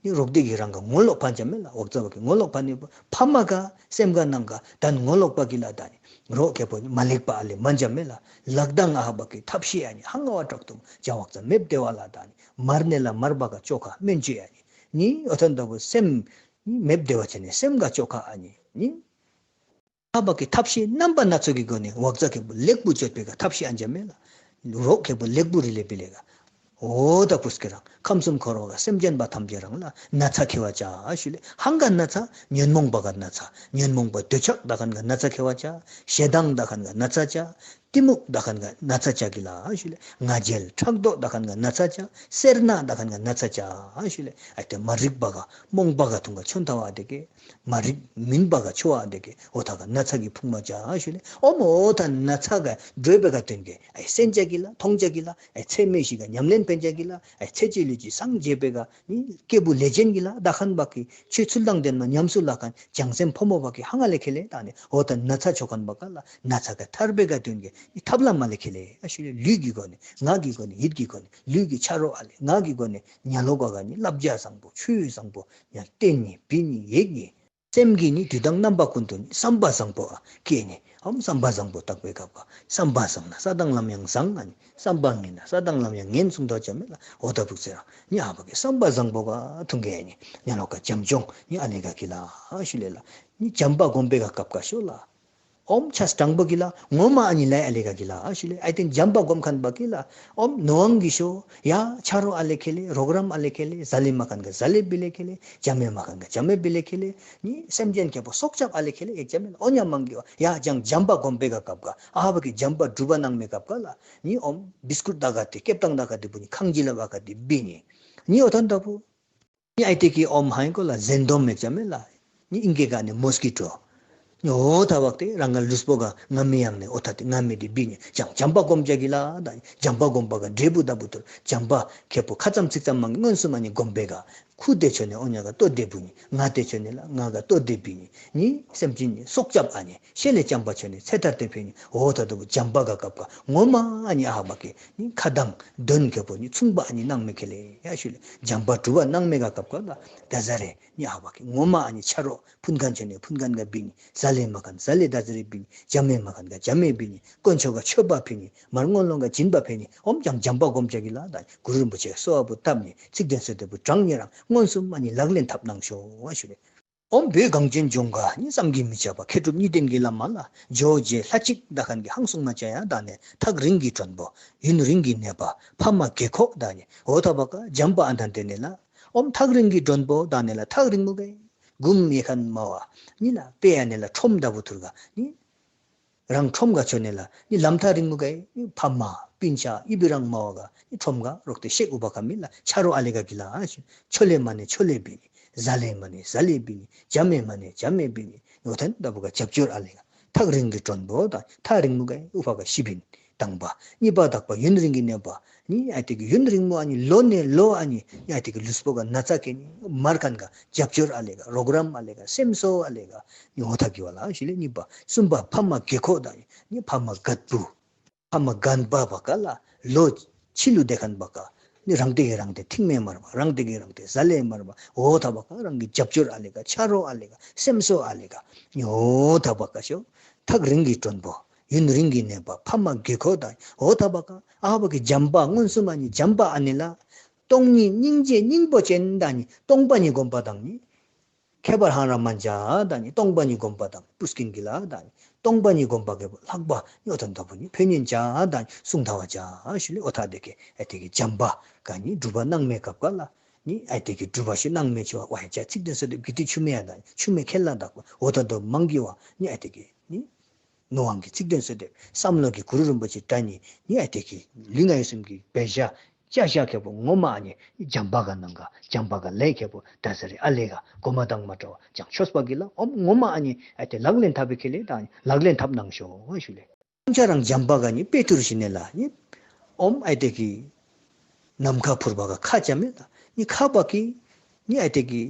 ནི་རོག་དེ་གིས་རང་ག་ངོ་ལོག་ཕན་ཅ་མེ་ལ། འོག་ཙ་བ་གི་ངོ་ལོག་ཕན་ནི་ཕ་མ་ག་སེམས་ག་ནང་ག་ད་ངོ་ལོག་པ་གི་ལ། ད་ནི་རོག་ཁེ་པོ་ནི་མ་ལེགས་པ་ཨ་ལེ་མན་ཅ་མེ་ལ། ལག་དང་ཨ་བ་གི་ཐབས་ཤེས་ཨ་ནི་ཧང་ང་བ་དྲག་ཏུ་ཅ་འོག་ཙ་མེབ་དེ་བ་ལ། ད་ནི་མར་ནེ་ལ་མར་བ་ག་ཅོ་ཁ་མན་ཅི་ཨ་ནི་ནི་འོ་ཐོན་ད་བུ་སེམས་ནི་མེབ་དེ་བ་ཅ་ནི་སེམས་ག་ཅོ་ཁ་ཨ་ནི་ནི། ཨ་བ་གི་ཐབས་ཤེས་རྣམ་པ་སྣ་ཚོགས་ཀྱི་སྒོ་ནས་འོག་ཙ་ཁེ་པོ་ལེགས་པོ་ཅོད་པེ་ག་ཐབས་ཤེས་ཨན་ཅ་མེ་ལ། རོག་ཁེ་པོ་ལེགས་པོ་རི་ལེ་བི་ལེ་ག། འོ་ད་པུས་ཀེ་རང་ཁམས་གསུམ་འཁོར་བ་ག་སེམས་ཅན་པ་ཐམས་ཅད་རང་ལ་ན་ཚ་ཁེ་བ་ཅ་ཨ་ཞུ་ལེ། ཧང་ག་ན་ཚ་ཉོན་མོངས་པ་ག་ན་ཚ། ཉོན་མོངས་པ་འདོད་ཆགས་ད་ཁན་ག་ན་ཚ་ཁེ་བ་ཅ། ཞེ་སྡང་ད་ཁན་ག་ན་ཚ་ཅ། གཏི་མུག་ད་ཁན་ག་ན་ཚ་ཅ་གི་ལ་ཨ་ཞུ་ལེ། ང་རྒྱལ་ཕྲག་དོག་ད་ཁན་ག་ན་ཚ་ཅ། སེར་སྣ་ད་ཁན་ག་ན་ཚ་ཅ་ཨ་ཞུ་ལེ། ཨ་ཏེ་མ་རིག་པ་ག་རྨོངས་པ་ག་ཐུང་ག་ཆོན་ཐ་བ་དེ་གེ། མ་རིག་མུན་པ་ག་ཆོ་བ་དེ་གེ། འོ་ཐ་ག་ན་ཚ་གི་ཕུང་མ་ཅ་ཨ་ཞུ་ལེ། ཨོ་མོ་འོ་ཐ་ན་ཚ་ག་འགྲོས་པེ་ག་དོན་གེ། ཨ་སེན་ཅ་གི་ལ་ཐོང་ཅ་གི་ལ། ཨ་ཚེ་མེ་ཤི་ག་ཉམས་ལེན་ཕན་ཅ་གི་ལ། ཨ་ཚེ་གཅིག་ལུས་གཅིག་སངས་རྒྱས་པེ་ག་ནི་སྐྱེས་བུ་ལས་ཅན་གི་ལ་ད་ཁན་བ་གི་ཆོས་ཚུལ་དང་ལྡན་མ་ཉམས་སུ་ལ་ཁན་བྱང་སེམས་ཕོ་མོ་བ་གི་ཧང་ང་ལེ་ཁེ་ལེ། ད་ནི་འོ་ཐ་ན་ཚ་ཆོ་ཁན་བ་ག་ལ་ན་ཚ་ག་ཐར་པེ་ག་དོན་གེ་ནི་ཐབས་ལམ་མ་ལེ་ཁེ་ལེ་ཨ་ཞུ་ལེ། ལུས་ཀྱི་སྒོ་ནས་ངག་གི་སྒོ་ནས་ཡིད་ཀྱི་སྒོ་ནས་ལུས་ཀྱི་ཆ་རོགས་ཨ་ལེ། ངག་གི་སྒོ་ནས་ཉ་ལོ་ག་ག་ནི་བསླབ་བྱ་བཟང་པོ་ཆོས་བཟང་པོ་ཡང་བསྟན་ནི་བི་ནི་ཡེག་ནི། སེམས་ཀྱི་ནི་དུས་དང་རྣམ་པ་ཀུན་ཏུ་ནི་བསམ་པ་བཟང་པོ་ཨ་སྐྱེ་ནི། ཨོམ་བསམ་པ་བཟང་པོ་བཏགས་པའི་སྐབས་ཀ་བསམ་པ་བཟང་ན་ས་དང་ལམ་ཡང་བཟང་ཨ་ནི། བསམ་པ་ངན་ན་ས་དང་ལམ་ཡང་ངན་གསུང་དོ་ཅ་མེ་ལ། འོ་ད་ཕུགས་ཟེར་རང་ནི་ཨ་བ་གི་བསམ་པ་བཟང་པོ་ག་ཐུང་གེ་ནི་ཉ་ལོ་ག་བྱམས་སྐྱོང་ནི་ཨ་ལེ་ག་གི་ལ་ཨ་ཞུ་ལེ་ལ། ནི་བྱམས་པ་སྒོམ་པེ་ག་སྐབས་ཀ་ཤོ་ལ། ཨོམ་ཆས་དྲང་པོ་གི་ལ་ངོ་མ་ཨ་ནི་ལ་ཨ་ལེ་ག་གི་ལ་ཨ་ཞུ་ལེ། ཨའི་ཏེན་བྱམས་པ་སྒོམ་ཁན་བ་གི་ལ་ཨོམ་ནོ་ཝང་གི་ཤོ་ཡ་ཆ་རོགས་ཨ་ལེ་ཁེ་ལེ། རོགས་རམ་ཨ་ལེ་ཁེ་ལེ། ཟ་ལེ་མ་ཁན་ག་ཟ་ལེ་བི་ལེ་ཁེ་ལེ། བྱམས་མེ་མ་ཁན་ག་བྱམས་མེ་བི་ལེ་ཁེ་ལེ། ནི་སེམས་ཅན་ཁེ་པོ་སྲོག་སྐྱབས་ཨ་ལེ་ཁེ་ལེ་ཡེག་ཅ་མེ་ལ། འོ་ཉ་མང་གི་བ་ཡ་ཅང་བྱམས་པ་སྒོམ་པེ་ག་སྐབས་ཀ་ཨ་བ་གི་བྱམས་པ་སྒྲུབ་པ་གནང་མེ་སྐབས་ཀ་ལ་ནི་ཨོམ་བིས་ཀུཊ་ད་ག་ཏེ་སྐེབ་ཏང་ད་ག་ཏེ་བུ་ནི་ཁང་ཇི་ལ་བ་ག་ཏེ་བི་ནི། ནི་འོ་ཐོན་ད་བུ། ནི་ཨའི་ཏེ་གི་ཨོམ་ཧང་གོ་ལ་ཟན་དོམ་མེག་ཅ་མེ་ལ། ནི་ཨིང་སྐད་ག་ནི་མོས་ཀི་ཊོ། ནི་འོ་ཐ་བག་ཏེ་རང་ག་ལུས་པོ་ག་ང་མི་ཡང་ནི་འོ་ཐ་ཏེ་ང་མི་ཏེ་བི་ནི་ཅང་བྱམས་པ་སྒོམ་ཅ་གི་ལ། ད་བྱམས་པ་སྒོམ་པ་ག་འབྲས་བུ་ད་བུ་ཐུར་བྱམས་པ་ཁེ་པོ་ཁ་ཙམ་ཚིག་ཙམ་མང་མངོན་སུམ་ཨ་ནི་སྒོམ་པེ་ག། ཁུ་ཏེ་ཆོ་ནི་འོ་ཉ་ག་ལྟོ་ཏེ་བུ་ནི། ང་ཏེ་ཆོ་ནི་ལ་ང་ག་ལྟོ་ཏེ་བི་ནི། ནི་སེམས་ཅན་ནི་སྲོག་སྐྱབས་ཨ་ནི། ཤེད་ལས་བྱམས་པ་ཆོ་ནི་ཚེ་ཐར་ཏེ་ཕེ་ནི། འོ་ཐ་ད་བུ་བྱམས་པ་ག་སྐབས་ཀ་ངོ་མ་ཨ་ནི་ཨ་བ་གི་ནི་ཁ་དང་དོན་ཁེ་པོ་ནི་མཚུངས་པ་ཨ་ནི་གནང་མེ་ཁེ་ལེ་ཡ་ཞུ་ལེ། བྱམས་པ་སྒྲུབ་པ་གནང་མེ་ག་སྐབས་ཀ་ལ་ད་ཟ་རེ་ནི་ཨ་བ་གི་ངོ་མ་ཨ་ནི་ཆ་རོགས་ཕུན་ཁན་ཆོ་ནི་ཕུན་ཁན་ག་བི་ནི། ཟ་ལེ་མ་ཁན་ཟ་ལེ་ད་ཟ་རེ་བི་ནི། བྱམས་མེ་མ་ཁན་ག་བྱམས་མེ་བི་ནི། དཀོན་མཆོག་ག་མཆོད་པ་ཕེ་ནི། མར་སྔོན་ལོང་ག་སྦྱིན་པ་ཕེ་ནི། ཨོམ་ཅང་བྱམས་པ་སྒོམ་ཅ་གི་ལ། ད་གུ་རུ་རིན་པོ་ཆེ་གསོལ་བ་བུ་བཏབ་ནི་ཚིག་དོན་གསོལ་འདེབས་བུ་དྲང་ནི་རང་མངོན་སུམ་ཨ་ནི་ལག་ལེན་འཐབ་གནང་ཤོ་ཨ་ཞུ་ལེ། ཨོམ་བོད་གངས་ཅན་ལྗོངས་ག་ནི་བསམ་གྱིས་མི་ཁྱབ་པ་མཁས་གྲུབ་གཉིས་ལྡན་གྱི་བླ་མ་ལ་ཇོ་རྗེ་ལྷ་གཅིག་ད་ཁན་གི་ཧང་གསུང་མ་ཅ་ཡ། ད་ནི་ཐག་རིང་གི་མགྲོན་པོ་ཡུན་རིང་གི་ནད་པ་ཕ་མ་རྒས་འཁོགས་ད་ནི་འོ་ཐ་བ་ག་བྱམས་པ་ཨ་ད་ཏེ་ནི་ལ། ཨོམ་ཐག་རིང་གི་མགྲོན་པོ་ད་ནི་ལ་ཐག་རིང་མོ་ག་གུམ་ཡེ་ཁན་མ་བ་ནི་ལ་པེ་ཡ་ནི་ལ་ཁྲོམ་ད་བུ་ཐུར་ག་ནི་རང་ཁྲོམ་ག་ཆོ་ནི་ལ་ནི་ལམ་ཐག་རིང་མོ་ག་ནི་ཕ་མ་སྤུན་ཆ་ཨི་བི་རང་མ་བ་ག་ནི་ཁྲོམ་ག་རོག་ཏེ་ཤེག་འུ་བ་ག་མི་ལ་ཆ་རོགས་ཨ་ལེ་ག་གི་ལ་ཨ་ཞུ། ཆོ་ལེ་མ་ནི་ཆོ་ལེ་བི་ནི། ཟ་ལེ་མ་ནི་ཟ་ལེ་བི་ནི། བྱམས་མེ་མ་ནི་བྱམས་མེ་བི་ནི། འོ་ཐ་ད་བུ་ག་རྒྱབ་སྐྱོར་ཨ་ལེ་ག། ཐག་རིང་གི་མགྲོན་པོ་ད་ཐག་རིང་མོ་ག་འུ་བ་ག་ཤི་བིན་དང་པ། གཉིས་པ་དག་པ་ཡུན་རིང་གི་ནད་པ། ནི་ཨའི་ཏེ་གི་ཡུན་རིང་མོ་ཨ་ནི་ལོ་ནེ་ལོ་ཨ་ནི་ནི་ཨའི་ཏེ་གི་ལུས་པོ་ག་ན་ཚ་ཁེ་ནི་མར་ཁན་ག་རྒྱབ་སྐྱོར་ཨ་ལེ་ག་རོགས་རམ་ཨ་ལེ་ག་སེམས་གསོ་ཨ་ལེ་ག་ནི་འོ་ཐ་གི་བ་ལ་ཨ་ཞུ་ལེ། གཉིས་པ་གསུམ་པ་ཕ་མ་རྒས་འཁོགས་ད་ནི་ཕ་མ་རྒད་པོ་ཕ་མ་རྒན་པ་བ་ག་ལ་ལོ་ཕྱི་ལུ་ཏེ་ཁན་བ་ག་ནི་རང་ཏེ་གི་རང་ཏེ་ཐིང་མེ་མར་བ་རང་ཏེ་གི་རང་ཏེ་ཟ་ལེ་མར་བ་འོ་ཐ་བ་ག་རང་གི་རྒྱབ་སྐྱོར་ཨ་ལེ་ག་ཆ་རོགས་ཨ་ལེ་ག་སེམས་གསོ་ཨ་ལེ་ག་ནི་འོ་ཐ་བ་ག་ཤོ་ཐག་རིང་གི་མགྲོན་པོ་ཡུན་རིང་གི་ནད་པ་ཕ་མ་རྒས་འཁོགས་ད་འོ་ཐ་བ་ག་ཨ་བ་གི་བྱམས་པ་མངོན་སུམ་ཨ་ནི་བྱམས་པ་ཨ་ནི་ལ་སྟོང་ཉིད་སྙིང་རྗེ་སྙིང་པོ་ཅན་ད་ནི་སྟོང་པ་ཉིད་སྒོམ་པ་དང་ནི་ཁྱད་པར་ཧང་ར་མན་ཅ། ད་ནི་སྟོང་པ་ཉིད་སྒོམ་པ་དང་པུས་ཀིན་གི་ལ་ད་ནི་སྟོང་པ་ཉིད་སྒོམ་པ་གི་ལྷག་པ་ནི་འོ་ཐ་ད་བུ་ནི་ཕན་ཡོན་ཅ་ད་ནི་གསུང་ཐ་བ་ཅ་ཞུ་ལེ། འོ་ཐ་ཏེ་གི་ཨའི་ཏེ་གི་བྱམས་པ་ག་ནི་སྒྲུབ་པ་གནང་མེ་སྐབས་ཀ་ལ་ནི་ཨའི་ཏེ་གི་སྒྲུབ་པ་ཞུ་གནང་མེ་ཆུ་བ་ཡ་ཅ་ཚིག་དོན་གསོལ་འདེབས་གི་ཏི་ཆུ་མེ་ཡ་ད་ནི་ཆུ་མེ་ཁེ་ལ་དག་པ་འོ་ཐ་ད་མང་གི་བ་ནི་ཨའི་ཏེ་གི་ནི་ནོ་ཝང་གི་ཚིག་དོན་གསོལ་འདེབས་བསམ་བློ་གི་གུ་རུ་རིན་པོ་ཆེ་དྲ་ནི་ནི་ཨའི་ཏེ་གི་ལུས་ངག་ཡིད་གསུམ་གི་བེ་ཤ་ཅ་ཤ་ཁེ་པོ་ངོ་མ་ཨ་ནི་བྱམས་པ་ག་ནང་ག་བྱམས་པ་ག་ལས་ཁེ་པོ་ད་ཟ་རེ་ཨ་ལེ་ག་གོ་མ་དང་མ་འདྲ་བ་ཅང་ཆོས་པ་གི་ལ་ཨོམ་ངོ་མ་ཨ་ནི་ཨ་ཏེ་ལག་ལེན་འཐབ་པེ་ཁེ་ལེ་ད་ལག་ལེན་འཐབ་གནང་ཤོ་ཞུ་ལེ། ཁྱེད་རང་བྱམས་པ་ག་ནི་དཔེ་ཐུར་ཞིག་ནེ་ལ་ནི་ཨོམ་ཨ་ཏེ་གི་ནམ་མཁའ་འཕུར་བ་ག་ཁ་ཅ་མེ་ལ་ནི་ཁ་བ་གི་ནི་ཨ་ཏེ་གི་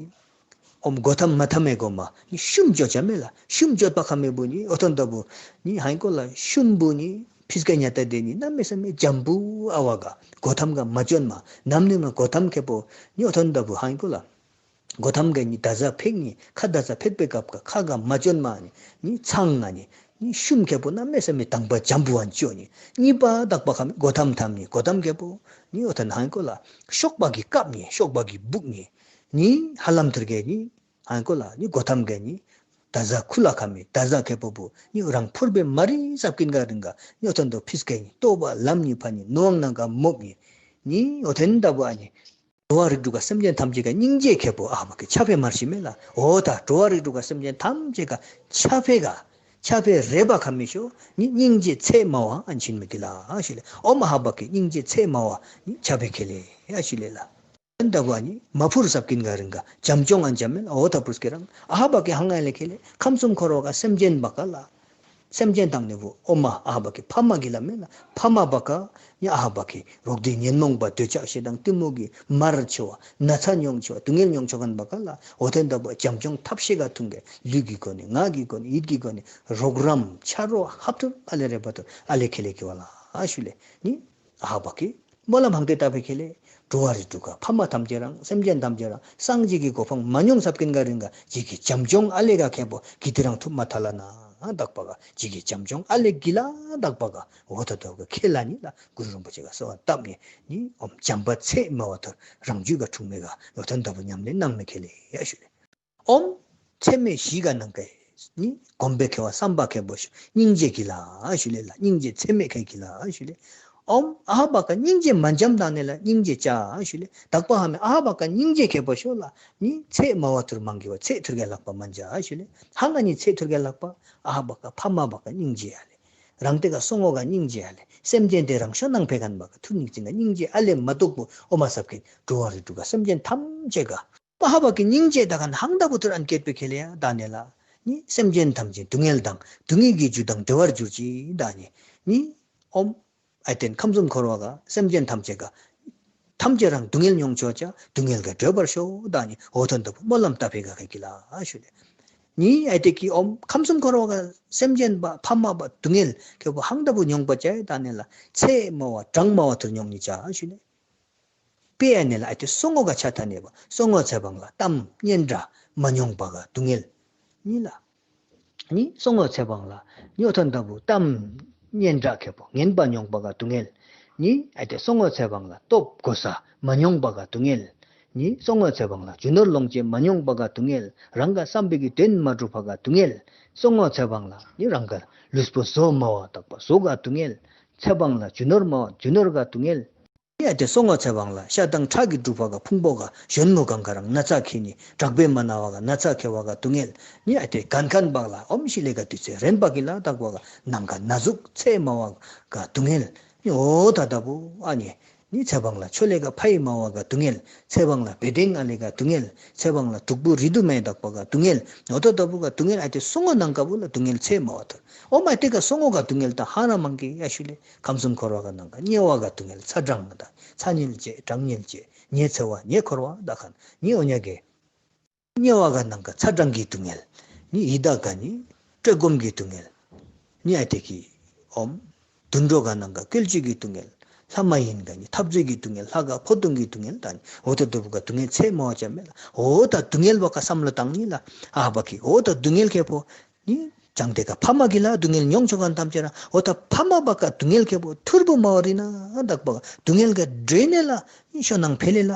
ཨོམ་གོ་ཐམ་མ་ཐམ་མེ་གོ་མ་ནི་ཤུམ་ཅོ་ཅ་མེ་ལ། ཤུམ་ཅོ་པ་ཁ་མེ་བུ་ནི་འོ་ཐོན་ད་བུ་ནི་ཧང་གོ་ལ་ཤུམ་བུ་ནི་ཕིས་ཀ་ཉ་ཏ་དེ་ནི་ནམ་མེ་ས་མེ་འཇམ་བུ་ཨ་བ་ག་གོ་ཐམ་ག་མ་ཅོན་མ་ནམ་ནི་མ་གོ་ཐམ་ཁེ་པོ་ནི་འོ་ཐོན་ད་བུ་ཧང་གོ་ལ་ སྒོ་ཐམ་ག་ནི་ད་ཟ་ཕེག་ནི་ཁ་ད་ཟ་ཕེག་པའི་སྐབས་ཀ་ཁ་ག་མ་བཅོན་མ་ནི་ནི་ཚང་ང་ནི་ནི་ཤུམ་ཁེ་པོ་གནམ་མེད་ས་མེད་དང་པ་འཇམ་པོ་ཨན་ཅོ་ནི། གཉིས་པ་དག་པ་ཁ་མི་སྒོ་ཐམ་ཐམ་ནི་སྒོ་ཐམ་ཁེ་པོ་ནི་འོ་ཐ་ན་ཧང་ཀོ་ལ་ཤོག་པ་གི་ཀབ་ནི་ཤོག་པ་གི་བུག་ནི་ནི་ཧ་ལམ་ཐུར་གེ་ནི་ཧང་ཀོ་ལ་ནི་སྒོ་ཐམ་ག་ནི་ད་ཟ་ཁུ་ལ་ཁ་མི་ད་ཟ་ཁེ་པོ་བུ་ནི་རང་ཕུར་བེ་མ་རི་སབ་ཀིན་ག་རིང་ག་ནི་འོ་ཐ་ན་དོ་ཕིས་ཀེ་ནི་ལྟོ་བ་ལམ་ནི་ཕ་ནི་ནོ་ཝང་ནང་ག་མོབ་ནི་ནི་འོ་ཐེན་ད་བུ་ཨ་ནི་འགྲོ་བ་རིགས་དྲུག་ག་སེམས་ཅན་ཐམས་ཅད་ག་སྙིང་རྗེ་ཁེ་པོ་ཨ་མ་གི་ཆ་ཕེ་མར་ཤི་མེ་ལ། འོ་ད་འགྲོ་བ་རིགས་དྲུག་ག་སེམས་ཅན་ཐམས་ཅད་ག་ཆ་ཕེ་ག་ཆ་ཕེ་རེ་བ་ཁ་མི་ཤོ་ནི་སྙིང་རྗེ་ཚད་མ་བ་ཨན་ཆིན་མི་གི་ལ་ཨ་ཤུ་ལེ། ཨོམ་ཨ་བ་གི་སྙིང་རྗེ་ཚད་མ་བ་ནི་ཆ་ཕེ་ཁེ་ལེ་ཨ་ཤུ་ལེ་ལ། ཨན་ད་བ་ནི་མ་ཕུར་སབ་ཀིན་ག་རིང་ག་བྱམས་སྐྱོང་ཨན་ཅ་མེ་ལ། འོ་ད་པུར་སྐེ་རང་ཨ་བ་གི་ཧང་ཨ་ལེ་ཁེ་ལེ། ཁམས་གསུམ་འཁོར་བ་ག་སེམས་ཅན་བ་ག་ལ། སེམས་ཅན་དང་ནི་བུ་ཨོ་མ་ཨ་བ་གི་ཕ་མ་གི་ལ་མེ་ལ། ཕ་མ་བ་ག་ཡ་ཨ་བ་གི་རོགས་འདི་ཉོན་མོངས་པ་འདོད་ཆགས་ཞེ་སྡང་གཏི་མུག་གི་མར་ཆེ་བ་ན་ཚ་མྱོང་ཆེ་བ་སྡུག་བསྔལ་མྱོང་ཆོག་མཁན་བ་ག་ལ་འོ་ཐེན་ད་བུ་བྱམས་སྐྱོང་ཐབས་ཤེས་ག་ཐུང་གེ་ལུས་ཀྱི་སྒོ་ནས་ངག་གི་སྒོ་ནས་ཡིད་ཀྱི་སྒོ་ནས་རོགས་རམ་ཆ་རོགས་ཧབ་ཐུབ་ཨ་ལེ་རེ་བ་ཐུབ་ཨ་ལེ་ཁེ་ལེ་ཁེ་བ་ལ་ཨ་ཤུ་ལེ་ནི་ཨ་བ་གི་སྨོན་ལམ་ཧང་ཏེ་ད་ཕེ་ཁེ་ལེ། འགྲོ་བ་རིགས་དྲུག་ག་ཕ་མ་ཐམས་ཅད་རང་སེམས་ཅན་ཐམས་ཅད་རང་སངས་རྒྱས་ཀྱི་གོ་འཕང་མ་མྱོང་སབ་ཀིན་ག་རིང་ག་ཇི་གི་བྱམས་སྐྱོང་ཨ་ལེ་ག་ཁེ་པོ་གི་ཏི་རང་ཐུབ་མ་ཐ་ལ་ན་དག་པ་ག་ཇི་གི་བྱམས་སྐྱོང་ཨ་ལེ་གི་ལ་དག་པ་ག་འོ་ད་ད་ག་ཁེ་ལ་ནི་ལ་གུ་རུ་རིན་པོ་ཆེ་ག་གསོལ་བ་བཏབ་ནི་ནི་ཨོམ་བྱམས་པ་ཚད་མ་བ་ཐུར་རང་རྒྱུད་ག་འཁྲུངས་མེ་ག་འོ་ཐ་ན་ད་བུ་ཉམས་ལེན་གནང་མེ་ཁེ་ལེ་ཡ་ཤུ་ལེ། ཨོམ་ཚད་མེད་བཞི་ག་ནང་ག་ནི་གོམས་པེ་ཁེ་བ་བསམ་པ་ཁེ་པོ་ཤོ་སྙིང་རྗེ་གི་ལ་ཨ་ཤུ་ལེ་ལ། སྙིང་རྗེ་ཚད་མེད་ཁེ་གི་ལ་ཨ་ཤུ་ལེ། ཨོམ་ཨ་བ་ག་སྙིང་རྗེ་མ་འཇམ་དང་ནི་ལ་སྙིང་རྗེ་ཅ་ཨ་ཤུ་ལེ། དག་པ་ཧ་མེ་ཨ་བ་ག་སྙིང་རྗེ་ཁེ་པོ་ཤོ་ལ་ནི་ཚད་མ་བ་ཐུར་མང་གི་བ་ཚད་ཐུར་གེ་ལག་པ་མན་ཅ་ཨ་ཤུ་ལེ། ཧང་ཨ་ནི་ཚད་ཐུར་གེ་ལག་པ་ཨ་བ་ག་ཕ་མ་བ་ག་སྙིང་རྗེ་ཨ་ལེ། རང་ཏེ་ག་སོ་ངོ་ག་སྙིང་རྗེ་ཨ་ལེ། སེམས་ཅན་ཏེ་རང་ཤོ་ནང་ཕེ་མཁན་བ་ག་ཐུར་ཉིག་ཅིང་ག་སྙིང་རྗེ་ཨ་ལེ་མ་གཏོགས་པོ་ཨོ་མ་སབ་ཀིན་འགྲོ་བ་རིགས་དྲུག་ག་སེམས་ཅན་ཐམས་ཅད་ག་པ་ཧ་བ་གི་སྙིང་རྗེ་ད་ག་ནི་ཧང་ད་བུ་ཐུར་ཨན་ཀེད་པེ་ཁེ་ལེ་ཡ་ད་ནི་ལ། ནི་སེམས་ཅན་ཐམས་ཅད་སྡུག་བསྔལ་དང་སྡུག་བསྔལ་གྱི་རྒྱུ་དང་བྲལ་བར་གྱུར་ཅིག་ད་ནི་ནི་ཨོམ་ཨའི་ཏེན་ཁམས་གསུམ་འཁོར་བ་ག་སེམས་ཅན་ཐམས་ཅད་ག་ཐམས་ཅད་རང་སྡུག་བསྔལ་མྱོང་ཆོག་ཅ་སྡུག་བསྔལ་ག་བྲལ་བར་ཤོག་ད་ནི་འོ་ཐོན་ད་བུ་སྨོན་ལམ་ད་ཕེ་ག་ཁེ་གི་ལ་ཨ་ཤུ་ལེ། ནི་ཨའི་ཏེ་གི་ཨོམ་ཁམས་གསུམ་འཁོར་བ་ག་སེམས་ཅན་བ་ཕ་མ་བ་སྡུག་བསྔལ་ཁེ་པོ་ཧང་ད་བུ་མྱོང་པ་ཅ་ད་ནི་ལ་ཚད་མ་བ་གྲངས་མ་བ་ཐུར་མྱོང་ནི་ཅ་ཨ་ཤུ་ལེ། དཔེ་ཨ་ནི་ལ་ཨ་ཏི་སོ་ངོ་ག་ཆ་ཐ་ནི་བ། སོ་ངོ་ཚེ་བང་ལ་གཏམ་སྙན་གྲགས་མ་མྱོང་པ་ག་སྡུག་བསྔལ། ནི་ལ། ནི་སོ་ངོ་ཚེ་བང་ལ་ཉོ་ཐོན་ད་བུ་གཏམ་སྙན་གྲགས་ཁེ་པོ་ངན་པ་མྱོང་པ་ག་སྡུག་བསྔལ། ནི་ཨ་ཏི་སོ་ངོ་ཚེ་བང་ལ་སྟོབས་གོ་ས་མ་མྱོང་པ་ག་སྡུག་བསྔལ། ནི་སོ་ངོ་ཚེ་བང་ལ་རྒྱུ་ནོར་ལོངས་སྤྱོད་མ་མྱོང་པ་ག་སྡུག་བསྔལ། རང་ག་བསམ་པའི་གི་དོན་མ་འགྲུབ་པ་ག་སྡུག་བསྔལ། སོ་ངོ་ཚེ་བང་ལ་ནི་རང་ག་ལུས་པོ་བཟོ་མ་བ་དག་པ་བཟོ་ག་སྡུག་བསྔལ། ཚེ་བང་ལ་རྒྱུ་ནོར་མ་བ་རྒྱུ་ནོར་ག་སྡུག་བསྔལ། ཡ་ཏེ་སོ་ངོ་ཚེ་བང་ལ་ཤ་དང་ཁྲག་གི་སྒྲུབ་པ་ག་ཕུང་པོ་ག་གཞོན་ནུ་གང་ག་རང་ན་ཚ་ཁེ་ནི་དྲག་པེ་མ་ན་བ་ག་ན་ཚ་ཁེ་བ་ག་སྡུག་བསྔལ། ནི་ཨ་ཏེ་གན་ཁན་བག་ལ་ཨོམ་ཤི་ལེ་ག་དུས་ཚེ་རན་པ་གི་ལ་དག་པ་ག་ནང་ག་ན་ཟུག་ཚད་མ་བ་ག་སྡུག་བསྔལ། ནི་འོ་ད་ད་བུ་ཨ་ནི་ནི་ཚེ་བང་ལ་ཆོ་ལེ་ག་ཕའི་མ་བ་ག་སྡུག་བསྔལ། ཚེ་བང་ལ་བེ་དེང་ཨ་ལེ་ག་སྡུག་བསྔལ། ཚེ་བང་ལ་དུག་པུ་རི་དུ་མེ་དག་པ་ག་སྡུག་བསྔལ། འོ་ད་ད་བུ་ག་སྡུག་བསྔལ་ཨ་ཏེ་སོ་ངོ་ནང་ག་བུ་ལ་སྡུག་བསྔལ་ཚད་མ་བ་ཐུར། ཨོ་མ་ཏེ་ག་སོ་ངོ་ག་སྡུག་བསྔལ་ད་ཧ་ན་མང་གི་ཡ་ཤུ་ལེ། ཁམས་གསུམ་འཁོར་བ་ག་ནང་ག་དམྱལ་བ་ག་སྡུག་བསྔལ་ཚ་གྲང་དང་ཚ་དམྱལ་བྱེད་གྲང་དམྱལ་བྱེད་ཉེ་ཚེ་བ་ཉེ་འཁོར་བ་དག་ཁན་ནི་འོ་ཉ་གེ། དམྱལ་བ་ག་ནང་ག་ཚ་གྲང་གི་སྡུག་བསྔལ། ནི་ཡི་དྭགས་ག་ནི་བཀྲེས་སྐོམ་གི་སྡུག་བསྔལ། ནི་ཨ་ཏེ་གི་ཨོམ་དུད་འགྲོ་ག་ནང་ག་བཀོལ་སྤྱོད་ཀྱི་སྡུག་བསྔལ། ལྷ་མ་ཡིན་ག་ནི་འཐབ་རྩོད་ཀྱི་སྡུག་བསྔལ། ལྷ་ག་འཕོ་ལྟུང་གི་སྡུག་བསྔལ་དང་ནི་འོ་ད་ད་བུ་ག་སྡུག་བསྔལ་ཚད་མ་བ་ཅ་མེ་ལ། འོ་ད་སྡུག་བསྔལ་བ་ག་བསམ་བློ་བཏང་ནི་ལ་ཨ་བ་གི་འོ་ད་སྡུག་བསྔལ་ཁེ་པོ། ནི་ཅང་ཏེ་ག་ཕ་མ་གི་ལ་སྡུག་བསྔལ་མྱོང་ཆོག་ག་ཐམས་ཅད་ར་འོ་ད་ཕ་མ་བ་ག་སྡུག་བསྔལ་ཁེ་པོ་ཐུར་བུ་མ་བ་རི་ན་དག་པ་ག་སྡུག་བསྔལ་ག་འདྲེ་ནེ་ལ་ནི་ཤོ་ནང་ཕེ་ལེ་ལ་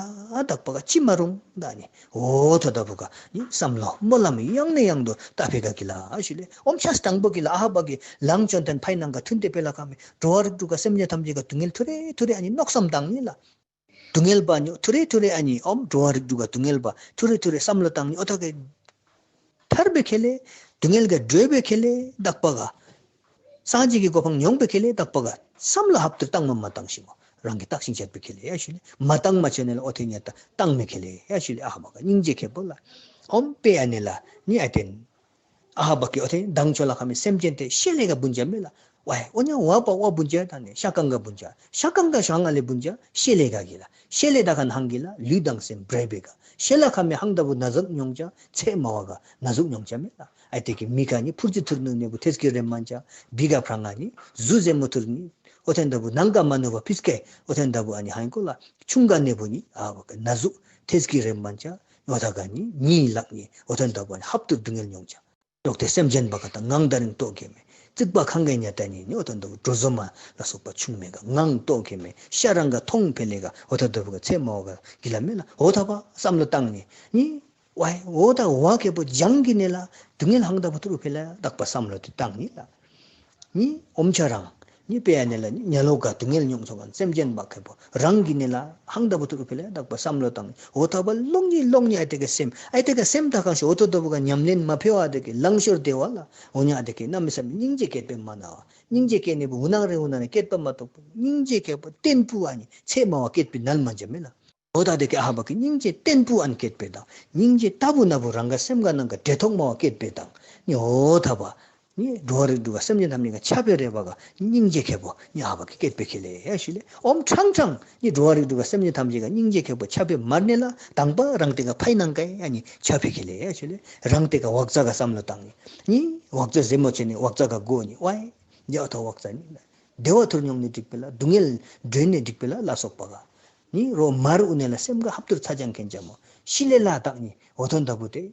དག་པ་ག་ཅི་མ་རུང་ད་ནི་འོ་ད་ད་བུ་ག་ནི་བསམ་བློ་སྨོན་ལམ་ཡང་ནས་ཡང་དུ་ད་ཕེ་ག་གི་ལ་ཨ་ཤུ་ལེ། ཨོམ་ཤ་སྟང་པོ་གི་ལ་ཨ་བ་གི་ལང་ཅོན་ཏན་ཕའི་ནང་ག་ཐུན་ཏེ་པེ་ལ་ཁ་མེ་འགྲོ་བ་རིགས་དྲུག་ག་སེམས་ཅན་ཐམས་ཅད་ག་སྡུག་བསྔལ་ཐུ་རེ་ཐུ་རེ་ཨ་ནི་མནོ་བསམ་བཏང་ནི་ལ། སྡུག་བསྔལ་བ་ཉོ་ཐུ་རེ་ཐུ་རེ་ཨ་ནི་ཨོམ་འགྲོ་བ་རིགས་དྲུག་ག་སྡུག་བསྔལ་བ་ཐུ་རེ་ཐུ་རེ་བསམ་བློ་བཏང་ནི་འོ་ཐ་གེ་ཐར་བེ་ཁེ་ལེ། སྡུག་བསྔལ་ག་འགྲོ་བེ་ཁེ་ལེ་དག་པ་ག་སངས་རྒྱས་ཀྱི་གོ་འཕང་མྱོང་བེ་ཁེ་ལེ་དག་པ་ག་བསམ་བློ་ཧབ་ཏུ་བཏང་མ་མ་བཏང་ཤིང་འོ་རང་གི་བརྟག་ཤིང་དཔྱད་པེ་ཁེ་ལེ་ཡ་ཤུ་ལེ། མ་བཏང་མ་ཆོ་ནེ་ལ་འོ་ཐེ་ཉ་ད་བཏང་མེ་ཁེ་ལེ་ཡ་ཤུ་ལེ། ཨ་བ་ག་སྙིང་རྗེ་ཁེ་པོ་ལ་ཨོམ་པེ་ཨ་ནི་ལ་ནི་ཨ་ཏེན། ཨ་བ་གི་འོ་ཐེ་དང་ཆོ་ལ་ཁ་མེ་སེམས་ཅན་ཏེ་ཤེ་ལེ་ག་བུན་ཅ་མེ་ལ། ཝའི་འོ་ཉ་བ་པ་བ་བུན་ཅ་ད་ནི་ཤ་ཀང་ག་བུན་ཅ་ཤ་ཀང་ག་ཤ་ང་ལེ་བུན་ཅ་ཤེ་ལེ་ག་གི་ལ། ཤེ་ལེ་ད་ཁན་ཧང་གི་ལ་ལུས་དང་སེམས་བྲལ་བེ་ག་ཤེ་ལ་ཁ་མེ་ཧང་ད་བུ་ན་ཟུག་མྱོང་ཅ་ཚད་མ་བ་ག་ན་ཟུག་མྱོང་ཅ་མེ་ལ། ཨ་ཏེ་གི་མི་ག་ནི་ཕུར་ཙི་ཐུར་ནུ་ནེ་བུ་ཐེས་ཀི་རེ་མན་ཅ་བི་ག་ཕྲང་ང་ནི་ཟུ་ཟེ་མོ་ཐུར་ནི་འོ་ཐེན་ད་བུ་ནང་ག་མ་ནུ་བ་ཕིས་ཀེ་འོ་ཐེན་ད་བུ་ཨ་ནི་ཧང་ཀོ་ལ་ཆུང་ག་ནེ་བུ་ནི་ཨ་བ་ག་ན་ཟུག་ཐེས་ཀི་རེ་མན་ཅ། འོ་ཐ་ག་ནི་ཉིད་ལག་ནི་འོ་ཐོན་ད་བུ་ནི་ཧབ་ཏུ་སྡུག་བསྔལ་མྱོང་ཅ། ལོག་སྟེ་སེམས་ཅན་བ་ག་དང་ངང་ད་རིང་ལྟོ་གེ་མེ། རྩིག་པ་ཁང་གེ་ཉ་ད་ནི་ནི་འོ་ཐོན་ད་བུ་གྲོ་བཟོ་མ་ལ་སོགས་པ་ཆུང་མེ་ག་ངང་ལྟོ་གེ་མེ། ཤ་རང་ག་མཐོང་ཕེ་ལེ་ག་འོ་ཐོན་ད་བུ་ག་ཚེ་མ་བ་ག་གི་ལ་མེ་ལ་འོ་ཐ་བ་བསམ་བློ་བཏང་ནི་ནི། ཝའི་འོ་ཐ་བ་ཁེ་པོ་སྦྱང་གི་ནི་ལ་སྡུག་བསྔལ་ཧང་ད་བུ་ཐུར་ཕེ་ལ་དག་པ་བསམ་བློ་དེ་བཏང་ནི་ལ། ནི་ཨོམ་ཆ་རང་ནི་དཔེ་ཡ་ནི་ལ་ནི་ཉ་ལོ་ག་སྡུག་བསྔལ་མྱོང་སོང་ག་སེམས་ཅན་བ་ཁེ་པོ་རང་གི་ནི་ལ་ཧང་ད་བུ་ཐུར་ཕེ་ལ་དག་པ་བསམ་བློ་བཏང་ནི་འོ་ཐ་བ་ལོང་ནི་ལོང་ནི་ཨའི་ཏེ་ག་སེམས་ཨའི་ཏེ་ག་སེམས་ད་གང་ཤོ་འོ་ཐོ་ད་བུ་ག་ཉམས་ལེན་མ་ཕེ་བ་དེ་གི་ལང་ཤོར་དེ་བ་ལ་འོ་ཉ་དེ་གི་གནམ་མེད་ས་མེད་སྙིང་རྗེ་སྐྱེད་པེ་མ་ན་བ། སྙིང་རྗེ་སྐྱེད་ནི་བུ་ནང་རེ་འུ་ནང་རེ་སྐྱེད་པ་མ་གཏོགས་སྙིང་རྗེ་སྐྱེད་པ་བརྟན་པོ་ཨ་ནི་ཚེ་མ་བ་སྐྱེད་པེ་ནལ་མ་འཇམ་མེ་ལ། འོ་ཐ་དེ་གི་ཨ་ཧ་བ་གི་སྙིང་རྗེ་བརྟན་པོ་ཨན་སྐྱེད་པེ་དང་སྙིང་རྗེ་ལྟ་བུ་ན་བུ་རང་ག་སེམས་ག་ནང་ག་འདྲེ་ཐོག་མ་བ་སྐྱེད་པེ་དང་ནི་འོ་ཐ་བ་ནི་འགྲོ་བ་རིགས་དྲུག་ག་སེམས་ཅན་ཐམས་ཅད་ག་ཆ་ཕེ་རེ་བ་ག་སྙིང་རྗེ་ཁེ་པོ་ནི་ཨ་ཧ་བ་གི་སྐྱེད་པེ་ཁེ་ལེ་ཡ་ཤུ་ལེ། ཨོམ་ཁྲང་ཁྲང་ནི་འགྲོ་བ་རིགས་དྲུག་ག་སེམས་ཅན་ཐམས་ཅད་ག་སྙིང་རྗེ་ཁེ་པོ་ཆ་ཕེ་མར་ནི་ལ་དང་པ་རང་ཏེ་ག་ཕའི་ནང་ག་ཡ་ནི་ཆ་ཕེ་ཁེ་ལེ་ཡ་ཤུ་ལེ། རང་ཏེ་ག་བག་ཚ་ག་བསམ་བློ་བཏང་ནི་ནི་བག་ཚ་ཟེ་མོ་ཆེ་ནི་བག་ཚ་ག་གོ་ནི་ཝའི་ཡ་འོ་ཐ་བག་ཚ་ནི་ལ། བདེ་བ་ཐུར་མྱོང་ནི་འགྲིག་པེ་ལ་སྡུག་བསྔལ་འདྲེན་ནི་འགྲིག་པེ་ལ་ལ་སོགས་པ་ག་ནི་རོ་མར་འུ་ནེ་ལ་སེམས་ག་ཧབ་ཏུར་ཚ་སྦྱང་མཁན་ཅ་མོ་ཤི་ལེ་ལ་དག་ནི་འོ་ཐོན་ད་བུ་ཏེ་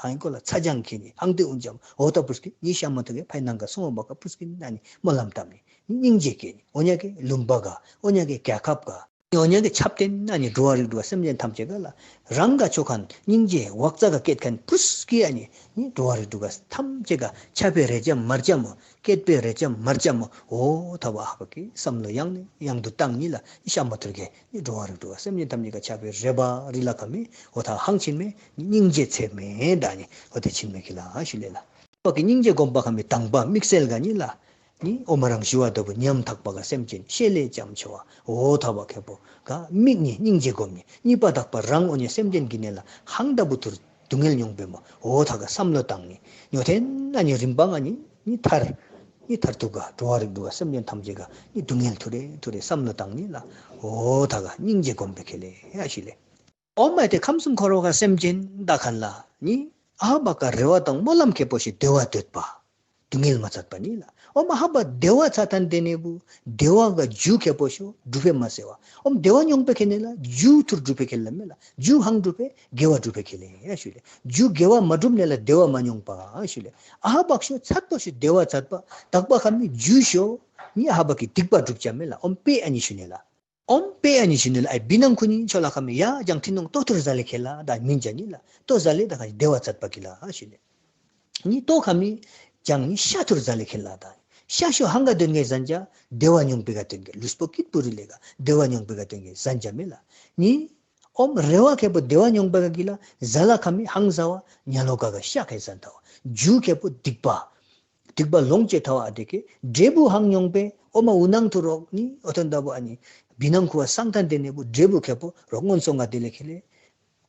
ཨང་ཀོ་ལ་ཚ་སྦྱང་མཁན་ནི་ཨང་ཏེ་འུན་ཅ་མོ་འོ་ཐ་བུ་སྐྱེ་ནི་ཤ་མ་ཐུ་གེ་ཕའི་ནང་ག་སོང་བ་བ་ག་བུ་སྐྱེ་ན་ནི་སྨོན་ལམ་བཏབ་ནི་སྙིང་རྗེ་སྐྱེ་ནི་འོ་ཉ་གེ་ལུམ་པ་ག་འོ་ཉ་གེ་རྒྱལ་ཁབ་ག་འོ་ཉ་གེ་ཆབ་སྟེ་ན་ནི་འགྲོ་བ་རིགས་དྲུག་ག་སེམས་ཅན་ཐམས་ཅད་ག་ལ་རང་ག་ཆོ་མཁན་སྙིང་རྗེ་བག་ཚ་ག་སྐྱེད་མཁན་བུ་སྐྱེ་ཨ་ནི་ནི་འགྲོ་བ་རིགས་དྲུག་ག་ཐམས་ཅད་ག་ཆ་ཕེ་རེ་ཅ་མར་ཅ་མོ་སྐྱེད་པེ་རེ་ཅ་མར་ཅ་མོ་འོ་ཐ་བ་ཨ་ཧ་བ་གི་བསམ་བློ་ཡང་ནི་ཡང་དུ་བཏང་ནི་ལ་ཤ་མ་ཐུར་གེ་ནི་འགྲོ་བ་རིགས་དྲུག་ག་སེམས་ཅན་ཐམས་ཅད་ག་ཆ་ཕེ་རེ་བ་རི་ལ་ཁ་མི་འོ་ཐ་ཧང་ཆེན་མེ་སྙིང་རྗེ་ཚད་མེ་ད་ནི་འོ་ཐ་ཆེན་མེ་གི་ལ་ཤུ་ལེ་ལ། བ་གི་སྙིང་རྗེ་སྒོམ་པ་ཁ་མི་དང་པ་དམིགས་བསལ་ག་ནི་ལ། ནི་ཨོ་མ་རང་ཞུ་བ་ད་བུ་ཉམ་ཐག་པ་ག་སེམས་ཅན་ཤེས་ལས་ཅམ་ཆེ་བ་འོ་ཐ་བ་ཁེ་པོ་ག་དམིགས་ནི་སྙིང་རྗེ་སྒོམ་ནི་གཉིས་པ་དག་པ་རང་འོ་ཉ་སེམས་ཅན་གི་ནི་ལ་ཧང་ད་བུ་ཐུར་སྡུག་བསྔལ་མྱོང་པེ་མོ་འོ་ཐ་ག་བསམ་བློ་བཏང་ནི་ཉོ་ཐེན་ན་ནི་རིམ་པ་ང་ནི་ནི་ཐར་ནི་ཐར་ཐུ་ག་འགྲོ་བ་རིགས་དྲུག་ག་སེམས་ཅན་ཐམས་ཅད་ག་ནི་སྡུག་བསྔལ་ཐུ་རེ་ཐུ་རེ་བསམ་བློ་བཏང་ནི་ལ་འོ་ཐ་ག་སྙིང་རྗེ་སྒོམ་པེ་ཁེ་ལེ་ཡ་ཤུ་ལེ། ཨོ་མ་ཏེ་ཁམས་གསུམ་འཁོར་བ་ག་སེམས་ཅན་ད་ཁན་ལ་ནི་ཨ་བ་ག་རེ་བ་དང་སྨོན་ལམ་ཁེ་པོ་ཤོ་བདེ་བ་འདོད་པ་སྡུག་བསྔལ་མ་ཚད་པ་ནི་ལ། ཨོ་མ་ཨ་བ་བདེ་བ་ཚད་ཐན་ཏེ་ནི་བུ་བདེ་བ་ག་རྒྱུ་ཁེ་པོ་ཤོ་གྲུབ་པེ་མ་སེ་བ། ཨོ་མ་བདེ་བ་མྱོང་པེ་ཁེ་ནི་ལ་རྒྱུ་ཐུར་གྲུབ་པེ་ཁེ་ལ་མེ་ལ་རྒྱུ་ཧང་གྲུབ་པེ་དགེ་བ་གྲུབ་པེ་ཁེ་ལེ་ཡ་ཤུ་ལེ། རྒྱུ་དགེ་བ་མ་གྲུབ་ནི་ལ་བདེ་བ་མ་མྱོང་པ་ཤུ་ལེ། ཨ་བ་ཤོ་ཚད་པ་ཤོ་བདེ་བ་ཚད་པ་དག་པ་ཁ་མི་རྒྱུ་ཤོ་ནི་ཨ་བ་གི་སྡིག་པ་གྲུབ་ཅ་མེ་ལ་ཨོ་མ་པེ་ཨ་ནི་ཤུ་ནི་ལ། ཨོམ་པེ་ཨ་ནི་ཞུ་ནི་ལ་ཨའི་བི་ནང་ཁུ་ནི་ཆོ་ལ་ཁ་མི་ཡ་ཇང་ཐི་ནོང་ཏོ་ཐུར་ཟ་ལེ་ཁེ་ལ་ད་མིན་ཅ་ནི་ལ་ཏོ་ཟ་ལེ་ད་ཁ་བདེ་བ་ཚད་པ་གི་ལ་ཨ་ཞུ་ལེ། ནི་ཏོ་ཁ་མི་ཇང་ནི་ཤ་ཐུར་ཟ་ལེ་ཁེ་ལ་ད། ཤ་ཤོ་ཧང་ག་དོན་གེ་ཟན་ཅ་བདེ་བ་མྱོང་པེ་ག་དོན་གེ་ལུས་པོ་སྐྱིད་པོ་རི་ལེ་ག་བདེ་བ་མྱོང་པེ་ག་དོན་གེ་ཟན་ཅ་མེ་ལ། ནི་ཨོམ་རེ་བ་ཁེ་པོ་བདེ་བ་མྱོང་པེ་ག་གི་ལ་ཟ་ལ་ཁ་མི་ཧང་ཟ་བ་ཉ་ལོ་ག་ག་ཤ་ཁེ་ཟན་ཐ་བ་རྒྱུ་ཁེ་པོ་སྡིག་པ། སྡིག་པ་ལོངས་སྤྱོད་ཐ་བ་ཨ་དེ་ཀེ་འབྲས་བུ་ཧང་མྱོང་པེ་ཨོ་མ་འུ་ནང་ཐུར་རོག་ནི་ཨོ་ཐོན་ད་བུ་ཨ་ནི་བི་ནང་ཁུ་བ་སང་ཐན་དེ་ནེ་བུ་འབྲས་བུ་ཁེ་པོ་རོག་སྔོན་སོང་ག་དེ་ལེ་ཁེ་ལེ།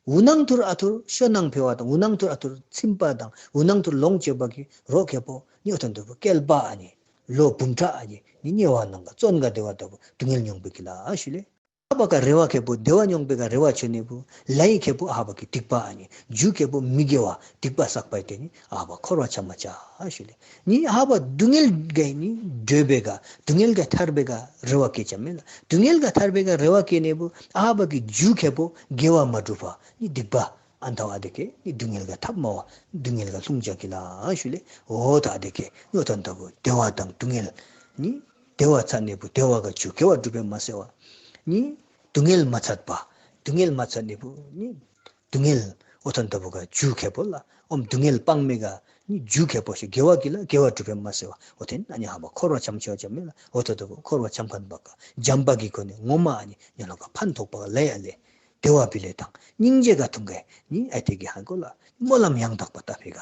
འུ་ནང་ཐུར་ཨ་ཐུར་ཤོ་ནང་ཕེ་བ་དང་འུ་ནང་ཐུར་ཨ་ཐུར་ཚིམ་པ་དང་འུ་ནང་ཐུར་ལོངས་སྤྱོད་པ་གི་རོག་ཁེ་པོ་ནི་ཨོ་ཐོན་ད་བུ་བསྐལ་པ་ཨ་ནི་ལོ་འབུམ་ཕྲག་ཨ་ནི་ནི་དམྱལ་བ་ནང་ག་བཙོན་ག་དེ་བ་ད་བུ་སྡུག་བསྔལ་མྱོང་པེ་གི་ལ་ཨ་ཞུ་ལེ། ཨ་བ་ཀ་རེ་བ་ཁེ་པོ་བདེ་བ་མྱོང་པེ་ག་རེ་བ་ཆོ་ནེ་བུ་ལའི་ཁེ་པོ་ཨ་བ་ཀི་སྡིག་པ་ཨ་ནི་རྒྱུ་ཁེ་པོ་མི་དགེ་བ་སྡིག་པ་བསགས་པ་ཡི་དེ་ནི་ཨ་བ་འཁོར་བ་ཆ་མ་ཆ་ཨ་ཞུ་ལེ། ནི་ཨ་བ་སྡུག་བསྔལ་ག་ནི་འདོད་པེ་ག་སྡུག་བསྔལ་ག་ཐར་པེ་ག་རེ་བ་ཁེ་ཆ་མེ་ལ། སྡུག་བསྔལ་ག་ཐར་པེ་ག་རེ་བ་ཁེ་ནེ་བུ་ཨ་བ་ཀི་རྒྱུ་ཁེ་པོ་དགེ་བ་མ་གྲུབ་པ་ནི་སྡིག་པ་ཨན་ཐ་བ་དེ་ཁེ་ནི་སྡུག་བསྔལ་ག་ཐབས་མ་བ་སྡུག་བསྔལ་ག་ལྷུང་ཆ་གི་ལ་ཨ་ཞུ་ལེ། འོ་ཐ་དེ་ཁེ་ནི་འོ་ཐོན་ད་བུ་བདེ་བ་དང་སྡུག་བསྔལ་ནི་བདེ་བ་ཚད་ནེ་བུ་བདེ་བ་ག་རྒྱུ་དགེ་བ་གྲུབ་པེ་མ་སེ་བ། ནི་སྡུག་བསྔལ་མ་ཚད་པ། སྡུག་བསྔལ་མ་ཚད་ནེ་བུ་ནི་སྡུག་བསྔལ་འོ་ཐོན་ད་བུ་ག་རྒྱུ་ཁེ་པོ་ལ་ཨོམ་སྡུག་བསྔལ་སྤང་མེ་ག་ནི་རྒྱུ་ཁེ་པོ་ཤོ་དགེ་བ་གི་ལ་དགེ་བ་གྲུབ་པེ་མ་སེ་བ། འོ་ཐེན་ཨ་ནི་ཨ་བ་འཁོར་བ་ཆ་མ་ཆ་ཆ་མེ་ལ། འོ་ཐོན་ད་བུ་འཁོར་བ་ཆ་མཁན་བ་ག་འཇམ་པ་གི་སྒོ་ནེ་ངོ་མ་ཨ་ནི་ཉ་ལོ་ག་ཕན་ཐོགས་པ་ག་ལ་ཡ་ལེ། བདེ་བ་བི་ལེ་དང་སྙིང་རྗེ་ག་ཐུང་གེ་ནི་ཨ་དེ་གི་ཧང་ཀོ་ལ་སྨོན་ལམ་ཡང་དག་པ་བཏབ་པེ་ག་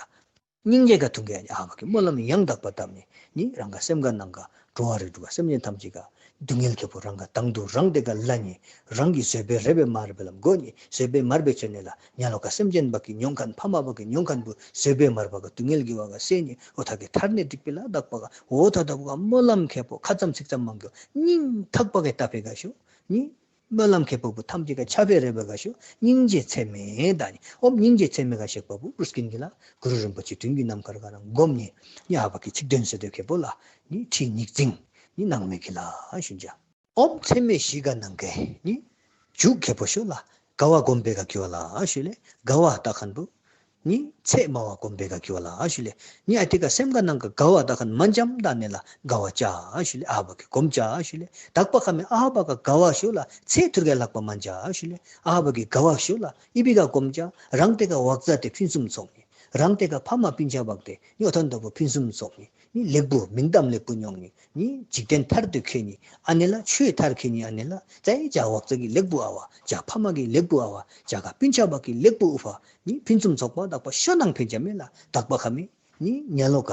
སྙིང་རྗེ་ག་ཐུང་གེ་ཨ་ནི་ཨ་བ་ཀི་སྨོན་ལམ་ཡང་དག་པ་བཏབ་ནི་ནི་རང་ག་སེམས་ག་ནང་ག་འགྲོ་བ་རིགས་དྲུག་ག་སེམས་ཅན་ཐམས་ཅད་ག་སྡུག་བསྔལ་ཁེ་པོ་རང་ག་དང་དུ་རང་དེ་ག་ལ་ནི་རང་གི་བཟོད་པེ་རེ་བེ་མ་རེ་བེ་ལམ་གོ་ནི་བཟོད་པེ་མར་བེ་ཆོ་ནེ་ལ་ཉ་ལོ་ག་སེམས་ཅན་བ་ཀི་མྱོང་མཁན་ཕ་མ་བ་ཀི་མྱོང་མཁན་བུ་བཟོད་པེ་མར་བ་ག་སྡུག་བསྔལ་གི་བ་ག་སེ་ནི་འོ་ཐ་གེ་ཐར་ནེ་འགྲིག་པེ་ལ་དག་པ་ག་འོ་ཐ་ད་བུ་ག་སྨོན་ལམ་ཁེ་པོ་ཁ་ཙམ་ཚིག་ཙམ་མང་གི་སྙིང་ཐག་པ་གེ་བཏབ་པེ་ག་ཤོ་ནི། སྨོན་ལམ་ཁེ་པོ་བུ་ཐམས་ཅད་ག་ཆ་བེ་རེ་བ་ག་ཤོ་སྙིང་རྗེ་ཚད་མེ་ད་ནི། ཨོམ་སྙིང་རྗེ་ཚད་མེ་ག་ཤེག་པ་བུ་རུས་ཀིན་གི་ལ་གུ་རུ་རིན་པོ་ཆེ་དུན་གྱི་ནམ་མཁར་ག་རང་སྒོམ་ནི་ནི་ཨ་བ་ཀི་ཚིག་དོན་ཟེར་དོ་ཁེ་པོ་ལ་ནི་ཁྲིད་ཉིག་ཙིང་ནི་ནང་མེ་གི་ལ་ཞུན་ཅ། ཨོམ་ཚད་མེ་ཞི་ག་ནང་གེ་ནི་འཇུག་ཁེ་པོ་ཤོ་ལ་ དགའ་བ་སྒོམ་པའི་ག་གི་བ་ལ་ཞུ་ལེ། དགའ་བ་ད་ཁན་བུ་ནི་ཚད་མ་བ་སྒོམ་པའི་ག་གི་བ་ལ་ཞུ་ལེ། ནི་ཨ་ཏེ་ག་སེམས་ག་ནང་ག་དགའ་བ་ད་ཁན་མ་འཇམ་ད་ནི་ལ་དགའ་བ་ཅ་ཞུ་ལེ། ཨ་བ་གི་སྒོམ་ཅ་ཞུ་ལེ། དག་པ་ཁ་མི་ཨ་བ་ག་དགའ་བ་ཞུ་ལ་ཚད་ཐུར་ག་ལྷག་པ་མ་འཇམ་ཞུ་ལེ། ཨ་བ་གི་དགའ་བ་ཞུ་ལ་ཨི་བི་ག་སྒོམ་ཅ། རང་ཏེ་ག་བག་ཙ་ཏེ་ཕུན་སུམ་ཚོགས་ནི། རང་ཏེ་ག་ཕ་མ་སྤུན་ཆ་བག་ཏེ་ནི་འོ་ཐོན་ད་བུ་ཕུན་སུམ་ཚོགས་ནི། ནི་ལེགས་པོ་མིང་གཏམ་ལེགས་པོ་མྱོང་ནི། ནི་འཇིག་རྟེན་མཐར་ཐུག་ཁེ་ནི་ཨ་ནི་ལ། ཆོས་མཐར་ཁེ་ནི་ཨ་ནི་ལ། ཙའི་ཇ་བག་ཙ་གི་ལེགས་པོ་ཨ་བ། ཇ་ཕ་མ་གི་ལེགས་པོ་ཨ་བ། ཇ་ག་སྤུན་ཆ་བག་གི་ལེགས་པོ་ཨུ་བ། ནི་ཕུན་སུམ་ཚོགས་པ་དག་པ་ཤོ་ནང་ཕན་ཅ་མེ་ལ། དག་པ་ཁ་མི་ནི་ཉ་ལོ་ག་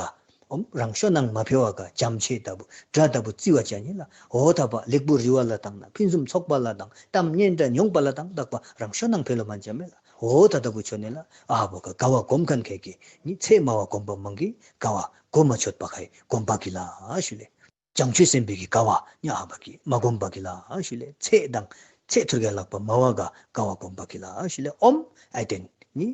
ཨོམ་རང་ཤོ་ནང་མ་ཕེ་བ་ག་འཇམ་ཆེ་ད་བུ་དྲ་ད་བུ་ཙི་བ་ཅ་ནི་ལ། འོ་ད་བ་ལེགས་པོ་རི་བ་ལ་དང་ན་ཕུན་སུམ་ཚོགས་པ་ལ་དང་གཏམ་སྙན་གྲགས་མྱོང་པ་ལ་དང་དག་པ་རང་ཤོ་ནང་ཕེ་ལོ་མན་ཅ་མེ་ལ། འོ་ད་ད་བུ་ཆོ་ནི་ལ་ཨ་བ་ག་དགའ་བ་སྒོམ་ཁན་ཁེ་གི་ནི་ཚད་མ་བ་སྒོམ་པ་མང་གི་དགའ་བ་སྒོམ་མ་ཆོད་པ་ཁའི་སྒོམ་པ་གི་ལ་ཞུ་ལེ། བྱང་ཆུབ་སེམས་དཔའི་གི་དགའ་བ་ནི་ཨ་བ་གི་མ་སྒོམ་པ་གི་ལ་ཞུ་ལེ། ཚད་དང་ཚད་ཐུར་ག་ལྷག་པ་མ་བ་ག་དགའ་བ་སྒོམ་པ་གི་ལ་ཞུ་ལེ། ཨོམ་ཨའི་ཏེན་ནི་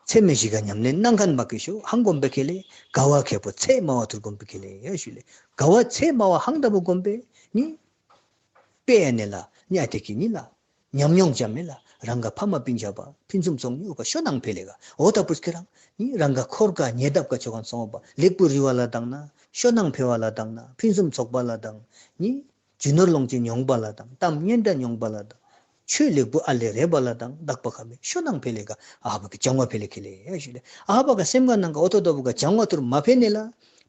ཚད་མེད་བཞི་ག་ཉམས་ལེན་གནང་ཁན་བག་གི་ཤོ་ཧང་སྒོམ་པེ་ཁེ་ལེ། དགའ་བ་ཁེ་པོ་ཚད་མ་བ་ཐུར་སྒོམ་པེ་ཁེ་ལེ་ཡ་ཞུ་ལེ། དགའ་བ་ཚད་མ་བ་ཧང་ད་བུ་སྒོམ་པེ་ནི་པེ་ཡ་ནི་ལ་ནི་ཨ་ཏེ་གི་ནི་ལ་ཉམས་མྱོང་ཅ་མེ་ལ། རང་ག་ཕ་མ་སྤུན་ཆ་བག་ཕུན་སུམ་ཚོགས་ནི་འུ་བ་ཤོ་ནང་ཕེ་ལེ་ག། འོ་ད་བུ་སྐེ་རང་ནི་རང་ག་འཁོར་ག་ཉེ་འདབས་ག་ཆོ་ཁན་སོང་བ་ལེགས་པོ་རི་བ་ལ་དང་ན་ཤོ་ནང་ཕེ་བ་ལ་དང་ན་ཕུན་སུམ་ཚོགས་པ་ལ་དང་ནི་རྒྱུ་ནོར་ལོངས་སྤྱོད་མྱོང་པ་ལ་དང་གཏམ་སྙན་གྲགས་མྱོང་པ་ལ་དང་ཆོས་ལེགས་པོ་ཨ་ལེ་རེ་བ་ལ་དང་དག་པ་ཁ་མི་ཤོ་ནང་ཕེ་ལེ་ག། ཨ་བ་གི་སྦྱང་བ་ཕེ་ལེ་ཁེ་ལེ་ཡ་ཞུ་ལེ། ཨ་བ་ག་སེམས་ག་ནང་ག་འོ་ཐོ་ད་བུ་ག་སྦྱང་བ་ཐུར་མ་ཕེ་ནི་ལ།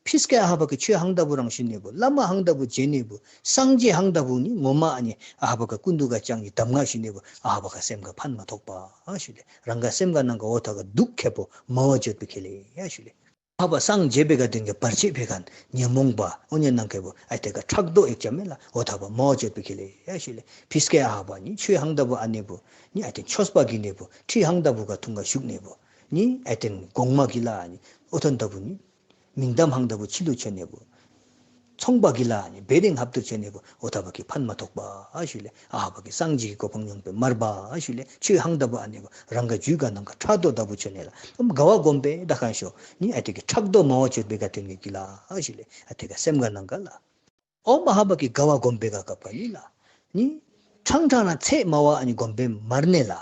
ཕིས་ཀེ་ཨ་བ་གི་ཆོས་ཧང་ད་བུ་རང་ཤེས་ནི་བུ་བླ་མ་ཧང་ད་བུ་མཇལ་ནི་བུ་སངས་རྒྱས་ཧང་ད་བུ་ནི་ངོ་མ་ཨ་ནི་ཨ་བ་ག་སྐུ་མདུན་ག་བཅར་ནི་གདམས་ངག་ཤེས་ནི་བུ་ཨ་བ་ག་སེམས་ག་ཕན་མ་ཐོགས་པ་ཨ་ཞུ་ལེ། རང་ག་སེམས་ག་ནང་ག་འོ་ཐ་ག་དུག་ཁེ་པོ་མ་བ་ཅོད་པེ་ཁེ་ལེ་ཡ་ཞུ་ལེ། ཨ་བ་སངས་རྒྱས་པེ་ག་དེན་ག་བར་ཆད་པེ་ག་ཉོན་མོངས་པ་འོ་ཉེ་ནང་ཁེ་པོ་ཨ་ཏེ་ག་ཕྲག་དོག་ཡེག་ཅ་མེ་ལ། འོ་ཐ་བ་མ་བ་ཅོད་པེ་ཁེ་ལེ་ཡ་ཞུ་ལེ། ཕིས་ཀེ་ཨ་བ་ནི་ཆོས་ཧང་ད་བུ་ཨ་ནི་བུ་ནི་ཨ་ཏེ་ཆོས་པ་གི་ནི་བུ་ཁྲིད་ཧང་ད་བུ་ག་ཐུང་ག་ཞུགས་ནི་བུ་ནི་ཨ་ཏེ་གོང་མ་གི་ལ་ནི་འོ་ཐོན་ད་བུ་ནི་མིང་གཏམ་ཧང་ད་བུ་ཕྱི་ལུ་ཆོ་ནི་བུ། ཚོང་པ་གི་ལ་ནི་བེ་རིང་ཧབ་ཏུ་ཆོ་ནི་བུ་འོ་ཐ་བ་གི་ཕན་མ་ཐོགས་པ་ཨ་ཞུ་ལེ། ཨ་བ་གི་སངས་རྒྱས་ཀྱི་གོ་འཕང་མྱོང་པེ་མར་བ་ཨ་ཞུ་ལེ། ཆོས་ཧང་ད་བུ་ཨ་ནི་བུ་རང་ག་རྒྱུད་ག་ནང་ག་ཕྲག་དོག་ད་བུ་ཆོ་ནི་ལ། ཨོམ་དགའ་བ་སྒོམ་པེ་ད་ཁན་ཤོ་ནི་ཨ་ཏེ་གི་ཕྲག་དོག་མ་བ་ཅོད་པེ་ག་དེན་གི་ལ་ཨ་ཞུ་ལེ། ཨ་ཏེ་ག་སེམས་ག་ནང་ག་ལ། ཨོམ་ཨ་བ་གི་དགའ་བ་སྒོམ་པེ་ག་སྐབས་ག་ནི་ལ། ནི་ཕྲང་ཕྲང་རང་ཚད་མ་བ་ཨ་ནི་སྒོམ་པེ་མར་ནི་ལ།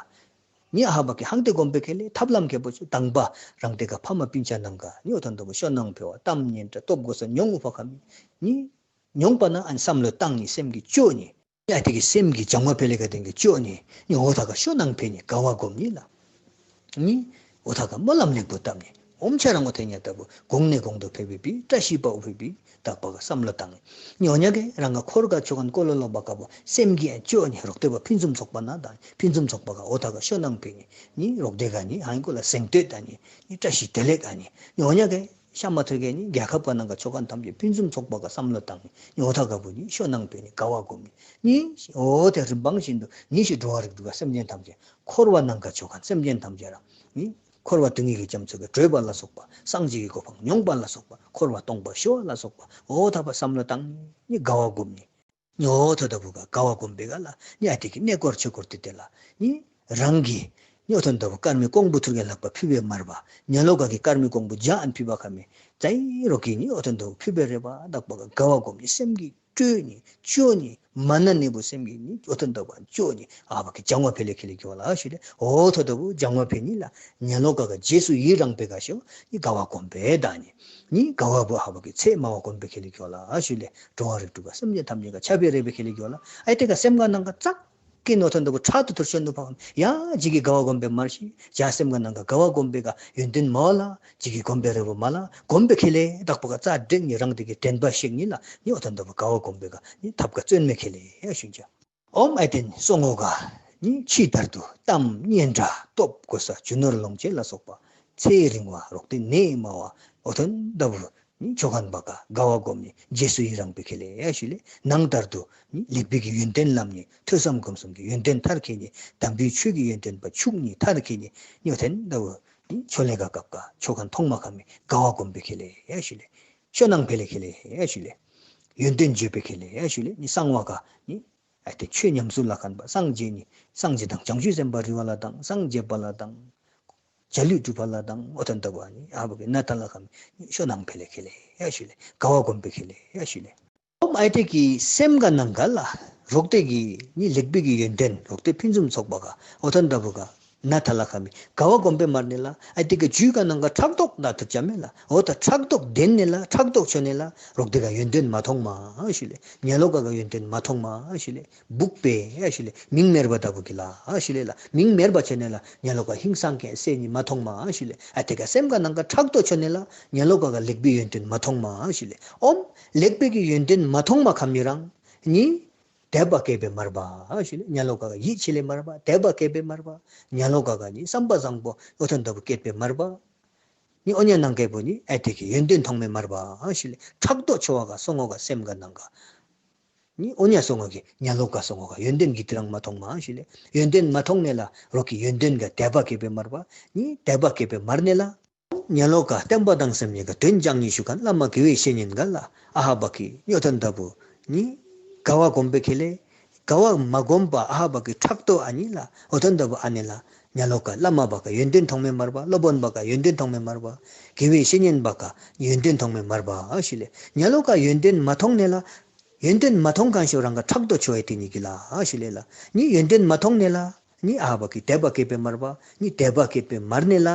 ནི་ཨ་བ་གི་ཧང་ཏེ་སྒོམ་པེ་ཁེ་ལེ། ཐབས་ལམ་ཁེ་པོ་ཆོ་དང་པ་རང་ཏེ་ག་ཕ་མ་སྤུན་ཆ་ནང་ག་ནི་འོ་ཐོན་ད་བུ་ཤོ་ནང་ཕེ་བ་གཏམ་སྙན་གྲགས་སྟོབས་གོ་ས་མྱོང་འུ་བ་ཁ་མི་ནི་མྱོང་པ་ན་ཨ་ནི་བསམ་བློ་བཏང་ནི་སེམས་ཀྱི་སྐྱོ་ནི། ཡ་ཏེ་གི་སེམས་ཀྱི་སྦྱང་བ་ཕེ་ལེ་ག་དེན་གི་སྐྱོ་ནི། ནི་འོ་ཐ་ག་ཤོ་ནང་ཕེ་ནི་དགའ་བ་སྒོམ་ནི་ལ། ནི་འོ་ཐ་ག་སྨོན་ལམ་ལེགས་པོ་བཏབ་ནི། ཨོམ་ཆ་རང་འོ་ཐ་ཉ་ད་བུ་གོང་ནེ་གོང་དུ་ཕེ་བེ་བི་བཀྲ་ཤིས་པ་འུ་ཕེ་བི་དག་པ་ག་བསམ་བློ་བཏང་ནི། ནི་འོ་ཉ་གེ་རང་ག་འཁོར་ག་ཆོ་ཁན་ཀོ་ལོ་ལོ་བ་ག་བུ་སེམས་ཀྱི་ཨ་སྐྱོ་ནི་རོག་ཏེ་བ་ཕུན་སུམ་ཚོགས་པ་ན་དང་ཕུན་སུམ་ཚོགས་པ་ག་འོ་ཐ་ག་ཤོ་ནང་ཕེ་ནི། ནི་རོག་ཏེ་ག་ནི་ཧང་ཀོ་ལ་སེང་ཏོད་ད་ནི་ནི་བཀྲ་ཤིས་བདེ་ལེགས་ཨ་ནི། ནི་འོ་ཉ་གེ་ཤ་མ་ཐོ་གེ་ནི་རྒྱལ་ཁབ་ག་ནང་ག་ཆོ་ཁན་ཐམས་ཅད་ཕུན་སུམ་ཚོགས་པ་ག་བསམ་བློ་བཏང་ནི། ནི་འོ་ཐ་ག་བུ་ནི་ཤོ་ནང་ཕེ་ནི་དགའ་བ་སྒོམ་ནི། ནི་འོ་ཏེ་རིམ་པ་བཞིན་དུ་ནི་ཤི་འགྲོ་བ་རིགས་དྲུག་ག་སེམས་ཅན་ཐམས་ཅད་འཁོར་བ་ནང་ག་ཆོ་ཁན་སེམས་ཅན་ཐམས་ཅད་རང་ནི་འཁོར་བ་སྡུག་བསྔལ་གྱི་རྒྱ་མཚོ་ག་གྲོལ་བ་ལ་སོགས་པ་སངས་རྒྱས་ཀྱི་གོ་འཕང་མྱོང་པ་ལ་སོགས་པ་འཁོར་བ་སྟོངས་པ་ཤི་བ་ལ་སོགས་པ་འོ་ཐ་བ་བསམ་བློ་བཏང་ནི་དགའ་བ་སྒོམ་ནི། ནི་འོ་ཐ་ད་བུ་ག་དགའ་བ་སྒོམ་པེ་ག་ལ་ནི་ཨ་ཏེ་གི་གནས་སྐོར་ཆོས་སྐོར་ཏེ་ཏེ་ལ་ནི་རང་གི་ནི་འོ་ཐོན་ད་བུ་དཀར་མེ་ཀོང་བུ་ཐུར་གེ་ལྷག་པ་ཕུལ་བེ་མར་བ། ཉ་ལོ་ག་གི་དཀར་མེ་ཀོང་བུ་ཇ་ཨན་ཕུལ་བ་ཁ་མི་ཙའི་རོག་གི་ནི་འོ་ཐོན་ད་བུ་ཕུལ་བེ་རེ་བ་དག་པ་ག་དགའ་བ་སྒོམ་ནི་སེམས་ཀྱི་སྐྱོ་ནི་སྐྱོ་ནི་མ་ན་ནི་བུ་སེམས་ཀྱི་ནི་འོ་ཐོན་ད་བུ་སྐྱོ་ནི་ཨ་བ་གི་སྦྱང་བ་ཕེ་ལེ་ཁེ་ལེ་གི་བ་ལ་ཞུ་ལེ། འོ་ཐོ་ད་བུ་སྦྱང་བ་ཕེ་ནི་ལ་ཉ་ལོ་ག་ག་རྗེས་སུ་ཡི་རང་པེ་ག་ཤོ་ནི་དགའ་བ་སྒོམ་པེ་ད་ནི་ནི་དགའ་བ་བུ་ཨ་བ་གི་ཚད་མ་བ་སྒོམ་པེ་ཁེ་ལེ་གི་བ་ལ་ཞུ་ལེ། འགྲོ་བ་རིགས་དྲུག་ག་སེམས་ཅན་ཐམས་ཅད་ག་ཁྱབ་པེ་རེ་བེ་ཁེ་ལེ་གི་བ་ལ། ཨའི་ཏེ་ག་སེམས་ག་ནང་ག་ཙག་གི་ནོ་ཐོན་ད་བུ་ཕྲག་དོག་ཐུར་ཤོ་ནུ་ཕ་ཁམ་ཡ་ཇི་གི་དགའ་བ་སྒོམ་པེ་མར་ཤི་ཇ་སེམས་ག་ནང་ག་དགའ་བ་སྒོམ་པེ་ག་ཡོན་ཏན་མ་ལ་ཇི་གི་སྒོམ་པེ་རེ་བ་མ་ལ་སྒོམ་པེ་ཁེ་ལེ་དག་པ་ག་ཙག་དྲེག་ནི་རང་ཏེ་གི་དྲན་པ་ཤེག་ནི་ལ་ནི་འོ་ཐོན་ད་བུ་དགའ་བ་སྒོམ་པེ་ག་ནི་ཐབས་ག་བརྩོན་མེ་ཁེ་ལེ་ཡ་ཞུ་ཅ། ཨོམ་ཨའི་ཏེན་སོ་ངོ་ག་ནི་ཕྱི་ལྟར་དུ་གཏམ་སྙན་གྲགས་སྟོབས་གོ་ས་རྒྱུ་ནོར་ལོངས་སྤྱོད་ལ་སོགས་པ་ཚེ་རིང་བ་རོག་ཏེ་ནད་མ་བ་འོ་ཐོན་ད་བུ་ནི་ཆོ་ཁན་བ་ག་དགའ་བ་སྒོམ་ནི་རྗེས་སུ་ཡི་རང་པེ་ཁེ་ལེ་ཡ་ཞུ་ལེ། ནང་ལྟར་དུ་ནི་ལེགས་པའི་གི་ཡོན་ཏན་ལམ་ནི་ཐོས་བསམ་སྒོམ་གསུམ་གྱི་ཡོན་ཏན་མཐར་ཁེ་ནི་དམ་པའི་ཆོས་ཀྱི་ཡོན་ཏན་པ་ཕྱུག་ནི་མཐར་ཁེ་ནི་ནི་འོ་ཐོན་ད་བུ་ནི་ཆོ་ལེ་ག་སྐབས་ག་ཆོ་ཁན་ཐོང་མ་ཁ་མི་དགའ་བ་སྒོམ་པེ་ཁེ་ལེ་ཡ་ཞུ་ལེ། ཤོ་ནང་ཕེ་ལེ་ཁེ་ལེ་ཡ་ཞུ་ལེ། ཡོན་ཏན་བརྗོད་པེ་ཁེ་ལེ་ཡ་ཞུ་ལེ། ནི་གསང་བ་ག་ནི་ཨ་ཏེ་ཆོས་ཉམས་སུ་ལ་ཁན་བ་སངས་རྒྱས་ནི་སངས་རྒྱས་དང་བྱང་ཆུབ་སེམས་དཔའ་རི་བ་ལ་དང་སངས་རྒྱས་པ་ལ་དང་། འཇའ་ལུས་གྲུབ་པ་ལ་དང་འོ་ཐོན་ད་བུ་ཨ་ནི་ཨ་བ་གི་ན་ཐ་ལ་ཁམ་ཤོ་ནང་ཕེ་ལེ་ཁེ་ལེ་ཡ་ཞུ་ལེ། དགའ་བ་སྒོམ་པེ་ཁེ་ལེ་ཡ་ཞུ་ལེ། ཨོ་ ཨའི་ཏེ་གི་སེམས་ག་ནང་ག་ལ་རོག་ཏེ་གི་ནི་ལེགས་པའི་གི་ཡོན་ཏན་རོག་ཏེ་ཕུན་སུམ་ཚོགས་པ་ག་འོ་ཐོན་ད་བུ་ག་ན་ཐ་ལ་ཁ་མི་ག་བ་གོམས་པེ་མར་ནི་ལ་ཨའི་ཏེ་གི་རྒྱུད་ག་ནང་ག་ཕྲག་དོག་ད་ཐུར་ཅ་མེ་ལ་འོ་ད་ཕྲག་དོག་ལྡན་ནི་ལ་ཕྲག་དོག་ཆོ་ནི་ལ་རོག་ཏེ་ག་ཡོན་ཏན་མ་མཐོང་མ་ཨ་ཤུ་ལེ། ཉ་ལོ་ཀ་ག་ཡོན་ཏན་མ་མཐོང་མ་ཨ་ཤུ་ལེ། བུག་པེ་ཨ་ཤུ་ལེ། མིང་མེར་པ་ད་བུ་གི་ལ་ཨ་ཤུ་ལེ་ལ་མིང་མེར་པ་ཆོ་ནི་ལ་ཉ་ལོ་ཀ་ཧིང་སང་ཁན་སེ་ནི་མ་མཐོང་མ་ཨ་ཤུ་ལེ། ཨའི་ཏེ་ག་སེམས་ག་ནང་ག་ཕྲག་དོག་ཆོ་ནི་ལ་ཉ་ལོ་ཀ་ག་ལེགས་པའི་ཡོན་ཏན་མ་མཐོང་མ་ཨ་ཤུ་ལེ། ཨོམ་ལེགས་པའི་གི་ཡོན་ཏན་མ་མཐོང་མ་ཁམ་ནི་རང་ནི་དད་པ་སྐྱེས་པེ་མར་པ་ཨ་ཤུ་ལེ། ཉ་ལོ་ཀ་ག་ཡིད་ཆེས་ལེ་མར་པ་དད་པ་སྐྱེས་པེ་མར་པ་ཉ་ལོ་ཀ་ག་ནི་བསམ་པ་བཟང་པོ་འོ་ཐོན་ད་བུ་སྐྱེས་པེ་མར་པ། ནི་འོ་ཉ་ནང་སྐྱེས་པོ་ནི་ཨའི་ཏེ་གི་ཡོན་ཏན་མཐོང་མེ་མར་པ་ཨ་ཤུ་ལེ། ཕྲག་དོག་ཆོ་བ་ག་སོ་ངོ་ག་སེམས་ག་ནང་ག་ནི་འོ་ཉ་སོ་ངོ་གི་ཉ་ལོ་ཀ་སོ་ངོ་ག་ཡོན་ཏན་གི་ཏི་རང་མ་མཐོང་མ་ཨ་ཤུ་ལེ། ཡོན་ཏན་མ་མཐོང་ནི་ལ་རོག་གི་ཡོན་ཏན་ག་དད་པ་སྐྱེས་པེ་མར་པ། ནི་དད་པ་སྐྱེས་པེ་མར་ནི་ལ་ཉ་ལོ་ཀ་བསྟན་པ་དང་སེམས་ཉིད་ག་དོན་བྱང་ནི་ཞུ་ཁན་བླ་མ་དགེ་བའི་བཤེས་གཉེན་ག་ལ་ཨ་ཧ་བ་གི་ནི་འོ་ཐོན་ད་བུ་ནི་ག་བ་གོམས་པེ་ཁེ་ལེ། ག་བ་མ་གོམས་པ་ཨ་ཧ་བ་གི་ཕྲག་དོག་ཨ་ནི་ལ་འོ་ཐོན་ད་བུ་ཨ་ནི་ལ་ཉ་ལོ་ཀ་བླ་མ་བ་ག་ཡོན་ཏན་མཐོང་མེ་མར་པ། སློབ་དཔོན་བ་ག་ཡོན་ཏན་མཐོང་མེ་མར་པ། དགེ་བའི་བཤེས་གཉེན་བ་ག་ཡོན་ཏན་མཐོང་མེ་མར་པ་ཨ་ཤུ་ལེ། ཉ་ལོ་ཀ་ཡོན་ཏན་མ་མཐོང་ནི་ལ་ཡོན་ཏན་མ་མཐོང་ཁན་ཤོ་རང་ག་ཕྲག་དོག་ཆོ་ཨའི་ཏེ་ནི་གི་ལ་ཨ་ཤུ་ལེ་ལ་ནི་ཡོན་ཏན་མ་མཐོང་ནི་ལ་ནི་ཨ་ཧ་བ་གི་དད་པ་སྐྱེས་པེ་མར་པ། ནི་དད་པ་སྐྱེས་པེ་མར་ནི་ལ་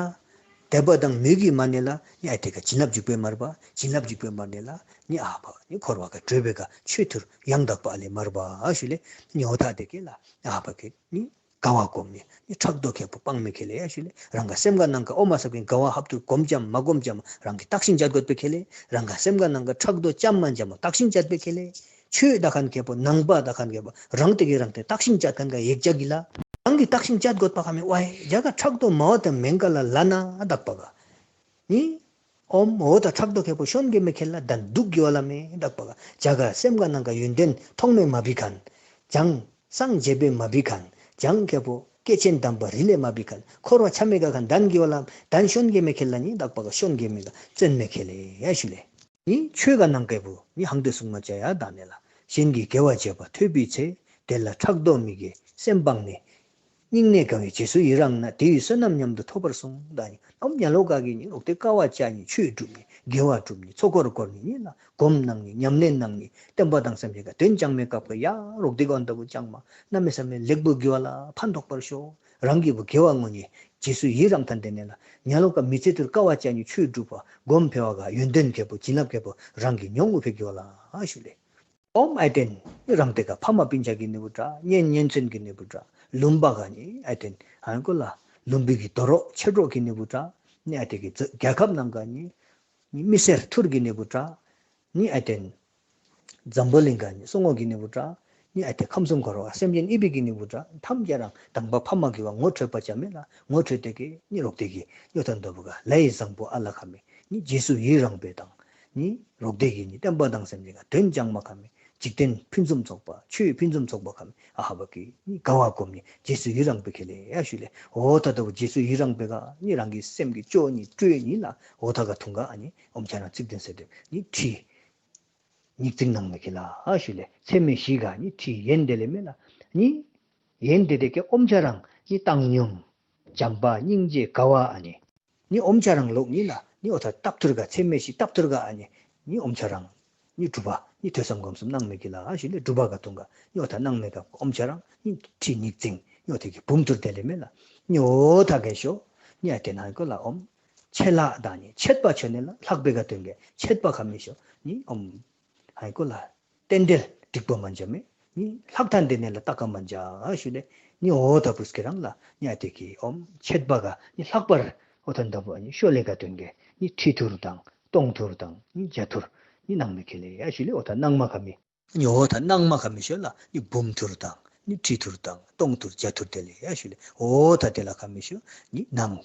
དད་པ་དང་མོས་གུས་མར་ནི་ལ་ནི་ཨའི་ཏེ་ག་བྱིན་རླབས་འཇུག་པེ་མར་པ། བྱིན་རླབས་འཇུག་པེ་མར་ནི་ལ་ནི་ཨ་ཧ་བ་ནི་འཁོར་བ་ག་འགྲོ་བེ་ག་ཆོས་ཐུར་ཡང་དག་པ་ལེ་མར་པ་ཨ་ཤུ་ལེ། ནི་འོ་ཐ་ཏེ་གི་ལ་ཨ་ཧ་བ་གི་ནི་ག་བ་གོམས་ནི་ནི་ཕྲག་དོག་ཁེ་པོ་སྤང་མེ་ཁེ་ལེ་ཨ་ཤུ་ལེ། རང་ག་སེམས་ག་ནང་ག་འོ་མ་སབ་གི་ག་བ་ཧབ་ཏུ་གོམས་ཅམ་མ་གོམས་ཅམ་རང་གི་བརྟག་ཞིང་དཔྱད་དགོས་པེ་ཁེ་ལེ། རང་ག་སེམས་ག་ནང་ག་ཕྲག་དོག་ཅམ་མ་ཅམ་བརྟག་ཞིང་དཔྱད་པེ་ཁེ་ལེ། ཆོས་ད་ཁན་ཁེ་པོ་ནང་པ་ད་ཁན་ཁེ་པོ་རང་ཏེ་གི་རང་ཏེ་བརྟག་ཞིང་དཔྱད་ཁན་ག་ཡེག་ཅ་གི་ལ་རང་གི་བརྟག་ཞིང་དཔྱད་དགོས་པ་ཁ་མེ་ཝའི་ཇ་ག་ཕྲག་དོག་མ་འོ་ཏེ་མེན་ག་ལ་ལ་ན་དག་པ་ག་ནི་འོམ་འོ་ད་ཕྲག་དོག་ཁེ་པོ་ཤོན་གེ་མེ་ཁེ་ལ་དན་དུག་གི་ཝ་ལ་མེ་དག་པ་ག་ཇ་ག་སེམས་ག་ནང་ག་ཡོན་ཏན་མཐོང་མེ་མ་བི་ཁན་ཇང་སངས་རྒྱས་པེ་མ་བི་ཁན་ཇང་ཁེ་པོ་སྐྱེས་ཆེན་དམ་པ་རི་ལེ་མ་བི་ཁན་འཁོར་བ་ཆ་མེ་ག་ཁན་དན་གི་ཝ་ལ་དན་ཤོན་གེ་མེ་ཁེ་ལ་ནི་དག་པ་ག་ཤོན་གེ་མེ་ག་བརྩོན་མེ་ཁེ་ལེ་ཨ་ཤུ་ལེ། ནི་ཆོས་ག་ནང་སྐྱེས་པོ་ནི་ཧང་ཏེ་གསུང་མ་ཅ་ཡ་ད་ནི་ལ་གཞན་གྱི་དགེ་བ་བྱེད་པ་ཐོས་པའི་ཚེ། དེ་ལ་ཕྲག་དོག་མི་དགེ་སེམས་སྤངས་ནས། སྙིང་ནས་དགའ་བའི་རྗེས་སུ་ཡི་རང་ན། དེ་ཡི་བསོད་ནམས་མཉམ་དུ་ཐོབ་པར་གསུངས། ད་ནི་འོམ་ཉ་ལོ་ཀ་གི་ནི་འོ་ཏེ་དཀའ་བ་སྤྱད་ནི་ཆོས་སྒྲུབ་ནི་དགེ་བ་སྒྲུབ་ནི་ཚོགས་འཁོར་བསྐོར་ནི་ནི་ལ་སྒོམ་གནང་ནི་ཉམས་ལེན་གནང་ནི་བསྟན་པ་དང་སེམས་ཅན་ག་དོན་བྱང་མེ་སྐབས་ག་ཡ་རོག་ཏེ་ག་འོ་ད་བུ་ཅང་མ་གནམ་མེད་ས་མེད་ལེགས་པོ་གི་ཝ་ལ་ཕན་ཐོགས་པར་ཤོག་རང་གི་བུ་དགེ་བ་བསྔོ་ནི་རྗེས་སུ་ཡི་རང་ཐན་ཏེ་ནི་ལ་ཉ་ལོ་ཀ་མི་ཚེ་ཐུར་དཀའ་བ་སྤྱད་ནི་ཆོས་སྒྲུབ་པ་སྒོམ་འཕེལ་བ་ག་ཡོན་ཏན་ཁེ་པོ་བྱིན་རླབས་ཁེ་པོ་རང་གི་མྱོང་ངོ་ཕེ་གི་ཝ་ལ་ཨ་ཤུ་ལེ། འོམ་ཨའི་ཏེན་རང་ཏེ་ག་ཕ་མ་སྤུན་ཆ་གི་ནི་བུ་དྲ་གཉེན་ཉེ་ཚན་གི་ནི་བུ་དྲ་ལུམ་པ་ག་ནི་ཨའི་ཏེན་ཧང་ཀོ་ལ་ལུམ་བི་གི་དོ་རོག་ཆེ་གྲོགས་གི་ནི་བུ་དྲ་ནི་ཨའི་ཏེ་གི་རྒྱལ་ཁབ་ནང་ག་ནི་ནི་མི་སེར་ཐུར་གི་ནི་བུ་དྲ་ནི་ཨའི་ཏེན་འཛམ་བུ་གླིང་ག་ནི་སོ་ངོ་གི་ནི་བུ་དྲ་ནི་ཨའི་ཏེ་ཁམས་གསུམ་འཁོར་བ་སེམས་ཅན་ཨི་བི་གི་ནི་བུ་དྲ་ཐམས་ཅད་རང་དང་པ་ཕ་མ་གི་ཝ་ངོ་འཕྲོད་པ་ཅ་མེ་ལ་ངོ་འཕྲོད་ཏེ་གི་ནི་རོག་ཏེ་གི་ཡོ་ཐན་ད་བུ་ག་ལའི་བཟང་པོ་ཨ་ལ་ཁ་མེ་ནི་རྗེས་སུ་ཡི་རང་པེ་དང་ནི་རོག་ཏེ་གི་ནི་བསྟན་པ་དང་སེམས་ཅན་ག་དོན་བྱང་མ་ཁ་མེ་འཇིག་རྟེན་ཕུན་སུམ་ཚོགས་པ་ཆོས་ཕུན་སུམ་ཚོགས་པ་ཁ་མེ་ཨ་ཧ་བ་གི་ནི་དགའ་བ་སྒོམ་ནི་རྗེས་སུ་ཡི་རང་པེ་ཁེ་ལེ་ཡ་ཤུ་ལེ། འོ་ད་ད་བུ་རྗེས་སུ་ཡི་རང་པེ་ག་ནི་རང་གི་སེམས་ཀྱི་ཅོ་ནི་སྤྲོས་ནི་ལ་འོ་ད་ག་ཐུང་ག་ཨ་ནི་འོམ་ཆ་རང་ཚིག་དོན་ཟེར་ཏེ་ནི་ཁྲིད་ཉིག་ཙིང་གནང་མེ་ཁེ་ལ་ཨ་ཤུ་ལེ། ཚད་མེད་བཞི་ག་ནི་ཁྲིད་ཡན་དེ་ལེ་མེ་ལ་ནི་ཡན་དེ་དེ་ཀེ་འོམ་ཆ་རང་ནི་བཏང་སྙོམས་བྱམས་པ་སྙིང་རྗེ་དགའ་བ་ཨ་ནི་ནི་འོམ་ཆ་རང་ལོག་ནི་ལ་ནི་འོ་ཐ་སྟབས་ཐུར་ག་ཚད་མེད་བཞི་སྟབས་ཐུར་ག་ཨ་ནི་ནི་འོམ་ཆ་རང་ནི་སྒྲུབ་པ་ནི་ཐོས་བསམ་སྒོམ་གསུམ་གནང་མེ་ཁེ་ལ་ཨ་ཤུ་ལེ། སྒྲུབ་པ་ག་ཐུང་ག་ནི་འོ་ཐ་གནང་མེ་ག་འོམ་ཆ་རང་ནི་ཁྲིད་ཉིག་ཙིང་ནི་འོ་ཐ་གི་བུམ་ཐུར་དེ་ལེ་མེ་ལ་ནི་འོ་ཐ་གེ་ཤོ་ནི་ཨ་ཏེ་ནང་ཀོ་ལ་འོམ་ཆད་ལྷག་དང་ནི་ཆད་པ་ཆོ་ནི་ལ་ལྷག་པེ་ག་དོན་གེ་ཆད་པ་ཁ་མེ་ཤོ་ནི་འོམ་ཧང་ཀོ་ལ་རྟེན་འབྲེལ་འགྲིག་པ་མན་ཇ་མེ། ནི་ལྷག་ཐན་དེ་ནི་ལ་ཏ་ཀ་མན་ཇ་ཨ་ཤུ་ལེ། ནི་འོ་ཐ་པུས་ཀེ་རང་ལ་ནི་ཨ་ཏེ་གི་འོམ་ཆད་པ་ག་ནི་ལྷག་པར་འོ་ཐ་ད་བུ་ཨ་ནི་ཤོ་ལེ་ག་དོན་གེ་ནི་ཁྲི་ཐུར་དང་སྟོང་ཐུར་དང་ནི་བརྒྱ་ཐུར་ནི་གནང་མེ་ཁེ་ལེ་ཨ་ཤུ་ལེ། འོ་ཐ་གནང་མ་ཁ་མེ། ནི་འོ་ཐ་གནང་མ་ཁ་མེ་ཤོ་ལ་ནི་བུམ་ཐུར་དང་ནི་ཁྲི་ཐུར་དང་སྟོང་ཐུར་བརྒྱ་ཐུར་དེ་ལེ་ཨ་ཤུ་ལེ། འོ་ཐ་དེ་ལ་ཁ་མེ་ཤོ་ནི་གནང་།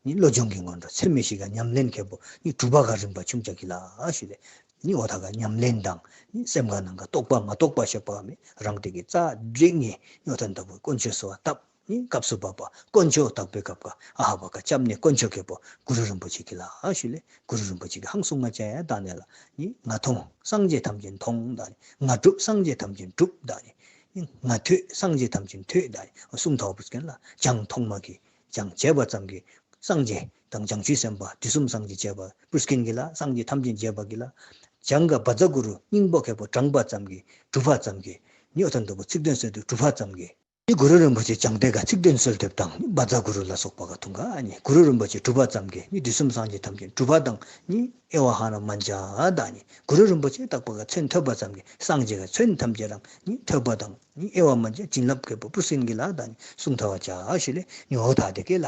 ནི་བློ་སྦྱོང་གི་སྔོན་འགྲོ་ཚད་མེད་བཞི་ག་ཉམས་ལེན་ཁེ་པོ་ནི་སྒྲུབ་པ་ག་རིམ་པ་ཆུང་ཅ་གི་ལ་ཨ་ཤུ་ལེ། ནི་འོ་ཐ་ག་ཉམས་ལེན་དང་ནི་སེམས་ག་ནང་ག་རྟོག་པ་མ་རྟོག་པ་ཤེས་པ་མེ་རང་ཏེ་གི་རྩ་འགྲིག་ནི་ནི་འོ་ཐ་ད་བུ་དཀོན་མཆོག་གསོལ་བ་བཏབ། ནི་སྐབས་སུ་བབ་པ་དཀོན་མཆོག་བཏགས་པའི་སྐབས་ག་ཨ་ཧ་བ་ག་སྐྱབས་གནས་དཀོན་མཆོག་ཁེ་པོ་གུ་རུ་རིན་པོ་ཆེ་གི་ལ་ཨ་ཤུ་ལེ། གུ་རུ་རིན་པོ་ཆེ་གི་ཧང་གསུང་མ་ཅ་ཡ་ད་ནི་ལ་ནི་ང་མཐོང་སངས་རྒྱས་ཐམས་ཅད་མཐོང་ད་ནི་ང་གྲུབ་སངས་རྒྱས་ཐམས་ཅད་གྲུབ་ད་ནི་ནི་ང་ཐོས་སངས་རྒྱས་ཐམས་ཅད་ཐོས་ད་ནི་གསུང་ཐ་བ་པུས་ཀེན་ལ་བྱང་ཐོག་མ་གི་བྱང་བྱས་པ་ཙམ་གྱིས་སངས་རྒྱས་དང་བྱང་ཆུབ་སེམས་དཔའ་དུས་གསུམ་སངས་རྒྱས་བྱས་པ་པུས་ཀེན་གི་ལ་སངས་རྒྱས་ཐམས་ཅད་བྱས་པ་གི་ལ། བྱང་ག་བཛྲ་གུ་རུ་སྙིང་པོ་ཁེ་པོ་དྲང་པ་ཙམ་གྱིས་གྲུབ་པ་ཙམ་གྱིས་ནི་འོ་ཐོན་ཏོ་བུ་ཚིག་དོན་གསལ་དུ་གྲུབ་པ་ཙམ་གྱིས། ནི་གུ་རུ་རིན་པོ་ཆེ་བྱང་ཏེ་ག་ཚིག་དོན་གསལ་དེབ་དང་བཛྲ་གུ་རུ་ལ་སོགས་པ་ག་ཐུང་ག་ནི་གུ་རུ་རིན་པོ་ཆེ་གྲུབ་པ་ཙམ་གྱིས་ནི་དུས་གསུམ་སངས་རྒྱས་ཐམས་ཅད་གྲུབ་པ་དང་ནི་དབྱེ་བ་ཧ་ན་མན་ཇ་ད་ནི་གུ་རུ་རིན་པོ་ཆེ་དག་པ་ག་མཚོན་ཐོས་པ་ཙམ་གྱིས་སངས་རྒྱས་ག་མཚོན་ཐམས་ཅད་རང་ནི་ཐོས་པ་དང་ནི་དབྱེ་བ་མན་ཇ་བྱིན་རླབས་ཁེ་པོ་པུ་སིན་གི་ལ་ད་ནི་གསུང་ཐ་བ་ཅ་ཞུ་ལེ་ནི་འོ་ཐ་དེ་ཀེ་ལ།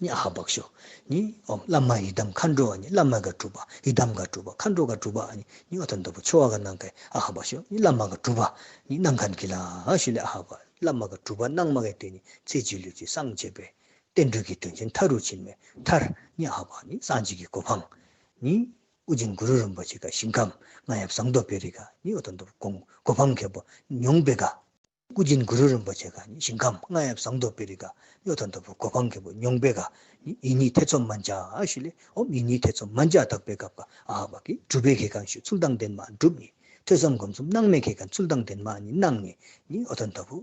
ནི་ཨ་ཧ་བག་ཤོ། ནི་ཨོམ་བླ་མ་ཡི་དམ་མཁའ་འགྲོ་བ་ནི་བླ་མ་ག་གྲུབ་པ་ཡི་དམ་ག་གྲུབ་པ་མཁའ་འགྲོ་ག་གྲུབ་པ་ནི་ནི་འོ་ཐོན་ཏོ་བུ་ཆོ་བ་ག་ནང་ག་ཨ་ཧ་བག་ཤོ། ནི་བླ་མ་ག་གྲུབ་པ་ནི་སྣང་མཁན་གི་ལ་ཞུ་ལེ་ཨ་ཧ་བག། བླ་མ་ག་གྲུབ་པ་སྣང་མ་ག་དེ་ནི་ཚེ་གཅིག་ལུས་གཅིག་སངས་རྒྱས་པའི་བསྟན་འགྲོ་གི་དོན་ཆེན་མཐའ་རུ་ཕྱིན་མའི་མཐར་ནི་ཨ་ཧ་བག་ནི་སངས་རྒྱས་ཀྱི་གོ་འཕང་ནི་ཨོ་རྒྱན་གུ་རུ་རིན་པོ་ཆེ་ག་ཞིང་ཁམས་རྔ་ཡབ་ཟངས་མདོག་དཔལ་རི་ག་ནི་འོ་ཐོན་ཏོ་བུ་གོ་གོ་འཕང་ཁེ་པོ་མྱོང་པེ་ག། ཨོ་རྒྱན་གུ་རུ་རིན་པོ་ཆེ་ག་ནི་ཞིང་ཁམས་རྔ་ཡབ་ཟངས་མདོག་དཔལ་རི་ག་ནི་འོ་ཐོན་ཏོ་བུ་གོ་འཕང་ཁེ་པོ་མྱོང་པེ་ག་ནི་ཡིད་གཉིས་ཐེ་ཚོམ་མན་ཇ་ཞུ་ལེ། ཨོམ་ཡིད་གཉིས་ཐེ་ཚོམ་མན་ཇ་དག་པེ་ག་ག་ཨ་ཧ་བག་གི་གྲུབ་པའི་ཁེ་གང་ཞུ་ཚུལ་དང་ལྡན་མ་གྲུབ་ནི། ཐོས་བསམ་སྒོམ་གསུམ་སྣང་མེད་ཁེ་གང་ཚུལ་དང་ལྡན་མ་ནི་སྣང་ནི་ནི་འོ་ཐོན་ཏོ་བུ་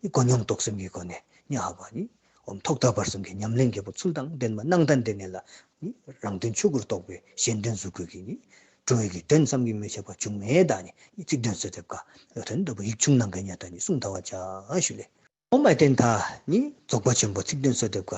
ནི་གོ་མྱོང་རྟོགས་གསུམ་གྱི་སྒོ་ནས་ནི་ཨ་ཧ་བག་ནི་ཨོམ་ཐོག་མཐའ་བར་གསུམ་གྱི་ཉམས་ལེན་ཁེ་པོ་ཚུལ་དང་ལྡན་མ་སྣང་ད་དེ་ནས་ལ། ནི་རང་དོན་ཆོས་སྐུར་རྟོགས་པའི་གཞན་དོན་གཟུགས་སྐུ་གི་ནི་གྲོལ་བའི་གི་དོན་བསམ་གྱིས་མི་ཁྱབ་པ་བྱུང་མེ་ད་ནི་ཚིག་དོན་གསལ་དེབ་ག་འོ་ཐོན་ཏོ་བུ་ཡིག་ཆུང་ནང་ག་ཉ་ད་ནི་གསུང་ཐ་བ་ཅ་ཞུ་ལེ། ཨོམ་ཨ་ཏེན་ཐ་ནི་རྫོགས་པ་ཆེན་པོ་ཚིག་དོན་གསལ་དེབ་ག་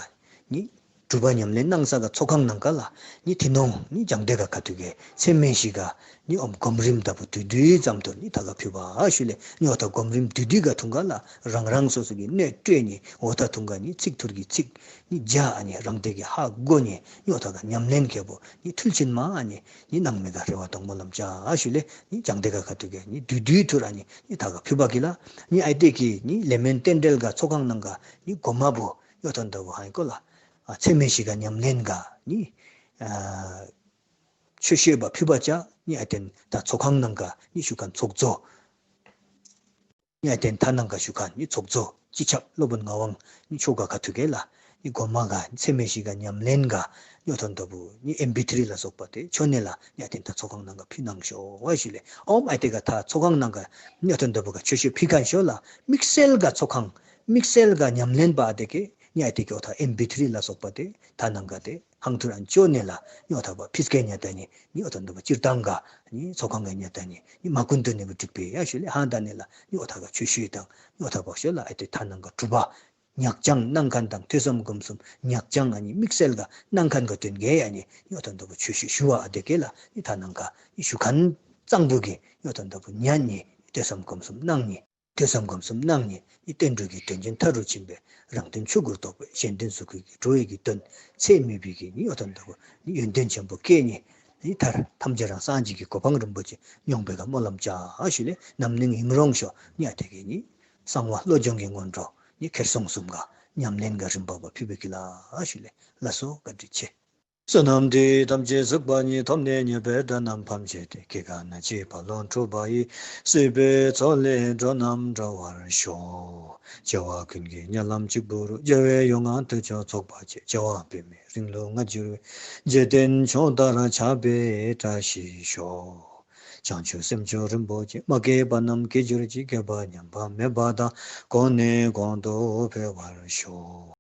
ནི་གྲུབ་པ་ཉམས་ལེན་གནང་ས་ག་ཚོགས་ཁང་ནང་ག་ལ་ནི་ཐི་ནོང་ནི་བྱང་ཏེ་ག་ཁ་ཐུག་གི་ཚེ་སྨད་ཞིག་ག་ནི་ཨོམ་སྒོམ་རིམ་ད་བུ་དུས་དུས་ཙམ་དུ་ནི་ཐ་ག་ཕུལ་བ་ཞུ་ལེ། ནི་འོ་ཐ་སྒོམ་རིམ་དུས་དུས་ག་ཐུང་ག་ལ་རང་རང་སོ་སོ་གི་སྣོད་སྤྲོད་ནི་འོ་ཐ་ཐུང་ག་ནི་ཚིག་ཐུར་གི་ཚིག་ནི་ཇ་ནི་རང་དེ་གི་ཧ་གོ་ནི་ནི་འོ་ཐ་ག་ཉམས་ལེན་ཁེ་པོ་ནི་ཐུལ་ཆེན་མ་ནི་ནི་སྣང་མེད་ག་རེ་བ་དང་སྨོན་ལམ་ཅ་ཞུ་ལེ། ནི་བྱང་ཏེ་ག་ཁ་ཐུག་གི་ནི་དུས་དུས་ཐུར་ནི་ནི་ཐ་ག་ཕུལ་བ་གི་ལ་ནི་ཨ་ཏེ་གི་ནི་ལེ་མན་རྟེན་འབྲེལ་ག་ཚོགས་ཁང་ནང་ག་ནི་གོ་མ་བུ་ཡོ་ཐོན་ཏོ་བུ་ཧ་ཡི་གོ་ལ། ཨ་ཚེ་སྨད་ཞིག་ག་ཉམས་ལེན་ག་ནི་ཨ་ཆོས་བཤད་པ་ཕུལ་བ་ཅ་ནི་ཨ་ཏེན་ད་ཚོགས་ཁང་ནང་ག་ནི་ཞུ་མཁན་ཚོགས་གཙོ། ནི་ཨ་ཏེན་ཐ་ནང་ག་ཞུ་མཁན་ནི་ཚོགས་གཙོ་སྤྱི་ཁྱབ་སློབ་དཔོན་ངག་དབང་ནི་མཆོག་ག་ཁ་ཐུག་གི་ལ། ནི་གོ་མ་ག་ཚེ་སྨད་ཞིག་ག་ཉམས་ལེན་ག་ཡོ་ཐོན་ཏོ་བུ་ནི་ཨེམ་པི་ཐི་རི་ལ་སོགས་པ་དེ་ཆོ་ནི་ལ་ནི་ཨ་ཏེན་ད་ཚོགས་ཁང་ནང་ག་ཕུལ་གནང་ཤོ་ཞུ་ལེ། ཨོམ་ཨ་ཏེ་ག་ད་ཚོགས་ཁང་ནང་ག་ནི་ཡོ་ཐོན་ཏོ་བུ་ག་ཆོས་བཤད་ཕུལ་མཁན་ཤོ་ལ་དམིགས་བསལ་ག་ཚོགས་ཁང་དམིགས་བསལ་ག་ཉམས་ལེན་པ་ཨ་ཏེ་གི་ནི་ཨ་ཏེ་གི་འོ་ཐ་ཨེམ་པི་ཐི་རི་ལ་སོགས་པ་དེ་ཐ་ནང་ག་དེ་ཧང་ཐུར་ཨན་ཅོ་ནེ་ལ་ནི་འོ་ཐ་བ་ཕིས་ཀེ་ཉ་ད་ནི་ནི་འོ་ཐ་འདུ་བ་སྤྱིར་བཏང་ག་ནི་ཚོགས་ཁང་ག་ཉ་ད་ནི་ནི་མ་ཀུན་ཏུ་ནི་བུ་འགྲིག་པའི་ཡ་ཤུ་ལེ་ཧང་ད་ནེ་ལ་ནི་འོ་ཐ་ག་ཆོས་ཤུལ་དང་ནི་འོ་ཐ་བ་ཤོ་ལ་ཨ་ཏེ་ཐ་ནང་ག་གྲུབ་པ་ཉག་ཅང་གནང་མཁན་དང་ཐོས་བསམ་སྒོམ་གསུམ་ཉག་ཅང་ཨ་ནི་དམིགས་བསལ་ག་གནང་མཁན་ག་དོན་གེ་ཡ་ནི་ནི་འོ་ཐ་འདུ་བ་ཆོས་ཤུལ་ཞུ་བ་ཨ་ཏེ་གེ་ལ་ནི་ཐ་ནང་ག་ནི་ཞུ་མཁན་གཙང་པོ་གི་ནི་འོ་ཐ་འདུ་བ་ཉ་ནི་ཐོས་བསམ་སྒོམ་གསུམ་གནང་ནི། ཐོས་བསམ་སྒོམ་གསུམ་གནང་ནི་ནི་བསྟན་འགྲོ་གི་དོན་ཆེན་མཐའ་རུ་ཕྱིན་པའི་རང་དོན་ཆོས་སྐུར་རྟོགས་པའི་གཞན་དོན་གཟུགས་སྐུའི་གི་གྲོལ་བའི་གི་དོན་ཚད་མེད་པའི་གི་ནི་འོ་ཐ་འདུ་བ་ནི་ཡོན་ཏན་ཆེན་པོ་སྐྱེས་ནི་ནི་མཐར་ཐམས་ཅད་རང་སངས་རྒྱས་ཀྱི་གོ་འཕང་རིན་པོ་ཆེ་མྱོང་པེ་ག་སྨོན་ལམ་ཅ་ཞུ་ལེ། ནམ་ནིང་ཨིན་རུང་ཤོ་ནི་ཨ་ཏེ་གི་ནི་གསང་བ་བློ་སྦྱོང་གི་སྔོན་འགྲོ་ནི་ཁེར་སོང་གསུམ་ག་ཉམས་ལེན་ག་རིམ་པ་བ་ཕུལ་བེ་གི་ལ་ཞུ་ལེ། ལགས་སོ་བཀའ་དྲིན་ཆེ། བསོད་ནམས་འདི་ཡིས་ཐམས་ཅད་གཟིགས་པ་ཉིད། ཐོབ་ནས་ཉེས་པའི་དགྲ་རྣམས་ཕམ་བྱས་ཏེ། སྐྱེ་རྒ་ན་འཆིའི་རྦ་ཀློང་འཁྲུགས་པ་ཡི། སྲིད་པའི་མཚོ་ལས་འགྲོ་རྣམས་སྒྲོལ་བར་ཤོག། བྱེ་བ་ཀུན་གྱི་དམྱལ་བའི་འཇིགས་པ་རུ། རྒྱལ་བའི་ཡུལ་ལྔ་དུས་མཆོག་ཚོགས་པ་ཆེ། བྱེ་བ་པདྨའི་རིང་ལུ་ང་འགྱུར་བའི། འཇིག་རྟེན་མཆོག་ལྟར་ཁྱབ་པའི་བཀྲ་ཤིས་ཤོག། བྱང་ཆུབ་སེམས་མཆོག་རིན་པོ་ཆེ། མ་སྐྱེས་པ་རྣམས་སྐྱེ་གྱུར་ཅིག། སྐྱེས་པ་ཉམས་པ་མེད་པ་དང་། གོང་ནས་གོང་དུ་འཕེལ་བར་ཤོག།